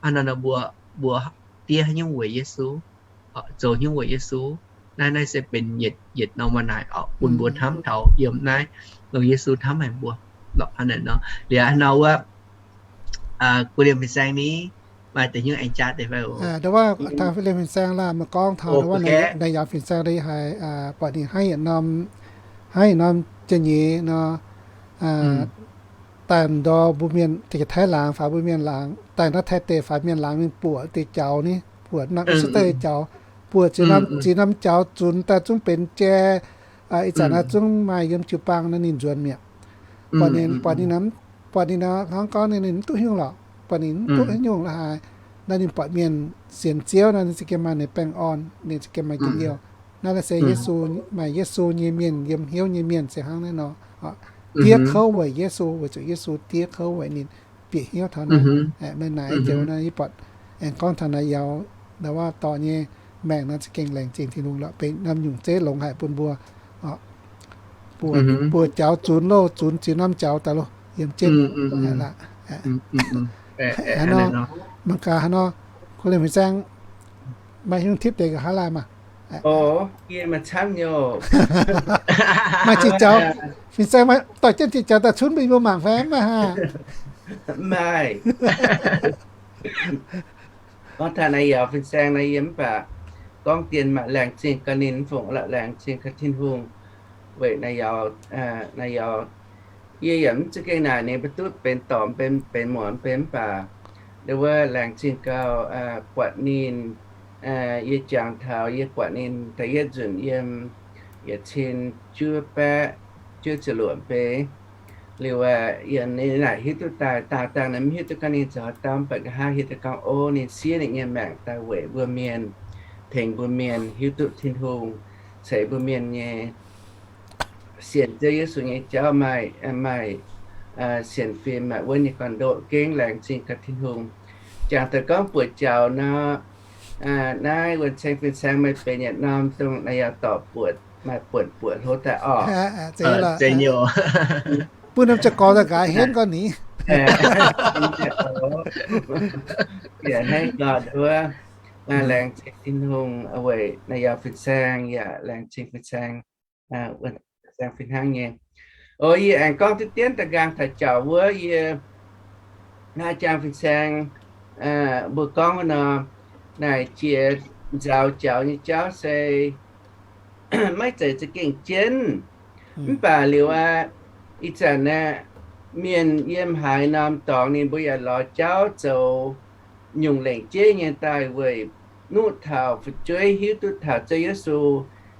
Hnangv nor mbuo, mbuo diev haaix nyungc weic Yesu, zoux haaix nyungc weic Yesu. Naaiv, naaiv se benx yietc, yietc norm waac naaic oc, bun mbuo hnamv taux yiem naaiv, dongh Yesu hnamv haic mbuo. Lorqc hnangv naaic nor. Liuz hnangv nor wuov, guv liemh fin-saeng ni, maaih deix hnyouv aengx jaav deix fai oc? Liemh fin-saeng laah, meih gorngv taux wuov naaiv yaauc fin-saeng haiz, buatc ninh hnangv yietc norm, hnangv yietc norm jiex nyeiz nor, daaih ndorm mbuo mienh, Taiv laangz faaux mbuo mienh laangz, daaih naaiv Taiv deic faaux mienh laangz mingh buoqc deix jaux ni, buoqc naaiv Easter jaux, buoqc ziex norm jaux zunx daaih zungv benx jai. Ih zanc naaiv zungv maaih yiem jiu-baang naaiv ninh nzuonx mi'aqv. Buatc ninh, buatc ninh, buatc ninh hnangv gorngv ninh mv duqv haaix nyungc lorqc, buatc ninh mv duqv haaix nyungc la'haaix. Naaiv ninh buatc mienh sienx Ziouv naaiv, ninh za'gengh maaih ninh baengh orn, ninh za'gengh maaih njien-youh. Naaiv se Yesu, maaih Yesu nyei mienh, yiem hnyouv nyei mienh se hnangv naaiv nor. Diev kouv weic Yesu, weic zuqc Yesu diev kouv weic ninh, bieqc hnyouv taux naaiv. Meih naaic joux naaiv yie buatc aengx gorngv taux naaiv yaauc, ndau wuov dorh nyei maengc nor za'gengh laengz zingh Tin-Hungh lorqc, benx norm nyungc zeiv longx haic bun mbuo. Buoqc, buoqc jaux zunx loh, zunx ziex norm jaux daaih loh, yiem jienv. Hnangv nor, mangc gaax hnangv nor, guv liemh fin-saeng, maaih hnyouv tipv deix nqa'haav laanh maah? Maaih ziex jaux, fin-saeng maaih dorh jienv ziex jaux daaih cunv mbuo mangc fai mv maaih hnangv? Maaih. Gorngv taux naaiv yaauc fin-saeng naaiv yie mv baac gorngv dien maaih laengz zingh gaax ninh mv fungc lorqc, laengz zingh gaax Tin-Hungh weic naaiv yaauc, naaiv yaauc yie yaac mv za'gengh naaic ninh mbuo duqv benx dorc, benx muoc, benx mv baac ndau wuov laengz zingh gauh buatc ninh, yie jangx taux yie buatc ninh da'yietv nzunc yiem yietc cin juov baeqv juov ziepc luoqc mbeix. Liuz yiem ninh naaic hiuv duqv daaih, daauh dangh naaic mv hiuv duqv gorngv ninh zoux haaix dauh, mv baac nqa'haav hiuv duqv gorngv, o, ninh siev ninh nyei maengc daaih weic mbuo mienh, tengx mbuo mienh hiuv duqv Tin-Hungh ceix mbuo mienh nyei sienx Ziouv Yesu nyei jauv maaih, maaih sienx fim, maaih wuonv nyei gorn-ndoqv, gengh laengz zingh gaax Tin-Hungh. Jangx daaih gorngv buoqc jaux nor, naaiv wuonh ceng fin-saeng maaih benx yietc norm dongh naaiv yaac dorh buoqc, maaih buonc buoqc hlo daaih orqc. Bun norm ziangh gorx daaih nqaaix henv gorn ni. Yaac hnangv nor wuov, laengz zingh Tin-Hungh weic naaiv yaac fin-saeng, yaac laengz zingh fin-saeng, fin-hnangv nyei. O, yie aengx gorngv diqv dienv da'nqaang taux jaux wuov, yie naaiv jangx fin-saeng mbuo gorngv wuov nor, naaic jiex nzaaux jaux nyei jauv se maiv zeiz za'gengh jienv. Mv baac liuz aqv, ih zanc aeqv, mienh yiem haaix norm dorngx ninh mbuo yaac lorz jauv zoux nyungc lengc jeiv nyei daaih weic nuqv taux fu'jueiv hiuv duqv taux Ziouv Yesu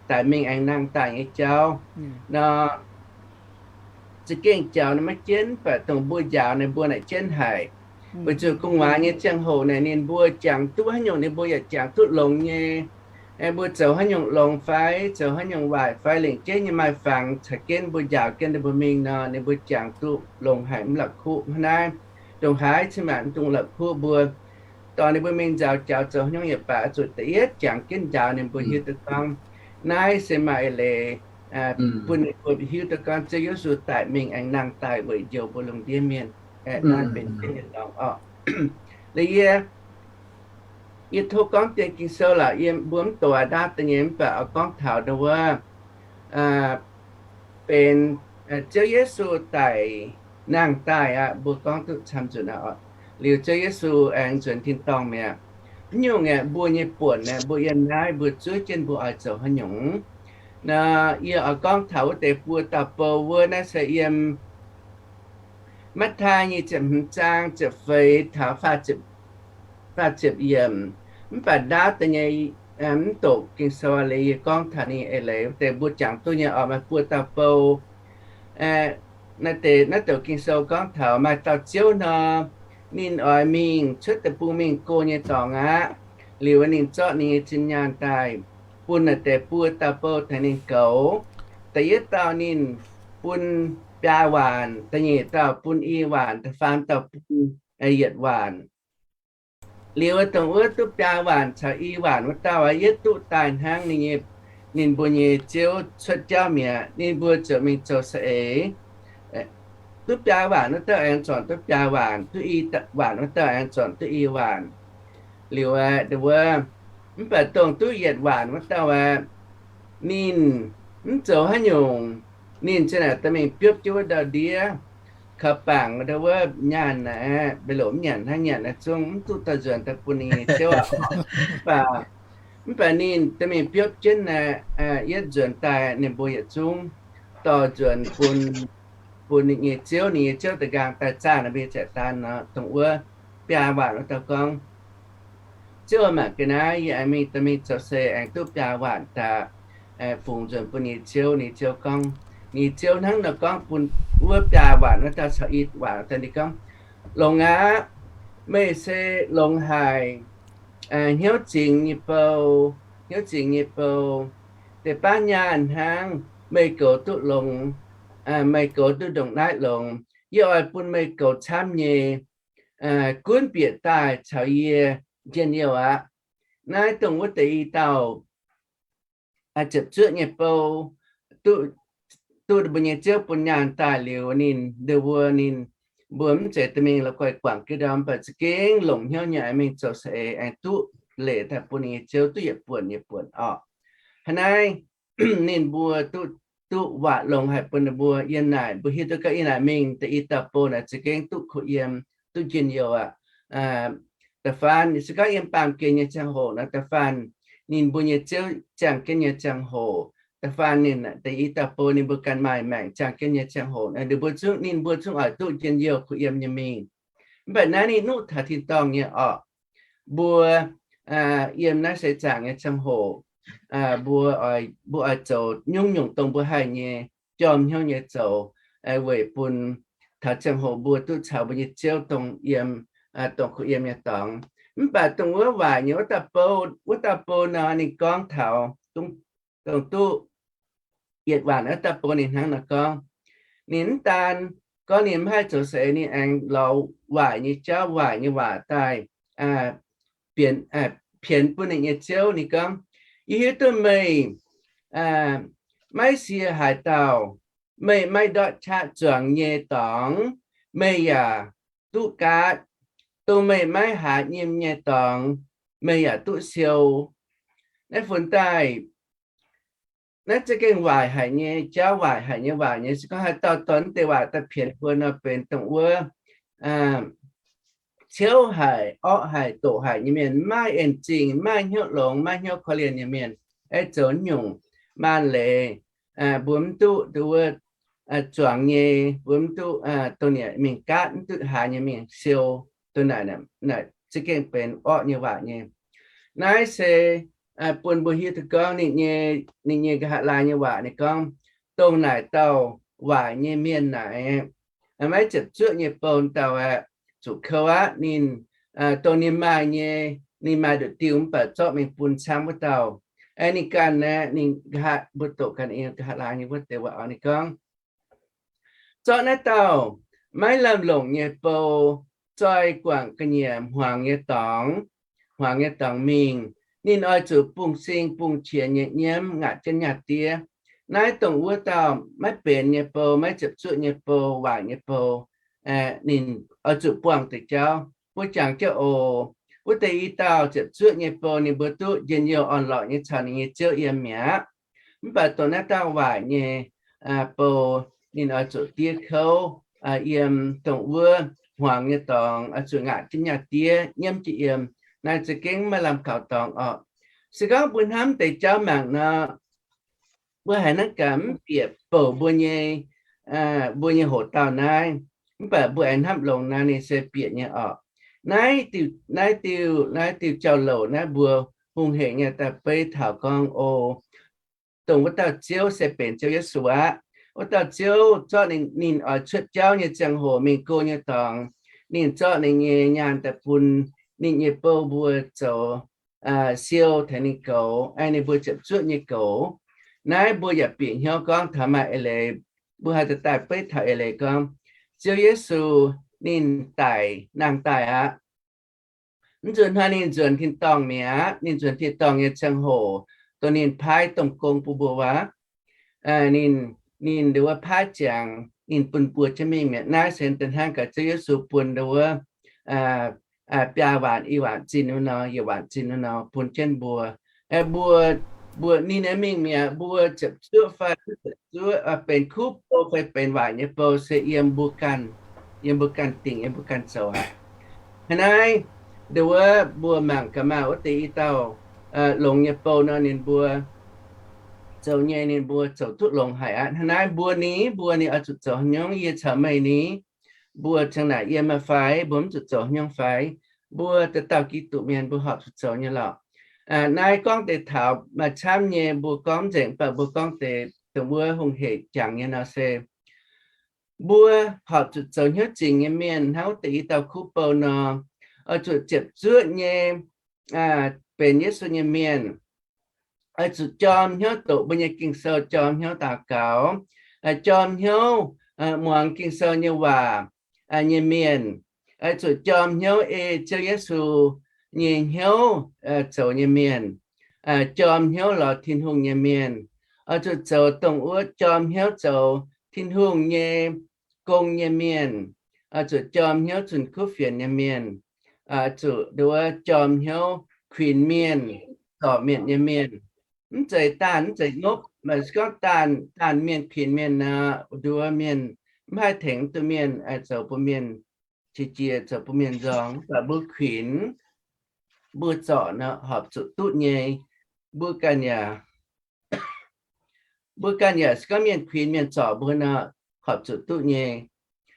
daic mingh aengx nangh daaih nyei jauv nor, za'gengh jaux naaiv maiv jienv, mv baac dongh mbuo njaaux ninh mbuo naaic jienv haic. Weic zuqc gu'nguaaz nyei ziangh hoc naaic ninh mbuo jangx duqv haaix nyungc ninh mbuo yaac jangx duqv longx nyei. Mbuo zoux haaix nyungc longx fai zoux haaix nyungc waaic fai lengc jeiv nyei maaih fangx caux jienv mbuo njaaux jienv ninh mbuo mingh nor, ninh mbuo jangx duqv longx haic, mv la'kuqv hnangv naaiv. Ndongc haaix cin-maanc ndongc la'kuqv mbuo dorh ninh mbuo mingh nzaaux jaux zoux haaix nyungc yaac baac, zuqc da'yietv jangx jienv njaaux ninh mbuo hiuv duqv gorngv naaiv se maaih eix leiz bun ninh mbuo hiuv duqv gorngv Ziouv Yesu daic mingh aengx nangh daaih weic njoux mbuo lungh ndiev mienh. Naaiv benx jienv nyei dorngx orqc. Liuz yie, yie tov gorngv dien Ging-Sou lorqc, yie mbuo mv doqc ndaauv da'nyeic, mv baac oix gorngv taux ndau wuov benx Ziouv Yesu daic nangh daaih aqv, mbuo gorngv duqv camv nzunc aqv. Liuz Ziouv Yesu aengx nzuonx tin-dorngh mi'aqv. Mv nyungc aeqv, mbuo nyei buonc aeqv, mbuo yiem naaiv mbuo zuov jienv mbuo oix zoux haaix nyungc. Nor yie oix gorngv taux wuov deix buo dauh bou wuov, naaiv se yiem Matv^taai nyei ziepc hmz zaang ziepc feix taux faah ziepc yiemc. Mv baac ndaauv deix nyei, mv doqc Ging-Sou leiz yie gorngv taux ninh eix leiz wuov deix mbuo jangx duqv nyei oc, maaih buo dauh bou. Naaiv deix, naaiv douc Ging-Sou gorngv taux maaih dauh ziouv nor, ninh oix mingh cuotv deic-bung mingh go nyei dorngx aqv. Liuz ninh zorqv ninh nyei zinh nyaanh daaih bun naaiv deix buo dauh bou tengx ninh goux. Da'yietv dauh ninh bun biaa waanc, da'nyeic dauh bun i waanc, da'faam dauh bun yietc waanc. Liuz dongh wuov duqv biaa waanc caux i waanc wuov dauh aeqv, yietv duqv daaih hnangv ninh nyei, ninh mbuo nyei ziouv cuotv jauv mi'aqv. Ninh mbuo ziouc mingh zoux saeng-eix. Duqv biaa waanc wuov dauh aengx zornc duqv biaa waanc, duqv i waanc wuov dauh aengx zornc duqv i waanc. Liuz aeqv, wuov, mv baac dongh duqv yietc waanc wuov dauh aeqv, ninh mv zoux haaix nyungc. Ninh ziouc naaic dorh mingh biopv jienv wuov ndau-ndiev, kaux bangc wuov nyaanh naaic, mbe loc mv nyanc hnangv nyanc naaiv zungv mv duqv dorh nzuonx daaih bun ninh nyei ziouv aqv. Mv baac, mv baac ninh dorh mingh biopv jienv naaic, yietv nzuonx daaih ninh mbuo yietc zungv dorh nzuonx bun, bun ninh nyei ziouv. Ninh nyei ziouv da'nqaang daaih zaah ninh mbuo nyei zeqc daan nor, dongh wuov biaa waanc wuov dauh gorngv, Ziouv aac, mangc ga'naaiv yie aengx mingh dorh mingh zoux saeng-eix aengx duqv biaa waanc daaih, fungx nzuonx bun ninh nyei ziouv. Ninh nyei ziouv gorngv, ninh nyei ziouv hnangv nor gorngv bun wuov biaa waanc wuov dauh caux i waanc wuov dauh, ninh gorngv, Longx aqv. Meih se longx haic, hnyouv zingx nyei bou, hnyouv zingx nyei bou. Deix baav nyaanh hnangv, meih goux duqv longx, meih goux duqv ndongc naaiv longx. Yie oix bun meih goux camv nyei, gunv bieqc daaih caux yie njien-youh aqv. Naaiv dongh wuov deix i dauh ziepc zuoqv nyei bou duqv, duqv mbuo nyei ziouv bun nyaanh daaih liuz, ninh ndeic wuov ninh mbuo mv zeiz dorh mingh la'guaih guangc jienv ndau, mv baac za'gengh longc hnyouv nyei aengx mingh zoux saeng-eix aengx duqv leiz daaih bun ninh nyei ziouv duqv yietc buonc nyei buonc orqc. Hnangv naaiv ninh mbuo duqv, duqv waac longx haic bun ninh mbuo. Yiem naaic mbuo hiuv duqv gorngv yiem naaic mingh deix i dauh bou naaic za'gengh duqv kuh yiem, duqv njien-youh aqv. Da'faanh se gorngv yiem baamh gen nyei ziangh hoc nor, da'faanh ninh mbuo nyei ziouv ziangh jienv nyei ziangh hoc, da'faanh ninh deix i dauh bou ninh mbuo ganh maaih maengc ziangh jienv nyei ziangh hoc, ninh mbuo zungv, ninh mbuo zungv oix duqv njien-youh kuh yiem nyei mingh. Mv baac naaiv ninh nuqv taux tin-dorngh nyei orqc. Mbuo yiem naaiv seix zaangc nyei ziangh hoc, mbuo, mbuo oix zoux nyungc-nyungc dongh mbuo haih nyei, jorm hnyouv nyei zoux, weic bun taux ziangh hoc mbuo duqv caux mbuo nyei ziouv dongh yiem, dongh kuh yiem nyei dorngx. Mv baac dongh wuov waaic nyei wuov dauh bou, wuov dauh bou nor ninh gorngv taux dongh duqv yietc waanc wuov dauh bou ninh hnangv nor gorngv, ninh mv daan gorngv ninh mv haih zoux saeng-eix, ninh aengx lorz waaic nyei jauv, waaic nyei waac daaih pienx bun ninh nyei ziouv. Ninh gorngv, Yie hiuv duqv meih maiv sie haaix dauh. Meih maiv ndortv qaqv zuangx nyei dorngx, meih yaac duqv gaatv. Dongh meih maiv haaz nyim nyei dorngx, meih yaac duqv siou. Naaiv funx daaih, naaiv za'gengh waaic haic nyei jauv, waaic haic nyei waac nyei. Se gorngv haaix dauh dorh naaiv deix waac daaih pienx mbuo nor, benx dongh wuov ciouv haic, orqv haic, doqc haic nyei mienh, maiv en zingh, maiv hnyouv longx, maiv hnyouv korv-lienh nyei mienh, aeqv, zoux nyungc maanc leiz, mbuo mv duqv, duqv wuov zuangx nyei, mbuo mv duqv dongh ninh mingh gaatv, mv duqv haaz nyei mingh siou, dongh naaic, naaic za'gengh benx orqv nyei waac nyei. Naaiv se bun mbuo hiuv duqv gorngv ninh nyei, ninh nyei nqa'haav laai nyei waac ninh gorngv, dongh naaic dauh waaic nyei mienh naaic, maiv ziepc zuoqv nyei bou dauh aeqv, zuqc kouv aqv. Ninh, dongh ninh maaih nyei, ninh maaih nduqc diuh mv baac zorqv mingh bun camv wuov dauh. Aengx ninh ganh aeqv, ninh nqa'haav, mbuo doqc ganh nqa'haav laai nyei wuov deix waac ninh gorngv, zorqv naaiv dauh maiv lamh longc nyei bou zoi guangc ga'nyiec hmuangx nyei dorngx, hmuangx nyei dorngx mingh. Ninh oix zuqc bungx-sing bungx-qiex nyei nyiemv ngaatc jienv nyaah diev. Naaiv dongh wuov dauh maiv benx nyei bou, maiv ziepc zuoqv nyei bou, waaic nyei bou, ninh oix zuqc buangh deix jauv. Mbuo jangx jienv oc. Wuov deix i dauh ziepc zuoqv nyei bou ninh mbuo duqv njien-youh orn-lorqc nyei caux ninh nyei ziouv yiem mi'aqv. Mv baac dongh naaiv dauh waaic nyei bou, ninh oix zuqc diev kouv yiem dongh wuov hmuangx nyei dorngx, oix zuqc ngaatc jienv nyaah diev, nyiemv jienv yiem. Naaiv za'gengh maiv lamh kaux dorngx orqc. Se gorngv mbuo hnamv deix jauv mangc nor, mbuo haiz hnangv gaax mv bieqc bouc mbuo nyei, mbuo nyei hoc dauh naaiv. Mv baac mbuo aengx hnamv longx naaiv ninh se bieqc nyei orqc. Naaiv diuh, naaiv diuh, naaiv diuh jauv-louc naaiv mbuo hungh hec nyei daaih beiv taux gorngv, o, dongh wuov dauh Ziouv se benx Ziouv Yesu aqv. Wuov dauh Ziouv zorqv ninh, ninh oix cuotv jauv nyei ziangh hoc mingh go nyei dorngx, ninh zorqv ninh nyei nyaanh daaih bun ninh nyei bou mbuo zoux siou tengx ninh goux, ninh mbuo ziepc zuoqv nyei goux. Naaiv mbuo yaac bieqc hnyouv gorngv taux maaih eix leiz, mbuo haih daaih beiv taux eix leiz gorngv, Ziouv Yesu ninh daic, nangh daaih aqv. Mv nzunc hnoi ninh nzuonx tin-dorngh mi'aqv. Ninh nzuonx tin-dorngh nyei ziangh hoc, dongh ninh paaiv domh gong bun mbuo wuov, ninh, ninh nduov paaiv ziangx ninh bun mbuo jienv mingh mi'aqv. Naaiv se da'hnangv gaax Ziouv Yesu bun nduov biaa waanc, i waanc zinh wuov nor, yietc waanc zinh wuov nor bun jienv mbuo. Mbuo, mbuo ninh nyei mingh mi'aqv, mbuo ziepc zuoqv fai mv ziepc zuoqv, benx kuv bou fai benx waaic nyei bou se yiem mbuo ganh, yiem mbuo ganh dingc, yiem mbuo ganh zoux aqv. Hnangv naaiv, nduov mbuo mangc gaax maah, wuov deix i dauh longx nyei bou nor ninh mbuo zoux nyei, ninh mbuo zoux duqv longx haic aqv. Hnangv naaiv mbuo ni, mbuo ni oix zuqc zoux haaix nyungc? Yie caux meih ni, mbuo ziang naaic yiem aqv fai mbuo mv zuqc zoux haaix nyungc fai? Mbuo dauh dauh Giduc mienh mbuo horpc zuqc zoux nyei lorqc. Naaiv gorngv deix taux maaih camv nyei, mbuo gorngv nzengc, mv baac mbuo gorngv deix dongh wuov hungh hec jangx nyei nor se, mbuo horpc zuqc zoux hnyouv zingx nyei mienh hnangv wuov deix i dauh kuv bou nor, oix zuqc ziepc zuoqv nyei benx Yesu nyei mienh. Oix zuqc jorm hnyouv doqc mbuo nyei Ging-Sou, jorm hnyouv daux gaux, jorm hnyouv muangx Ging-Sou nyei waac nyei mienh. Oix zuqc jorm hnyouv ei Ziouv Yesu nyei hnyouv zoux nyei mienh, jorm hnyouv lorz Tin-Hungh nyei mienh. Oix zuqc zoux dongh wuov jorm hnyouv zoux Tin-Hungh nyei gong nyei mienh. Oix zuqc jorm hnyouv zunh kuv fienx nyei mienh. Oix zuqc nduov jorm hnyouv kuinx mienh, zorc mienh nyei mienh. Mv zeiz daanh, mv zeiz ngopv, mv zeiz gorngv daanh, daanh mienh kuinx mienh nor, nduov mienh mv haih tengx duqv mienh, zoux bun mienh qiex jiez, zoux bun mienh nzorng. Mv baac mbuo kuinx, mbuo zorc nor horpc zuqc duqv nyei. Mbuo ganh yaac, mbuo ganh yaac se gorngv mienh kuinx mienh zorc mbuo nor, horpc zuqc duqv nyei.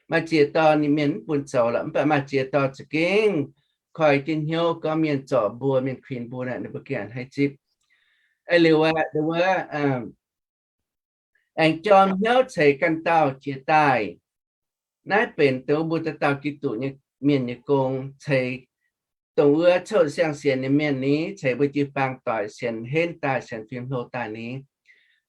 Maaih ziex dorh ninh mienh mv bun zoux lorqc, mv baac maaih ziex dorh za'gengh koi jienv hnyouv gorngv mienh zorc mbuo, mienh kuinx mbuo naaic, ninh mbuo gengh haiz zipv. Eix liuz aqv, nduov aengx jorm hnyouv ceix ganh dauh jiex daaih. Naaiv benx dongh mbuo dauh dauh Giduc nyei mienh nyei gong, ceix dongh wuov coqv siang-sienx nyei mienh ni, ceix mbuo jiu-baang doic sienx henv daaih, sienx fim hlo daaih ni,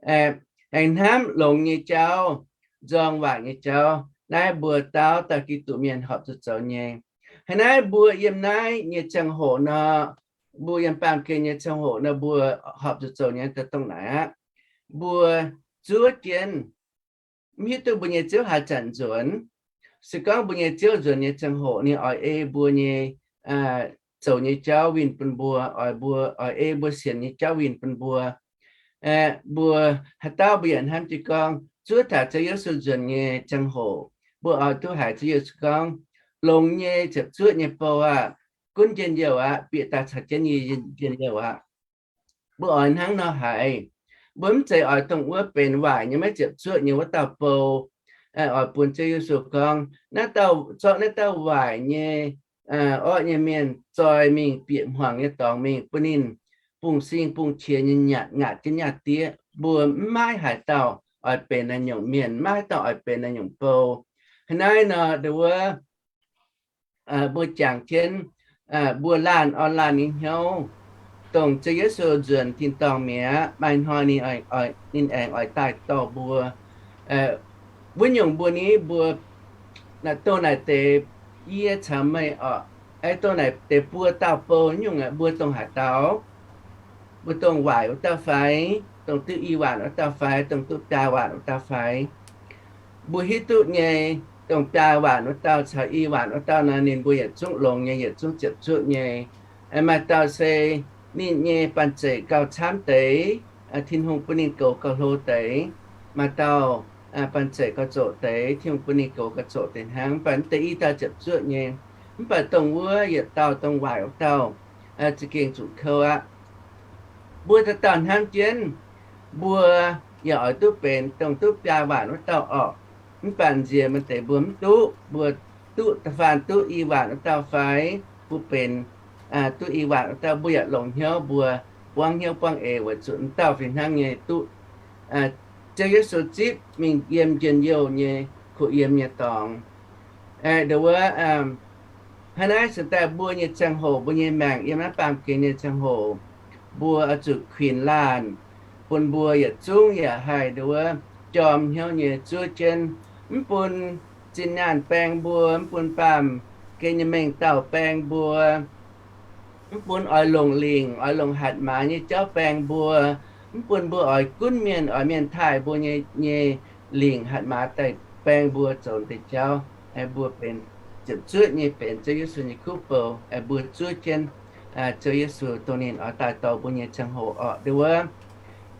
aengx hnamv longx nyei jauv, nzorng waaic nyei jauv. Naaiv mbuo dauh dauh Giduc mienh horpc zuqc zoux nyei. Hnangv naaiv mbuo yiem naaiv nyei ziangh hoc nor, mbuo yiem baamh gen nyei ziangh hoc nor, mbuo horpc zuqc zoux nyei daaih dongh naaic aqv. Mbuo zuov jienv, mv hiuv duqv mbuo nyei Ziouv haaix zanc nzuonx. Se gorngv mbuo nyei Ziouv nzuonx nyei ziangh hoc ninh oix ei mbuo nyei zoux nyei jauv winh bun mbuo, oix mbuo, oix ei mbuo sienx nyei jauv winh bun mbuo. Mbuo haaix dauh mbuo yaac hnamv jienv gorngv zuov taux Ziouv Yesu nzuonx nyei ziangh hoc, mbuo oix duqv haiz Ziouv Yesu gorngv, longx nyei ziepc zuoqv nyei bou aah, gunv njien-youh aqv, bieqc daaih caux jienv yie njien-youh aqv. Mbuo oix hnangv nor haiz. Mbuo mv zeiz oix dongh wuov benx waaic nyei maiv ziepc zuoqv nyei wuov dauh bou, oix bun Ziouv Yesu gorngv, naaiv dauh, zorqv naaiv dauh waaic nyei, orqv nyei mienh zoi mingh bieqc hmuangx nyei dorngx mingh bun ninh bungx-sing bungx-qiex nyei ngaatc jienv nyaah diev. Mbuo mv maaih haaix dauh oix benx naaiv nyungc mienh, mv maaih haaix dauh oix benx naaiv nyungc bou. Hnangv naaiv nor, nduov mbuo jangx jienv, mbuo laanh orn laanh nyei hnyouv, dongh Ziouv Yesu nzuonx tin-dorngh mi'aqv, maaih hnoi ninh, ninh aengx oix daaih dorh mbuo. Wuov nyungc mbuo ni mbuo, naaiv dongh naaic deix, yie caux meih orqc, dongh naaic deix buo dauh bou nyungc aeqv, mbuo dongh haaix dauh? Mbuo dongh waaic wuov dauh fai? Dongh duqv i waanc wuov dauh fai? Dongh duqv biaa waanc wuov dauh fai? Mbuo hiuv duqv nyei, dongh biaa waanc wuov dauh caux i waanc wuov dauh nor, ninh mbuo yietc zungv longx nyei, yietc zungv ziepc zuoqv nyei. Maaih dauh se ninh nyei banh zeic gauh camv deix, Tin-Hungh bun ninh goux gauh hlo deix. Maaih dauh banh zeic gauh zoqc deix, Tin-Hungh bun ninh goux gauh zoqc deix hnangv. Mv baac mv deix i dauh ziepc zuoqv nyei, mv baac dongh wuov yietc dauh dongh waaic wuov dauh za'gengh zuqc kouv aqv. Mbuo dauh dauh hnamv jienv, mbuo yaac oix duqv benx dongh duqv biaa waanc wuov dauh orqc. Mv baac nziex maaih deix mbuo mv duqv, mbuo duqv da'faanh duqv i waanc wuov dauh fai mbuo benx duqv i waanc wuov dauh, mbuo yaac longc hnyouv mbuo buangv hnyouv buangv eix weic zuqc m'dauh fih hnangv nyei duqv Ziouv Yesu zipv mingh yiem njien-youh nyei kuh yiem nyei dorngx. Nduov wuov, hnangv naaiv se daaih mbuo nyei ziangh hoc, mbuo nyei maengc yiem naaiv baamh gen nyei ziangh hoc, mbuo oix zuqc kuinx laanh, bun mbuo yietc zungv yaac haih nduov wuov jorm hnyouv nyei zuov jienv, mv bun zinh nyaanh baeng mbuo, mv bun baamh gen nyei mengh dauh baeng mbuo, mv bun oix longc lingc, oix longc hatc maaz nyei jauv baeng mbuo, mv bun mbuo oix gunv mienh, oix mienh taaih mbuo nyei, nyei lingc hatc maaz daaih baeng mbuo zoux deix jauv. Mbuo benx ziepc zuoqv nyei benx Ziouv Yesu nyei kuv bou, mbuo zuov jienv Ziouv Yesu dongh ninh oix daaih dorh mbuo nyei ziangh hoc orqc. Nduov wuov,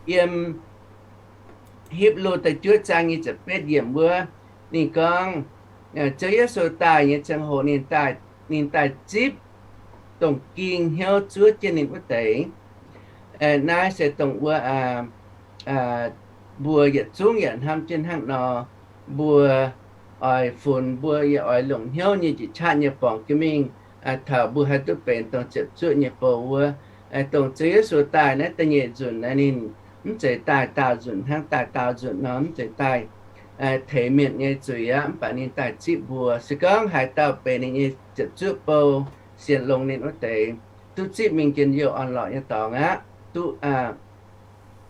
yiem Hipv^lu da'juov zaang nyic ziepc betv yiemc wuov, ninh gorngv, Ziouv Yesu daaih nyei ziangh hoc ninh daaih, ninh daaih zipv dongh ging hnyouv zuov jienv ninh wuov deix. Naaiv se dongh wuov mbuo yietc zungv yaac hnamv jienv hnangv nor, mbuo oix funx, mbuo yaac oix longc hnyouv nyei njiec qaqv nyei borngc jienv mingh taux mbuo haih duqv benx dongh ziepc zuoqv nyei bou wuov. Dongh Ziouv Yesu daaih naaiv da'nyeic nzunc naaiv ninh mv zeiz daaih daauh nzunc hnangv, daaih daauh nzunc nor mv zeiz daaih teix mienh nyei zuiz aqv, mv baac ninh daaih zipv mbuo. Se gorngv haaix dauh benx ninh nyei ziepc zuoqv bou, sienx longx ninh wuov deix, duqv zipv mingh njien-youh orn-lorqc nyei dorngx aqv, duqv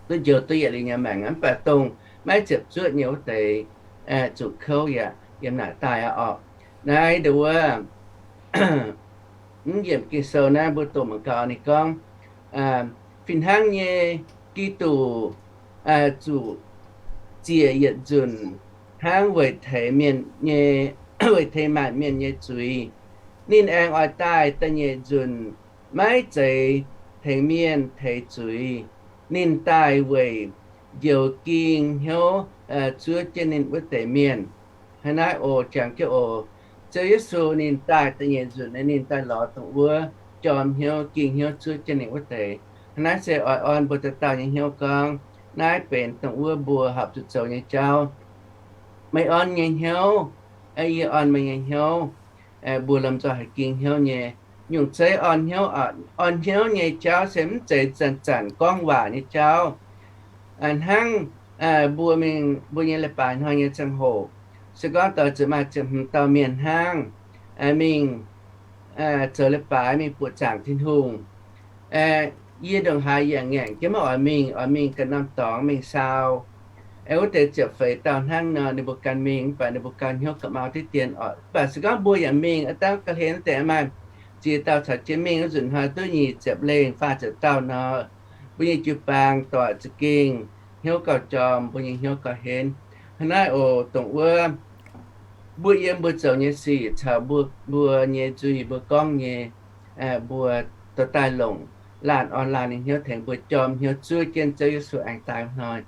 duqv njoux duqv yietc liuz nyei maengc aqv. Mv baac dongh maiv ziepc zuoqv nyei wuov deix zuqc kouv yaac yiem naaic daaih aqv orqc. Naaiv nduov wuov, mv yiemc Ging-Sou naaiv mbuo doqc mangc gaax ninh gorngv, fih hnangv nyei, Giduc zuqc ziec yietc nzunc hnangv weic teix mienh nyei, weic teix maanc mienh nyei zuiz. Ninh aengx oix daaih da'nyeic nzunc, maiv zeiz tengx mienh teix zuiz. Ninh daaih weic njoux ging hnyouv zuov jienv ninh wuov deix mienh. Hnangv naaiv oc, jangx jienv oc. Ziouv Yesu ninh daaih da'nyeic nzunc naaiv ninh daaih lorz dongh wuov jorm hnyouv ging hnyouv zuov jienv ninh wuov deix. Hnangv naaiv se oix orn mbuo dauh dauh nyei hnyouv gorngv, naaiv benx dongh wuov mbuo horpc zuqc zoux nyei jauv. Meih orn nyei hnyouv, yie orn meih nyei hnyouv, mbuo lomh nzoih haih ging hnyouv nyei. Nyungc zeiv orn hnyouv, orn hnyouv nyei jauv se mv zeiz zanc-zanc gorngv waac nyei jauv. Hnangv mbuo mingh, mbuo nyei leiz-baaix hnoi nyei ziangh hoc, se gorngv doix ziepc maaih ziepc hmz dauh mienh hnangv, mingh zoux leiz-baaix, mingh buoqc zaangc Tin-Hungh. Yie ndongc haaix yaac ngaengc jienv maiv oix mingh, oix mingh ganh norm dorngx mingh saau. Wuov deix ziepc feix dauh hnangv nor, ninh mbuo ganh mingh, mv baac ninh mbuo ganh hnyouv ga'mau diqv dien oc. Mv baac se gorngv mbuo yaac mingh, dangv ga'hlen wuov deix maaih ziex dauh caux jienv mingh, wuov nzunc hnoi duqv nyic ziepc lengh, faah ziepc dauh nor, mbuo nyei jiu-baang doic za'gengh hnyouv gauh jorm, mbuo nyei hnyouv gauh henv. Hnangv naaiv oc, dongh wuov mbuo yiem mbuo zoux nyei sic caux mbuo, mbuo nyei nzuih, mbuo gorngv nyei, mbuo dorh daaih longc laanh orn laanh nyei hnyouv tengx mbuo jorm hnyouv zuov jienv Ziouv Yesu aengx daaih hnoi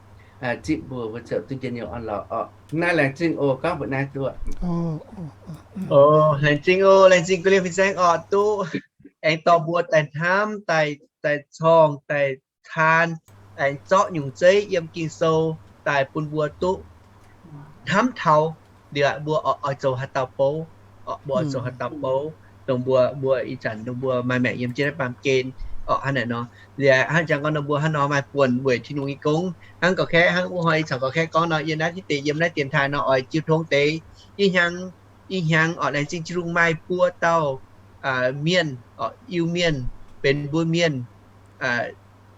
zipv mbuo, mbuo ziouc duqv njien-youh orn-lorqc orqc. Naaiv laengz zingh oc, gorngv mbuox naaiv duqv. Laengz zingh oc, laengz zingh guv liemh fin-saeng orqc, duqv aengx dorh mbuo daaih hnamv, daaih, daaih corngh, daaih taan, aengx zorqv nyungc zeiv yiem Ging-Sou daaih bun mbuo duqv hnamv taux liuz mbuo oix zoux haaix dauh bouv, mbuo oix zoux haaix dauh bouv, dongh mbuo, mbuo ih zanc dongh mbuo maaih maengc yiem jienv naaiv baamh gen orqc, hnangv naaic nor. Liuz hnangv jangx gorngv nor mbuo hnangv nor maaih buonc weic Tin-Hungh nyei gong. Hnangv gorx-kaeqv, hnangv wuov hnoi ih zanc gorx-kaeqv gorngv nor, yiem naaiv deix, yiem naaiv dienx taaih nor oix jiu tong deix, ih hnyangx, ih hnyangx orqc, laengz zingh Tin-Hungh maaih buo dauh mienh, Iu-Mienh, benx mbuo mienh,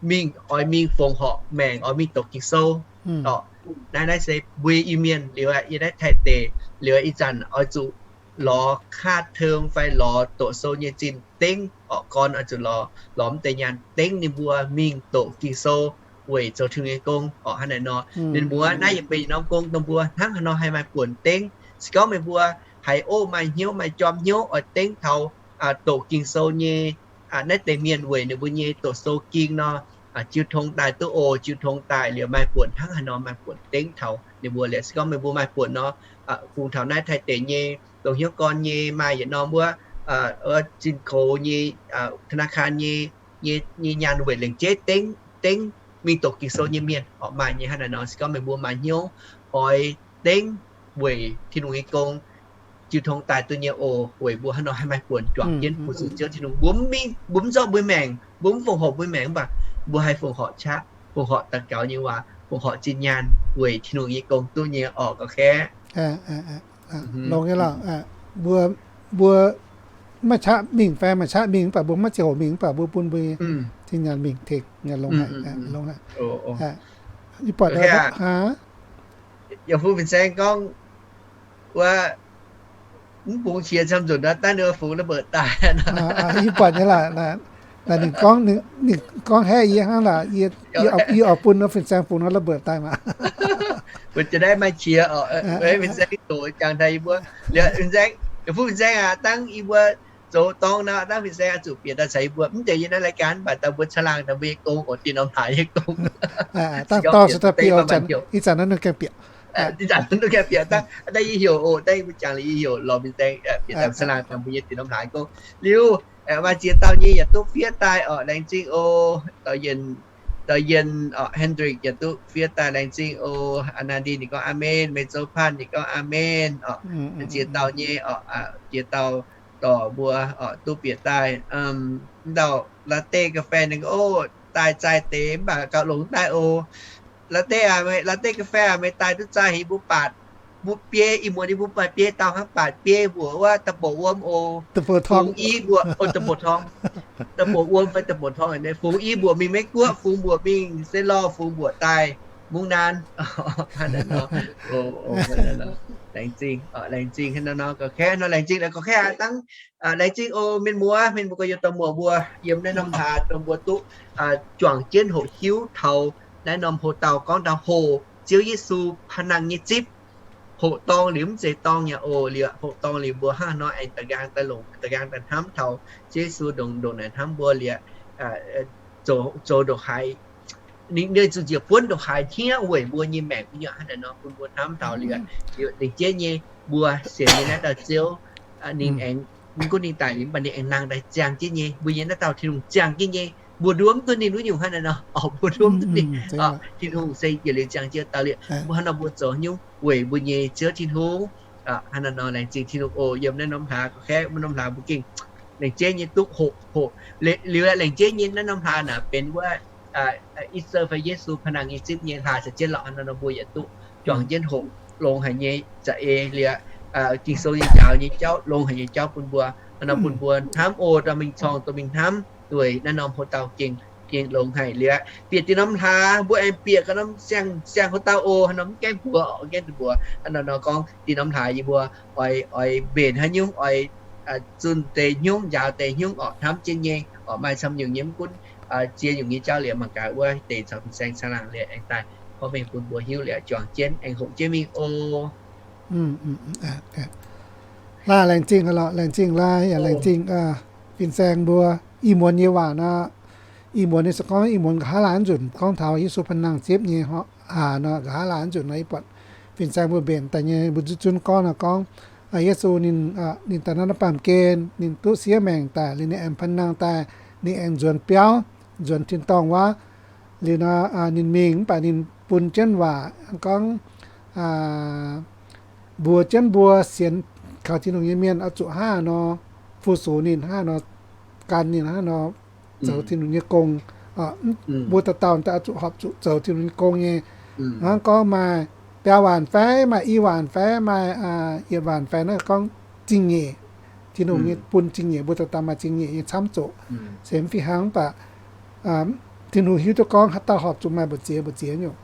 mingh, oix mingh fongc horc maengc, oix mingh doqc Ging-Sou orqc. Naaiv, naaiv se mbuo Iu-Mienh liuz, yiem naaiv Taiv deic liuz, ih zanc oix zuqc lorz kaav teung fai lorz doqc sou nyei zinh dengv orqc, gorn oix zuqc lorz, lorz mv deix nyaanh dengv ninh mbuo mingh doqc Ging-Sou weic zoux Tin-Hungh nyei gong orqc, hnangv naaic nor. Ninh mbuo naaiv yaac benx norm gong dongh mbuo hnangv haaix nor haih maaih buonc dengv. Se gorngv meih mbuo haiz, ov, maaih hnyouv, maaih jorm hnyouv oix dengv taux doqc Ging-Sou nyei naaiv deix mienh weic ninh mbuo nyei doqc sou ging nor, jiu tong daaih duqv oc. Jiu tong daaih liuz maaih buonc hnangv haaix nor, maaih buonc dengv taux ninh mbuo liuz. Se gorngv meih mbuo maaih buonc nor, fungx taux naaiv Taiv deic nyei, dongh hnyouv gorn nyei, maaih yietc norm wuov zinh koux nyei, ธนาคาร nyei, nyei nyaanh weic lengc jeiv dengv, dengv mingh doqc Ging-Sou nyei mienh oc, maaih nyei hnangv naaiv nor. Se gorngv meih mbuo maaih hnyouv oix dengv weic Tin-Hungh nyei gong, jiu tong daaih duqv nyei oc. Weic mbuo hnangv nor haih maaih buonc juangc jienv fu-sux Ziouv Tin-Hungh. Mbuo mv mingh, mbuo mv zorqv mbuo maengc, mbuo mv fongc horc mbuo maengc, mv baac mbuo haih fongc horc qaqv, fongc horc daux gaux nyei waac, fongc horc zinh nyaanh weic Tin-Hungh nyei gong duqv nyei oc, ga'kaeqv. Longx nyei lorqc. Mbuo, mbuo maiv qaqv mingh fai maaih qaqv mingh, mv baac mbuo maiv ziangh hoc mingh, mv baac mbuo bun mbuo zinh nyaanh mingh tengx nyaanh longx haic, longx haic. Ih buatc hnangv, yaac fungx fin-saeng gorngv wuov, mv bungx qiex camv nzunc nor, daaih ninh fungx ระเบิด daaih. Ih buatc nyei laaix, ninh gorngv, ninh gorngv haeqv yie hnangv laaix, yie oix bun fin-saeng fungx ระเบิด daaih maah. Mbuo jiex naaiv maaih qiex oc, fin-saeng doqc jangx taux yie mbuo. Liuz fin-saeng, yaac fungx fin-saeng aac, dangv yie mbuo zoux dorngx nor, dangv fin-saeng oix zuqc bieqc daaih caux yie mbuo. Mv zeiz yie naaiv รายการ mv baac daaih mbuo caangh laangh daaih mbuo nyei gong oc, dinh norm hlaax nyei gong. Daaih dauh se daaih bieqc, ih zanc naaiv ninh gaengh bieqc. Ih zanc naaiv ninh gaengh bieqc dangh, dangh yie heuc oc, dangh yie mbuo jangx liuz yie heuc lorz fin-saeng bieqc daaih caangh laangh daaih mbuo nyei dinh norm hlaax nyei gong. Liuz maaih ziex dauh nyei yaac duqv fiev daaih oc, laengz zingh oc. Dauh Yienh, Hendrick yaac duqv fiev daaih, laengz zingh oc. Aa, Naa Ndin ninh gorngv aamen, Meih Zoux Panh ninh gorngv aamen oc. Ziex dauh nyei oc, ziex dauh dorc mbuo oc duqv bieqc daaih. Dauh ลาเต้กาแฟ ninh gorngv, oc, daaih zaih deix mv baac gauh longx daaih oc. ลาเต้ aac, ลาเต้กาแฟ aac, meih daaih duqv zaih haic, mbuo baatc, mbuo biei, ih muonz ninh mbuo maaih biei dauh hnangv, baatc biei mbuoqc wuov ตะโปะ wuom oc. Fungx i mbuoqc, o, ตะโปะทอง, ตะโปะ wuom fai ตะโปะทอง, fungx i mbuoqc mingh Meiv Guoqv, fungx mbuoqc mingh Seix Lorh, fungx mbuoqc daaih Mungv Naan. Laengz zingh, laengz zingh hnangv nor, gorqv-kaeqv nor, laengz zingh, gorqv-kaeqv aac, dangh, laengz zingh oc mienh muoz, mienh muoz gorx-youz dorh muoc mbuo yiem naaiv norm hlaax dongh mbuo duqv juangc jienv hoqc hiuv taux naaiv norm hoc-dauh gorngv taux hoqc Ziouv Yesu pa'nangh nyei zipv. Hoqc dorngh liuz mv zeiz dorngh nyei oc. Liuz hoqc dorngh liuz mbuo hnangv nor aengx da'nqaang daaih longc, da'nqaang daaih hnamv taux Ziouv Yesu ndongc, ndongc naaic hnamv mbuo liuz, zoux, zoux ndongc haaix, ninh, ninh zuqc njiec buonv ndongc haaix hniev weic mbuo nyei maengc nyei hnangv naaic nor bun mbuo hnamv taux liuz, liuz lengc jeiv nyei mbuo sienx nyei naaiv dauh Ziouv, ninh aengx, mv gunv ninh daic liuz mv baac ninh aengx nangh daaih ziangh jienv nyei, mbuo nyei naaiv dauh Tin-Hungh ziangh jienv nyei. Mbuo nduov mv duqv ninh wuov nyungc hnangv naaic nor, oc, mbuo nduov mv duqv ninh. Tin-Hungh se yietc liuz ziangh jienv daaih liuz, mbuo hnangv nor mbuo zoux haaix nyungc weic mbuo nyei Ziouv Tin-Hungh. Hnangv naaic nor laengz zingh Tin-Hungh oc. Yiem naaiv norm hlaax, gorqv-kaeqv naaiv norm hlaax mbuo gengh lengc jeiv nyei duqv hoqc, hoqc, liuz, liuz lengc jeiv nyei naaiv norm hlaax naaic benx wuov Easter fai Yesu pa'nangh nyei zipv nyei hlaax caux jienv lorqc. Hnangv naaic nor mbuo yaac duqv juangc jienv hoqc longx haic nyei za'eix liuz, Ging-Sou nyei njaaux nyei jauv, longx haic nyei jauv bun mbuo. Hnangv nor bun mbuo hnamv oc, dorh mingh corng, dorh mingh hnamv, weic naaiv norm hoc-dauh gengh, gengh longx haic liuz, bieqc dinh norm hlaax mbuo aengx bieqc ga'norm siang, siang hoc-dauh oc. Hnangv nor mv gaengh mbuox, mv gaengh duqv mbuox. Hnangv nor nor gorngv dinh norm hlaax yie mbuo oix, oix mbenc haaix nyungc, oix zunh deix hnyouv, njaaux deix hnyouv oc, hnamv jienv nyei oc. Maaih camv nyungc nyei mv gunv ziex nyungc nyei jauv liuz mangc gaax wuov deix caux fin-saeng caangh laangh liuz aengx daaih gorngv mengh bun mbuo hiuv liuz juangc jienv aengx hoqc jienv mingh oc. Laaih laengz zingh lorqc, laengz zingh laaih, yaac laengz zingh fin-saeng mbuo. Ih muonz nyei waac nor, ih muonz nyei se gorngv ih muonz nqa'haav laanh nzunc gorngv taux Yesu pa'nangh zipv nyei hlaax nor, nqa'haav laanh nzunc nor, ih buatc fin-saeng mbuo mbenc daaih nyei mbuo zunv gorngv nor gorngv, Yesu ninh, ninh daaih naaiv baamh gen, ninh duqv siev maengc daaih liuz ninh aengx pa'nangh daaih, ninh aengx nzuonx biauv, nzuonx tin-dorngh wuov. Liuz nor ninh mingh mv baac ninh bun jienv waac gorngv, mbuox jienv mbuo sienx kaux Tin-Hungh nyei mienh oix zuqc hnangv haaix nor fu-sux ninh, hnangv haaix nor gan ninh, hnangv haaix nor zoux Tin-Hungh nyei gong. Mbuo dauh dauh daaih oix zuqc horpc zuqc zoux Tin-Hungh nyei gong nyei. Hnangv gorngv maaih biaa waanc fai, maaih i waanc fai, maaih yietc waanc fai, naaiv gorngv zingh nyeic. Tin-Hungh nyei bun zingh nyeic, mbuo dauh dauh maaih zingh nyeic nyei camv zoqc. Se mv fih hnangv mv baac Tin-Hungh hiuv duqv gorngv haaix dauh horpc zuqc maaih mbu'ziex mbu'ziex nyungc.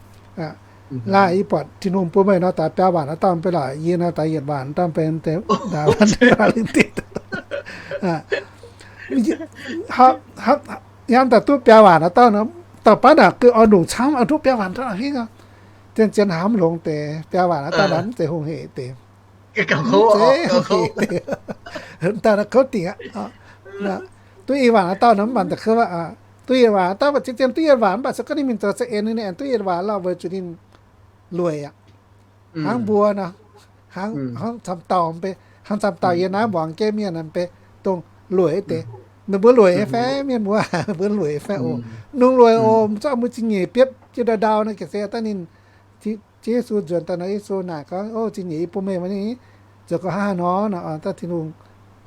Laaih yie buatc Tin-Hungh bun meih nor daaih biaa waanc haaix dauh mv bei lorqc, yie nor daaih yietc waanc haaix dauh mv bei, daaih waanc daaih lingh diqc. Hnamv daaih duqv biaa waanc haaix dauh nor, dauh baav naaic gui oix ndongc camv oix duqv biaa waanc dauh hingv. Zien-zien hnamv longx deix, biaa waanc haaix dauh nor mv zeiz hungh heic deix. Mv zeiz hungh heic deix. Dauh nor kouv dingc aqv. Duqv i waanc haaix dauh nor mv baac daaih kouv aqv. duqv yietc waac, daaih mbuo zien-zien duqv yietc waac, mv baac se gorngv ninh mingh zoux za'eix ninh aengx duqv yietc waac lorh, weic zuqc ninh lueic aqv. Hnangv mbuo nor, hnangv camv dauh, hnangv camv dauh yiem naaiv muangx jienv mienh naaic, mv baac dongh lueic deix. Meih mbuo lueic fai mienh muoz, mbuo lueic fai oc. Nungx lueic oc, mv zorqv mbuo zingh nyeic biopv jienv ndau-ndau nor, ga'sie daaih ninh, Ziouv Yesu nzuonx daaih nor, Yesu naaic gorngv, O, zingh nyeic yie bun meih mv ni, zoux gau hnangv haaix nor nor, daaih Tin-Hungh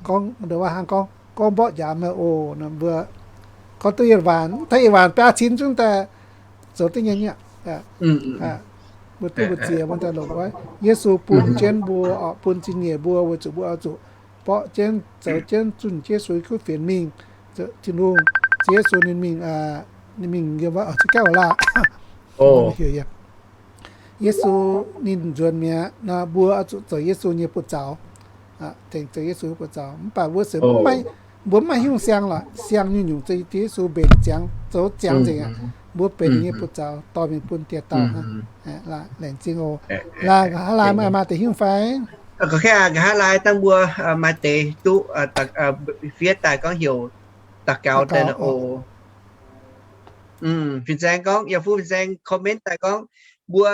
gorngv, ndo waac hnangv gorngv, gorngv mborqv njaaux meih oc. Mbuo gorngv duqv yietc waanc, taux yietc waanc biaa cin zungv daaih zoux duqv nyei nyei. Mbuo duqv mbu'ziex wuov daaih longc wuov, Yesu bun jienv mbuo oc, bun zingh nyeic mbuo weic zuqc mbuo oix zuqc borqv jienv, zoux jienv zunh Yesu kuv fienx mingh. Tin-Hungh, Ziouv Yesu ninh mingh, ninh mingh yiem wuov, zuqc gauh laah. Yesu ninh nzuonx mi'aqv nor, mbuo oix zuqc zoux Yesu nyei buoz-zaux, tengx zoux Yesu nyei buoz-zaux. Mv baac mbuo se mbuo mv maaih hnyouv siang lorqc, siang nyungc-nyungc, Yesu mbenc ziangx, zoux ziangx nzengc aqv. Mbuo benx ninh nyei buoz-zaux dorh mingh bun dieh dauh hnangv. Laengz zingh oc. Laaix nqa'haav laai maaih maaih deix hnyouv fai? Nqa'haav laai dangh mbuo maaih deix duqv fiev daaih gorngv heuc daux gaux deix oc. Fin-saeng gorngv, yaac fu fin-saeng comment daaih gorngv, mbuo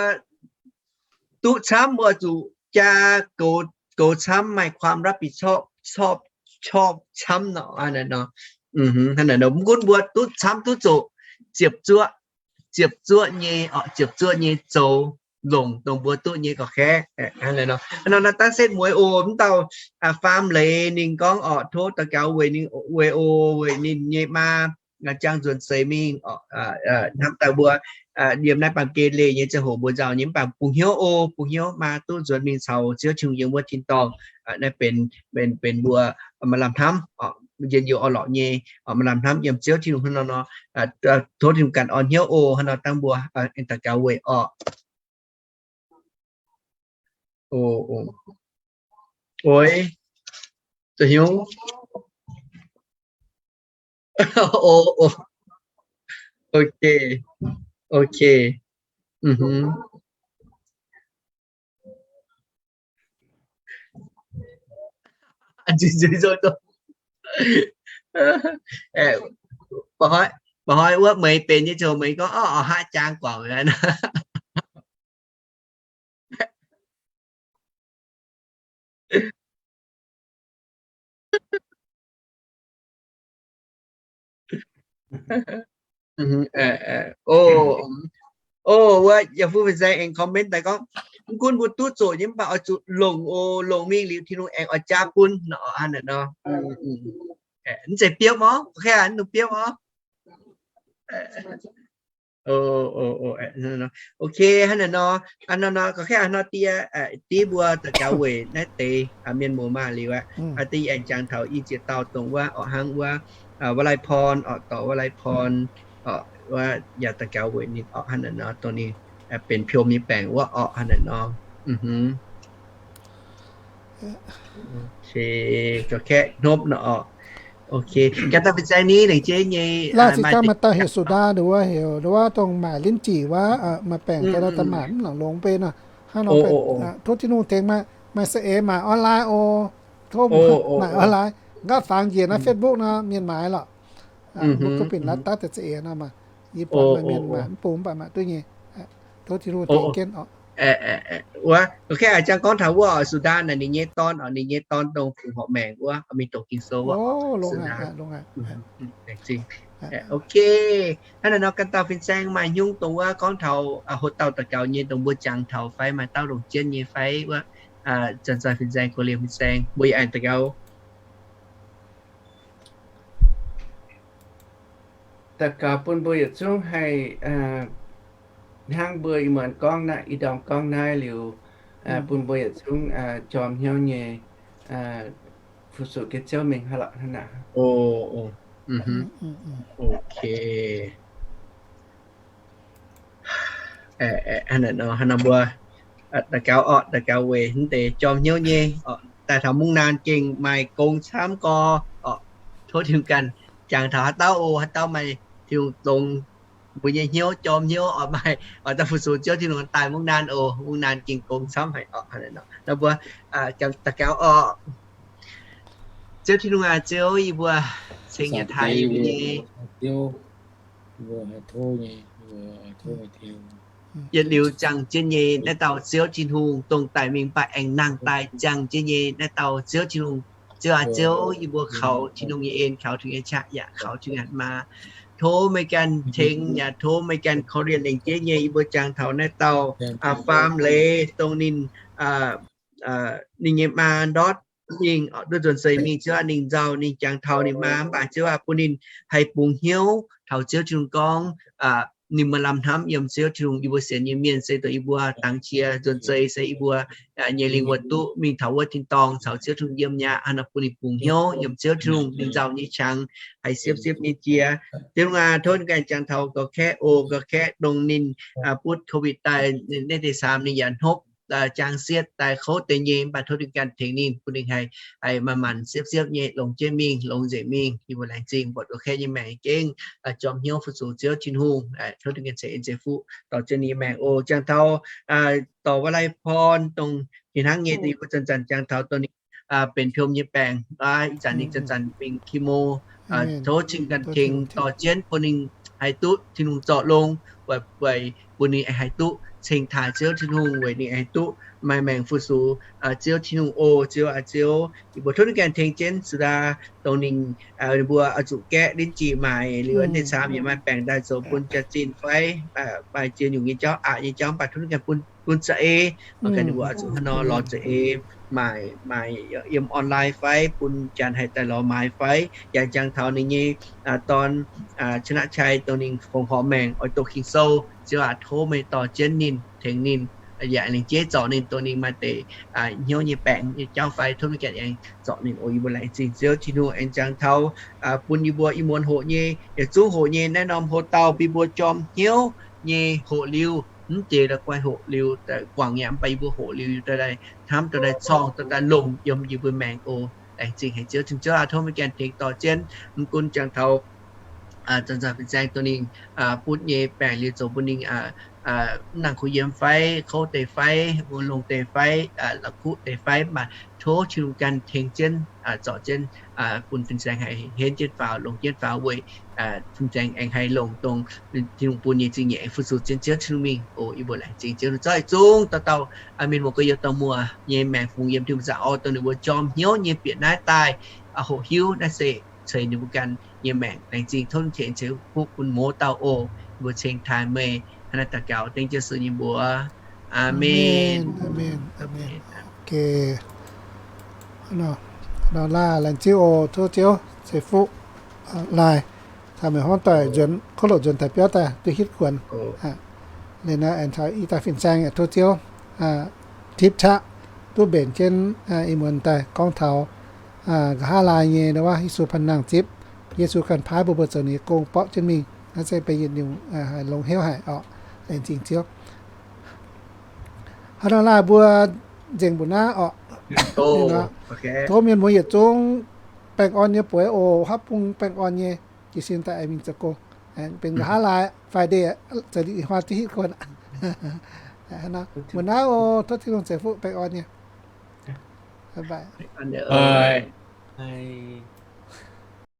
duqv camv mbuo zuqc jaa goux camv maaih ความรับผิดชอบ ชอบ ชอบ camv nor. Hnangv naaic nor, mv gunv mbuo duqv camv duqv zoqc, ziepc zuoqv, ziepc zuoqv nyei, ziepc zuoqv nyei zoux longc dongh mbuo duqv nyei ga'hlen. Hnangv naaic nor, dangh setv mueiz oc, mv dauh faam leiz ninh gorngv oc, tov daux gaux weic ninh, weic oc, weic ninh nyei maa jangx nzuonx seix mingh oc. Hnamv daaih mbuo yiem naaiv baamh gen leih nyei ziangh hoc mbuo nzauh nyei, mv baac bungx hnyouv oc, bungx hnyouv maa duqv nzuonx mingh caux Ziouv Tin-Hungh yiem wuov tin-dorngh. Naaiv benx, benx, benx mbuo maaih lamh hnamv, njien-youh orn-lorqc nyei, maaih lamh hnamv yiem Ziouv Tin-Hungh hnangv nor. Tov Tin-Hungh ganh orn hnyouv oc. Hnangv nor dangh mbuo aengx daux gaux weic orqc. Oix, zoux hnyouv. Ok, ok. Baac hnoi wuov meih benx nyei ziouc meih gorngv, Orqv, haaix jangx guangc aqv. O, wuov yaac fu fin-saeng aengx comment daaih gorngv, mv gunv mbuo duqv zoqc nyei mv baac oix zuqc longc oc, longc mingh liuz Tin-Hungh aengx oix jaa bun nor. Hnangv naaic nor, mv zeiz biopv orqc, mv dungx biopv orqc. Ok, hnangv naaic nor, hnangv naaic nor, ga'kv hnoi diev, diev mbuo daux gaux weic naaiv deix mienh muoz maah liuz aqv, diev aengx jangx taux i ziex dauh dongh wuov orqc, hnangv wuov Wai Lai Porn orqc, dorc Wai Lai Porn orqc, wuov yaac daux gaux weic ninh orqc, hnangv naaic nor dongh ninh benx piom nyei baengc wuov orqc, hnangv naaic nor. Ok, ga'kv hnopv nor orqc. Ok, gaax daaih fin-saeng ni lengc jeiv nyei, laaih zinh maaih deix maaih dauh heuc Sudaa nduov wuov, heuc nduov wuov dongh maaic linv jic wuov, maaih baengc daaih lorh daaih maaic mv nangc longx mv bei nor. Hnangv nor, tov Tin-Hungh tengx maaih, maaih saeng-eix maaic online oc. Tov maaic online, nqaapv fangx njiec naaiv Facebook nor mienh maaiz lorqc. Mbuo gorngv-bienh laaix daav deix saeng-eix nor maah, yie buatc maaih mienh maaic mv bung mv baac maaic duqv nyei. Tov Tin-Hungh tengx jienv oc. Wuov, ok, jangx gorngv taux wuov Sudaa naaic ninh nyei dorn orqc, ninh nyei dorn dongh fungc horqc maengc wuov, mingh doqc Ging-Sou wuov. Ok, hnangv naaic nor ganh dauh fin-saeng maaih nyungc dongh wuov gorngv taux hoqc dauh daux gaux nyei dongh mbuo jangx taux fai maaih dauh longc jienv nyei fai wuov, zanc-zanc fin-saeng, go liemh fin-saeng, mbuo yaac aengx daux gaux. Daux gaux bun mbuo yietc zungv haih, hnangv mbuo ih muonz gorngv naaiv, ih ndorm gorngv naaiv liuz, bun mbuo yietc zungv jorm hnyouv nyei fu-sux jienv Ziouv mingh hnangv lorqc hnangv naaic. Ok. Hnangv naaic nor, hnangv nor mbuo daux gaux orqc, daux gaux weic naaiv deix jorm hnyouv nyei orqc, daaih taux mungv naanh gengh maaih gong camv gorx orqc. Tov Tin-Hungh ganh jangx taux haaix dauh oc, haaix dauh maaih Tin-Hungh dongz mbuo nyei hnyouv, jorm hnyouv orqc, maaih oix daaih fu-sux Ziouv Tin-Hungh daaih mungv naanh oc, mungv naanh gengh gong camv haic orqc. Hnangv naaic nor, nor mbuo daux gaux orqc. Ziouv Tin-Hungh aac, Ziouv, yie mbuo ceng yietc taaih yie mbuo nyei Yietc liuz ziangh jienv nyei naaiv dauh Ziouv Tin-Hungh, dongh daic mingh mv baac aengx nangh daaih ziangh jienv nyei naaiv dauh Ziouv Tin-Hungh. Ziouv aac, Ziouv, yie mbuo kaux Tin-Hungh nyei en, kaux Tin-Hungh nyei qaqv, yaac kaux Tin-Hungh nyei maa. Tov meih ganh tengx yaac tov meih ganh korv-lienh lengc jeiv nyei yie mbuo jangx taux naaiv dauh aa faam leiz, dongh ninh, ninh nyei maa ndortv mingh, duqv nzuonx seix mingh. Ziouv aac, ninh nzauh, ninh jangx taux ninh maa mv baac Ziouv aac, bun ninh haih bungx hnyouv taux Ziouv Tin-Hungh gorngv, ninh maaih lamh hnamv yiem Ziouv Tin-Hungh. Yie mbuo sienx nyei mienh se dongh yie mbuo dangx qiex nzuonx seix se yie mbuo nyei lingh wuonh duqv mingh taux wuov tin-dorngh caux Ziouv Tin-Hungh yiem mi'aqv. Hnangv nor bun ninh bungx hnyouv yiem Ziouv Tin-Hungh, ninh nzauh nyei qangx haih siepv-siepv nyei jiex. Tin-Hungh aac, tov ninh ganh jangx taux gorx-kaeqv oc. Gorx-kaeqv dongh ninh butv COVID daaih, naaiv deix camv ninh yaac hnopv jang sietv daaih kouv deix nyei, mv baac tov ninh ganh tengx ninh, bun ninh haih, haih manc-manc siepv-siepv nyei longx jienv mingh, longx nzengc mingh. Yie mbuo laengz zingh mbuoqc gorx-kaeqv nyei maengc gengh jorm hnyouv fu-sux Ziouv Tin-Hungh. Tov ninh ganh ceix en ceix fuqv dorh jienv ninh nyei maengc oc. Jangx taux dorc Wai Lai Porn dongh fih hnangv nyei, yie mbuo zanc-zanc jangx taux dongh ninh benx piom nyei baengc, ih zanc ninh zanc-zanc mingh chemo. Tov Tin-Hungh ganh tengx dorh jienv bun ninh haih duqv Tin-Hungh zorc longx, weic bun ninh haih duqv ceng taaih Ziouv Tin-Hungh, weic ninh haih duqv maaih maengc fu-sux Ziouv Tin-Hungh oc. Ziouv aac, Ziouv, yie mbuo tov ninh ganh tengx jienv sudaa dongh ninh, ninh mbuo oix zuqc gaeqv ลิ้นจี่ maaic liuz, naaiv deix camv yaac maaih baengc daaih zoux bun jaax-zinh fai maaih ziex nyungc nyei jauv, aqc nyei jauv, mv baac tov ninh ganh bun, bun za'eix, ganh ninh mbuo oix zuqc hnangv nor lorz za'eix maaic, maaic yiem online fai bun janx haih daaih lorz maaiz fai. Yaac jangx taux ninh nyei dorn, ชนะชัย, dongh ninh fongc horc maengc oix doqc Ging-Sou. Ziouv aac, tov meih dorh jienv ninh, tengx ninh, yaac lengc jeiv zorc ninh dongh ninh maaih deix hnyouv nyei baengc nyei jauv fai, tov meih ganh aengx zorc ninh oc. Yie mbuo laengz zingh Ziouv Tin-Hungh. Aengx jangx taux bun yie mbuo ih muonz hoqc nyei, yietc zungv hoqc nyei naaiv norm hoc-dauh, bun yie mbuo jorm hnyouv nyei hoqc liuz, mv zeiz la'guaih hoqc liuz guangc yaac, mv baac yie mbuo hoqc liuz dorh daaih hnamv, dorh daaih corngh, dorh daaih longc yiem yie mbuo maengc oc. Laengz zingh haic Ziouv. Tin-Hungh Ziouv aac, tov meih ganh tengx dorh jienv, mv gunv jangx taux zanc-zanc fin-saeng dongh ninh butv nyei baengc liuz zoux bun ninh mv nangh kuh yiem fai, kouv deix fai, mbuo longc deix fai, la'kuqv deix fai, mv baac tov Tin-Hungh ganh tengx jienv, zorc jienv, bun fin-saeng haih henv jienv faaux, longc jienv faaux weic fin-saeng aengx haih longc dongh Tin-Hungh bun nyei zingh nyeic aengx fu-sux jienv Ziouv Tin-Hungh mingh oc. Yie mbuo laengz zingh Ziouv Tin-Hungh. Zorqv yietc zungv dauh dauh mienh muoz guei yiem dorh muoz nyei maengc fungx yiem Tin-Hungh zaqc orv, dongh ninh mbuo jorm hnyouv nyei bieqc naaiv daaih hoqc hiuv naaiv se ceix ninh mbuo ganh nyei maengc. Laengz zingh tov ceix ceix fuqv bun mouz dauh oc. Yie mbuo ceng taaih meih. Hnangv naaiv daux gaux dengv Yesu nyei mbuox. Aamen. Aamen. Aamen. Aamen. Ok. Nor laanh laengz zingh oc. Tov Ziouv ceix fuqv laaih caux meih hmuangv doic nzuonx kov loc nzuonx daaih biauv daaih duqv hitv kuonx. Liuz nor aengx caux ih dauh fin-saeng yaac tov Ziouv tipv qaqv duqv mbenc jienv ih muonz daaih gorngv taux nqa'haav laai nyei wuov Yesu panh nangh zipv. Yesu ganh paaiv mbuo mbuo zoux ninh nyei gong borqv jienv mingh. Naaiv se benx yietc nyungc haih longx hnyouv haic orqc. Laengz zingh Ziouv. Hnangv nor laanh mbuo nzengc mbuo naaiv orqc. Tov mienh muoz yietc zungv baengh orn nyei bueix oc. Hopv bung baengh orn nyei, jiez sin daaih aengx mingh zoux gong. Benx nqa'haav laai Friday, za'gengh huaang duqv hitv kuonx. Mbuo naaiv oc. Tov Tin-Hungh ceix fuqv baengh orn nyei.